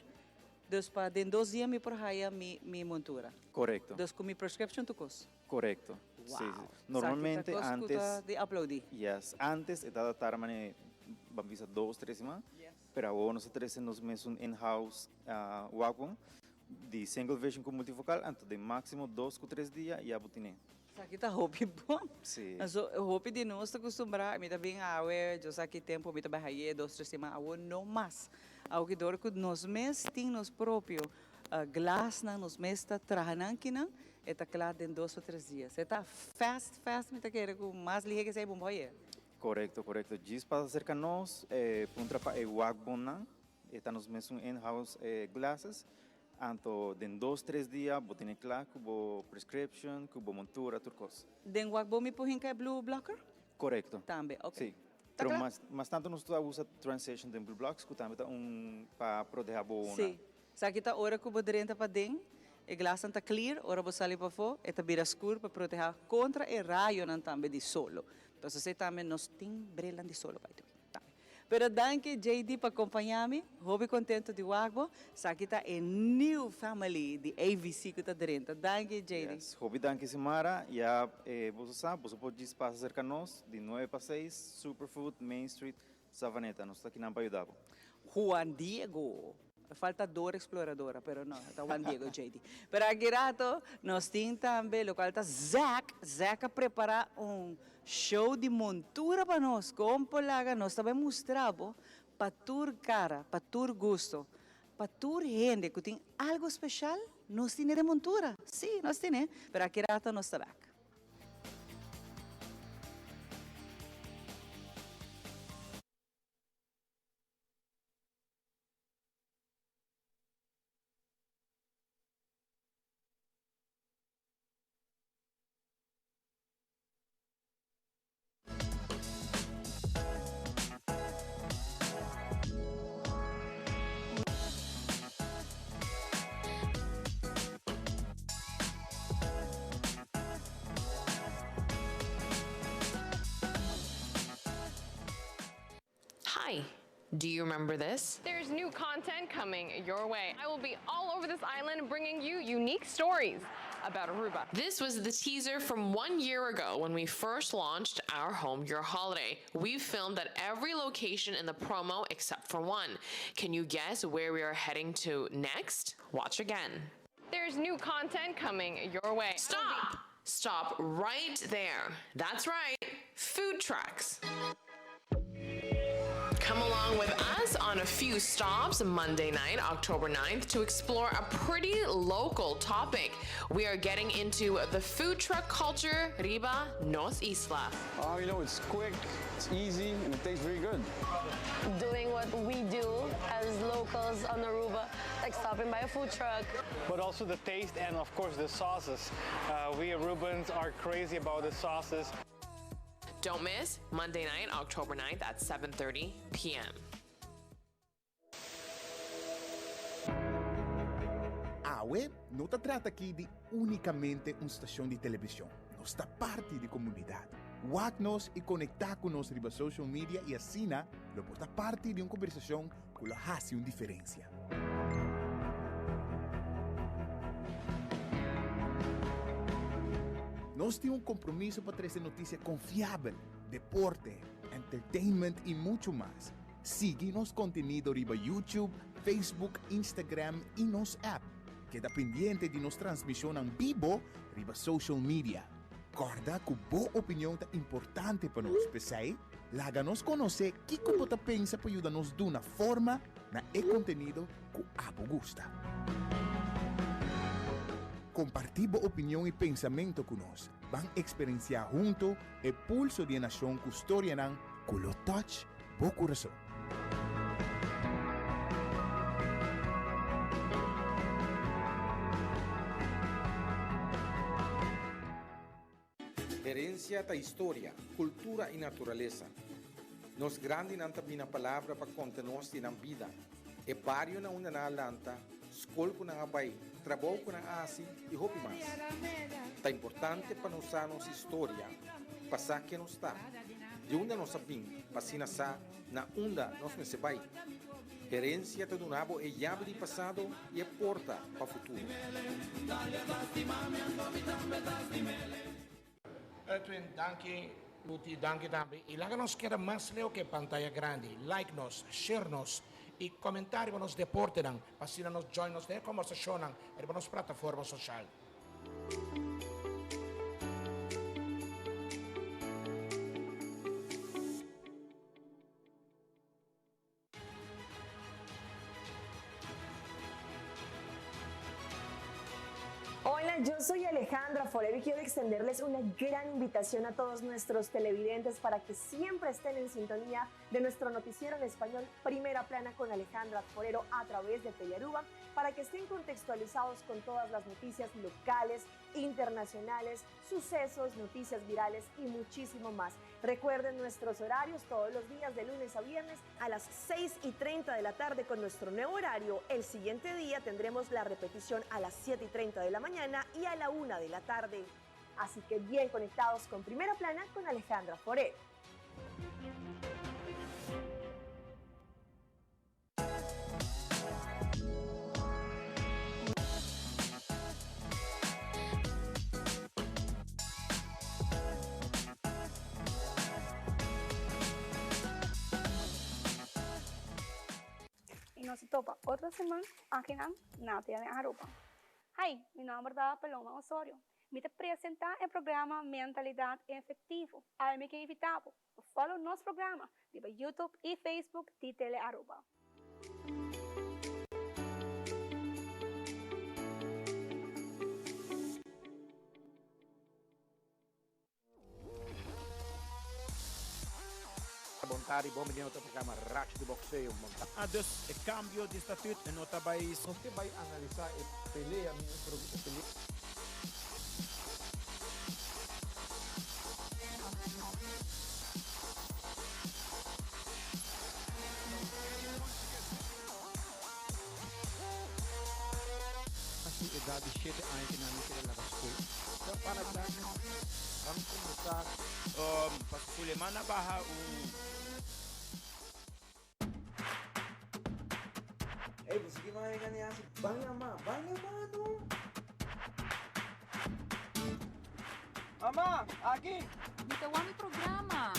Dus pa den dos dia mi por haya mi mi montura. Korekto. Dus ku mi prescription tur kos. Korekto. Wow. Sí, sí. Normalmente Esaki ta kos ku antes. ta di aplaudí. Yes. Antes e tabata tarda mane ban bisa dos, tres siman. Yes. Pero awor nos a trese nos mesun in-house wapon di single vision ku multifocal, anto den máksimo dos ku tres dia ya bo tine. Esaki ta hopi bon. Sí. Anto hopi di nos ta kustumbrá, mi ta bin awe, yo sa ki tempu mi ta bai haye dos, tres siman, awor no mas. Awor dor ku nos mes tin nos propio glasnan, nos mes ta traha nan kinan, e ta kla den dos o tres dia. E ta fast, fast, mi ta kere ku mas lihe ke esei bo haye. Korekto, korekto. Djis pasa serka nos, puntra pa e wakbonnan, e ta nos mesun in-house glasses. Anto den dos tres dia bo tene kla ku bo prescription, ku bo montura, tur kos. Den wak bo mi por hinka e blue blocker? Korekto. Tambe, ok. Si. Ta Pero kla? mas mas tanto nos ta usa transition den blue blocks ku tambe ta un pa proteha bo wowonan. Sí. Esaki ta ora ku bo drenta paden, e glasnan ta clear, ora bo sali pafó e ta bira skur pa proteha kontra e rayonan tambe di solo. Entonces esei tambe nos tin brilnan di solo by the way. Tambe. Pero danki JD pa kompaña mi, hopi kontento di wak bo. Esaki ta e new family di AVC ku ta drenta. Danki JD. Yes, hopi danki Xiomara. Ya boso sa, boso por djis pasa serka nos di nuebe pa seis, Superfood, Main Street, Savaneta. Nos ta kinan pa yuda bo. Juan Diego. Falta Dora Exploradora, pero no, ta Juan Diego JD. Pero aki rato nos tin tambe locual ta Zack. Zack a prepara un show di montura pa nos. Con por laga nos ta bay mustra bo pa tur cara, pa tur gusto, pa tur hende cu tin algo special, nos tine den montura. Si, nos tine. Pero aki rato nos ta back. Hi, do you remember this? There's new content coming your way. I will be all over this island bringing you unique stories about Aruba. This was the teaser from one year ago when we first launched Our Home, Your Holiday. We filmed at every location in the promo except for one. Can you guess where we are heading to next? Watch again. There's new content coming your way. Stop! Stop right there. That's right, food trucks. Come along with us on a few stops Monday night, October 9th, to explore a pretty local topic. We are getting into the food truck culture, Riba Nos Isla. Oh, you know, it's quick, it's easy, and it tastes very good. Doing what we do as locals on Aruba, like stopping by a food truck. But also the taste and, of course, the sauces. Uh, we Arubans are crazy about the sauces. Don't miss Monday night, October 9th at 7:30 p.m. Awe no ta trata aki di únikamente un stashon di televishon, nos ta parti di komunidat. Wak nos i konektá ku nos riba social media i asina lo por ta parti di un kombersashon ku lo hasi un diferensia. Nos tin un kompromiso pa trese notisia konfiabel, deporte, entertainment i muchu mas. Sigui nos kontenido riba YouTube, Facebook, Instagram i nos app. Keda pendiente di nos transmishonnan bibo riba social media. Kòrda ku bo opinion ta importante pa nos, p'esei laga nos konosé kiko bo ta pensa pa yuda nos duna forma na e kontenido ku abo gusta. Kompartí bo opinion i pensamentu ku nos. Ban eksperensiá huntu e pulso di e nashon ku storianan ku lo touch bo kurason. Herencia ta historia, cultura y naturalesa. Nos grandinan ta bina palabra pa conta nos di nan bida, e bario na unda nan a lanta, scol cu nan a bay, trabou cu nan a haci y hopi mas. Ta importante pa nos sa nos historia, pa sa ken nos ta, di unda nos a bin, pa asina sa na unda nos mester bay. Herencia ta duna bo e yabi di pasado y e porta pa futuro. Edwin, danki. Luti, danki tambe. Y laga nos keda mas leu ke pantaya grandi. Like nos, share nos y comenta riba nos deportenan pa asina nos join nos den e combersacionnan riba nos plataforma social. Hola, yo soy Alejandra Forero y quiero extenderles una gran invitación a todos nuestros televidentes para que siempre estén en sintonía de nuestro noticiero en español Primera Plana con Alejandra Forero a través de Telearuba, para que estén contextualizados con todas las noticias locales, internacionales, sucesos, noticias virales y muchísimo más. Recuerden nuestros horarios todos los días de lunes a viernes a las 6 y 30 de la tarde con nuestro nuevo horario. El siguiente día tendremos la repetición a las 7 y 30 de la mañana y a la 1 de la tarde. Así que bien conectados con Primera Plana con Alejandra Foré. Y nos topa otro siman akinan na Tele Aruba. Hi, mi nomber ta Paloma Osorio. Mi ta presenta e programa Mentalidad Efectivo. Awe mi ke invita bo pa follow nos programa riba YouTube y Facebook di Tele Aruba. Bon tardi, bon bini na otro programa Racho di Boxeo. Ah, dus e cambio di statuut e no ta bay. Nos ke bai analisa e pelea mi e pelea. Na su edad di shete aña ke nan a keda laga skol. Ta para dan ban kuminsá. Um, pa Suleman a baha un. Ey, boso ki manga gani hasi? Ban yama, ban yama no! Mama, aki! Mi ta wak mi programa.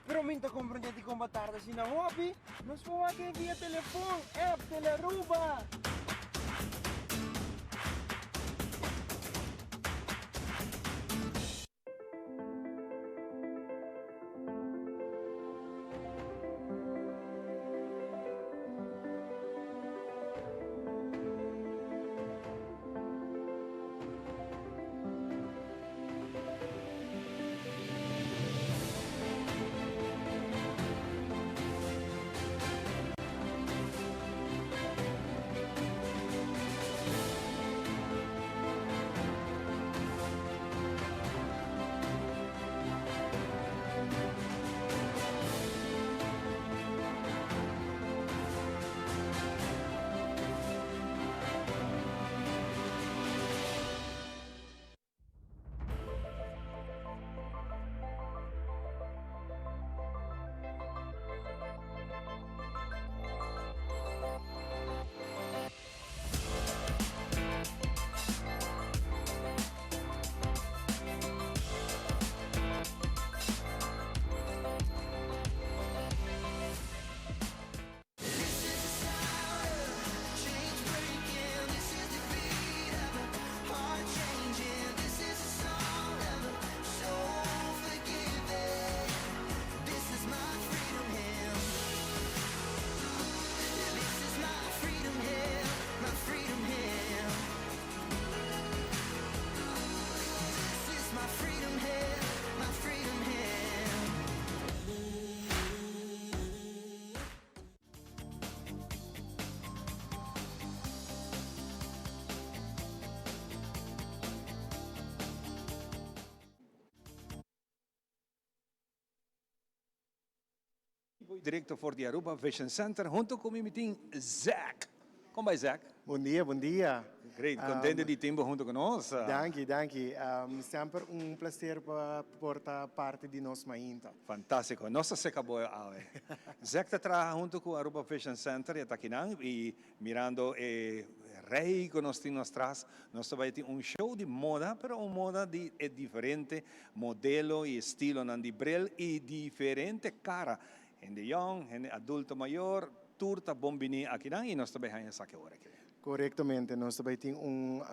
Pero mi n'ta comprende dikon bo tarda asina hopi. Nos por wak e via telefon, app, Telearuba. Directo for di Aruba Vision Center hunto cu mi mi tin Zack. Con bay Zack? Bon dia, bon dia. Great, contento di tin bo hunto cu nos. Danki, danki. Semper un placer pa por ta parti di nos mainta. Fantastico. Nos ta seca bo awe. Zack ta traha hunto cu Aruba Vision Center y a ta akinan y Mirando e rey cu nos tin nos tras, nos ta bay tin un show di moda, pero un moda di e diferente modelo y estilonan di bril y diferente cara. Hende yong, hende adulto mayor, tur ta bon bini akinan y nos ta bay haña esaki ora aki. Corectamente, nos ta bay tin un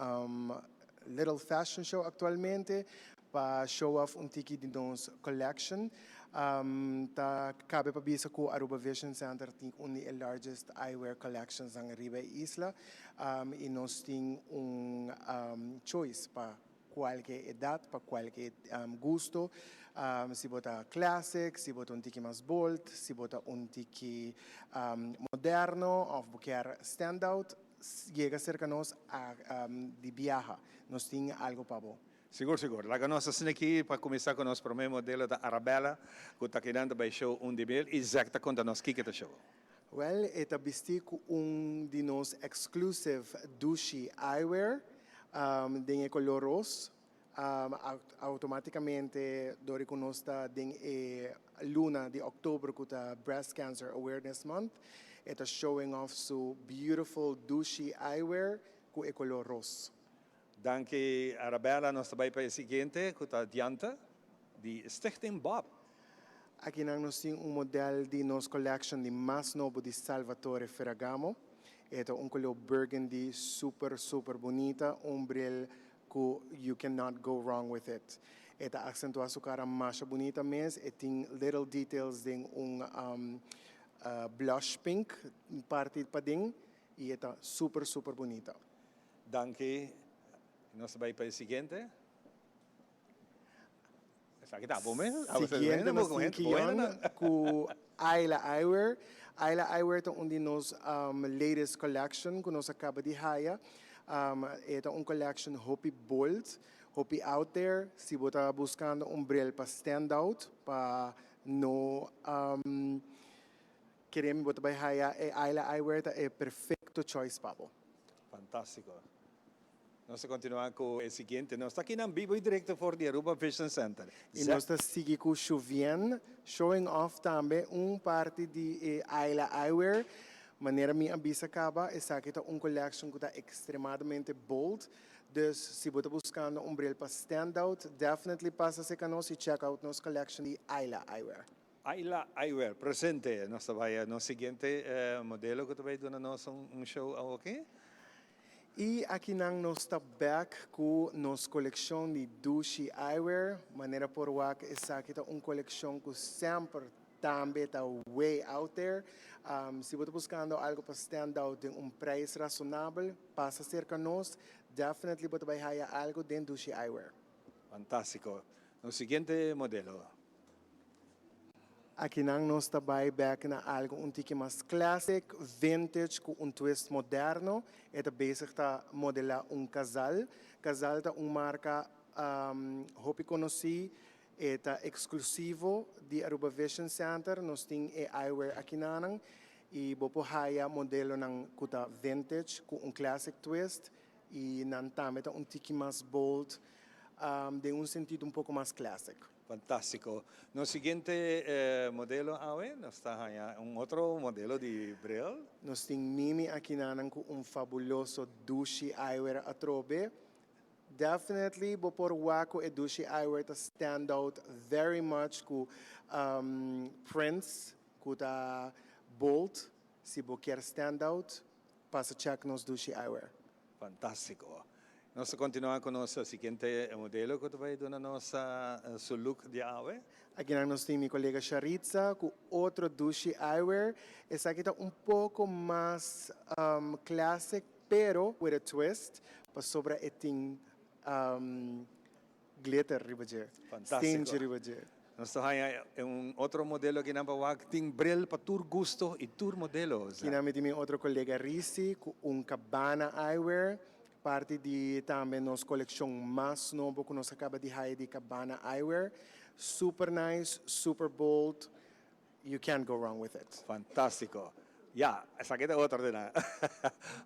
little fashion show actualmente Pa show off un tiki di nos collection. Ta cabe pa bisa cu Aruba Vision Center tin un di e largest eyewear collections nan riba e isla y nos tin un choice pa cualke edad, pa cualke gusto. Si bo ta classic, si bo ta un tiki mas bold, si bo ta un tiki moderno of bo kier stand out, yega cerca nos di biaha. Nos tin algo pa bo. Sigur sigur. Laga nos asina aki pa cuminsa cu nos prome modelo ta Arabella cu ta kinan ta bay show un di mil y Zack ta conta nos kiko ta show. Wel, e ta bisti cu un di nos exclusive dushi eyewear den e color roos. Automaticamente dor cu nos ta den e luna di october cu ta Breast Cancer Awareness Month, e ta showing off su beautiful dushi eyewear cu e color roos. Danki Arabella, nos ta bai pa e siguiente cu ta Dianta di Stichting Bob. Akinan nos tin un model di nos collection di mas nobo di Salvatore Ferragamo. E ta un color burgundy super super bunita, un bril cu you cannot go wrong with it. E ta accentua su cara masha bunita mes, e tin little details den un blush pink parti paden y e ta super super bunita. Danki. Nos ta bai pa e siguiente. Esaki ta bo mes. Siguiente nos tin Kion ku Ayla Eyewear. Ayla Eyewear ta un di nos latest collection ku nos a kaba di haya. E ta un collection hopi bold, hopi out there. Si bo ta buskando un bril pa stand out, pa no kere mi bo ta bai haya e Ayla Eyewear ta e perfecto choice pa bo. Fantástico. Nos ta continua cu e siguiente. Nos ta akinan bibo y directo for di Aruba Vision Center. Y nos ta sigui cu Shuvien, showing off tambe un parti di e Ayla Eyewear. Manera mi a bisa caba, esaki ta un collection cu ta extremadamente bold. Dus si bo ta buscando un bril pa stand out, definitely pasa cerca nos y check out nos collection di Ayla Eyewear. Ayla Eyewear presente. Nos ta bai nos siguiente modelo cu ta bai duna nos un show awoki. Y akinan nos ta back cu nos coleccion di Dushi Eyewear. Manera por wak esaki ta un coleccion cu semper tambe ta way out there. Si bo ta buscando algo pa stand out den un prijs razonabel, pasa cerca nos. Definitely bo ta bai haya algo den Dushi Eyewear. Fantastico. Nos siguiente modelo. Akinan nos ta bai bek na algo un tiki mas classic, vintage cu un twist moderno. E ta bezig ta modela un Cazal. Cazal ta un marca hopi conoci, e ta exclusivo di Aruba Vision Center. Nos tin e eyewear akinanan y bo por haya modelonan cu ta vintage cu un classic twist y nan tambe ta un tiki mas bold den un sentido un poco mas classic. Fantástico. Nos siguiente modelo awe, nos ta haña un otro modelo di bril. Nos tin Mimi akinanan ku un fabuloso dushi eyewear atrobe. Definitely bo por wak ku e dushi eyewear ta stand out very much ku prints ku ta bold. Si bo kier stand out, pasa check nos dushi eyewear. Fantástico. Nos ta continua cu nos siguiente modelo cu ta bay duna nos su look di awe. Akinan nos tin mi colega Sharitza cu otro dushi eyewear. Esaki ta un poco mas classic pero with a twist pasobra e tin glitter riba dje, Fantástico. stenchi riba dje. Nos ta haña un otro modelo akinan pa wak. Tin bril pa tur gusto y tur modelo. Kinan mi tin mi otro colega Risi cu un Cabana Eyewear, parti di tambe nos coleccion mas nobo cu nos a caba di haya di Cabana Eyewear. Super nice, super bold, you can't go wrong with it. Fantástico. Ya, esaki ta otro di nan.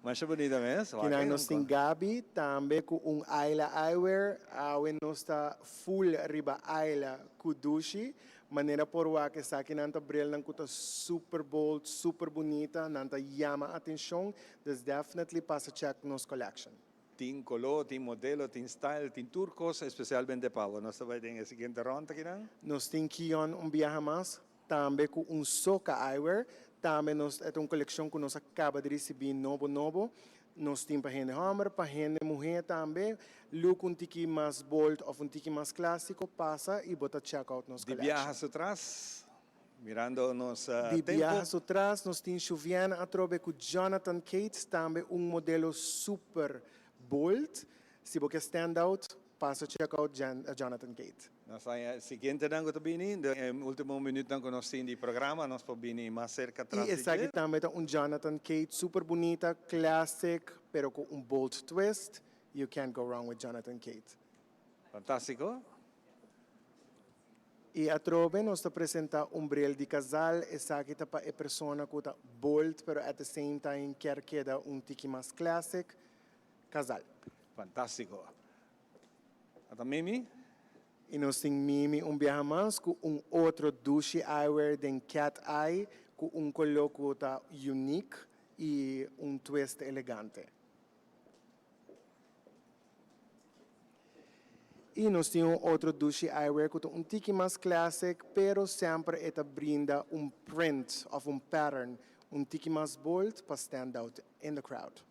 Masha bunita mes. Wak Kinan nos tin Gaby tambe cu un Ayla Eyewear. Awe nos ta full riba Ayla cu dushi. Manera por wak esakinan ta brilnan cu ta super bold, super bunita. Nan ta yama atencion. Dus definitely pasa check nos collection. Tin color, tin modelo, tin style, tin tur cos especialmente pa bo. Nos ta bay den e siguiente rond akinan. Nos tin Kion un biaha mas, tambe cu un Soca Eyewear. Tambe nos e ta un coleccion cu nos a caba di ricibi nobo nobo. Nos tin pa hende homber, pa hende muhe tambe. Look un tiki mas bold of un tiki mas clasico, pasa y bo ta check out nos Di collection. biaha su tras, mirando nos Di tempo. biaha su tras nos tin Shuviana atrobe cu Jonathan Cates, tambe un modelo super bold. Si bo ke stand out, pasa check out Jonathan Cate. Nos haña e siguientenan cu ta bini, den e ultimo minuutnan cu nos tin di programa, nos por bini mas cerca tras Y di esaki dje. tambe ta un Jonathan Cate super bunita, classic, pero cu un bold twist. You can't go wrong with Jonathan Cate. Fantástiko. I atrobe nos ta presenta un bril di Cazal, esaki ta pa e persona cu ta bold pero at the same time kier keda un tiki mas classic, Cazal. Fantástiko. Ata Mimi. I nos tin Mimi un biaha mas cu un otro dushi eyewear den cat eye cu un colo cu ta unique y un twist elegante. I nos tin un otro dushi eyewear cu ta un tiki mas classic, pero semper e ta brinda un print of un pattern un tiki mas bold pa stand out in the crowd.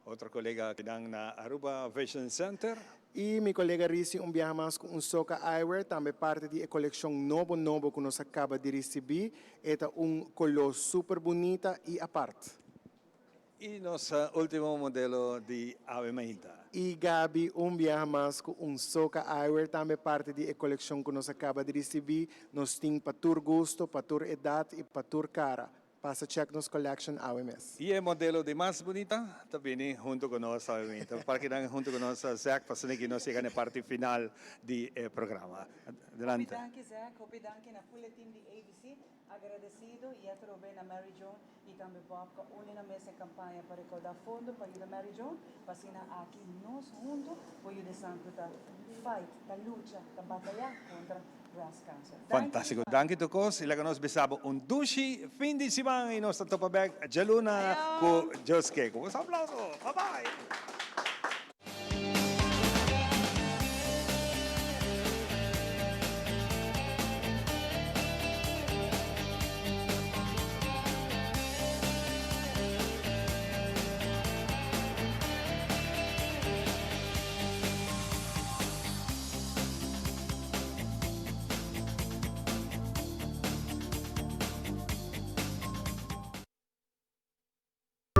Otro colega kinan na Aruba Vision Center. I mi colega Risi un biaha mas cu un soca eyewear, tambe parti di e coleccion nobo nobo cu nos a caba di ricibi. E ta un color super bunita i apart. Y nos ultimo modelo di Ave Mainta. Y Gaby un biaha mas cu un soca eyewear tambe parti di e coleccion cu nos a caba di ricibi. Nos tin pa tur gusto, pa tur edad y pa tur cara. Pasa check nos collection awe mes. Y e modelo di mas bunita ta bini hunto cu nos awe mainta. Pa kinan hunto cu nos Zack pa asina ki nos yega na e parti final di e programa. Adelante. Hopi danki Zack, hopi danki na full e team di ABC. Agradecido y atrobe na Mary Joan y tambe Bob cu a uni na mes e campaña pa recauda fondo pa yuda Mary Joan, pa asina aki nos hunto por yuda esnan cu ta fight, ta lucha, ta bataya contra breast cancer. Danki Fantastico. Danki tur cos y laga nos bisa bo un dushi fin di siman y nos ta topa bek djaluna cu Dios ke. Cu boso aplauso. Bye bye.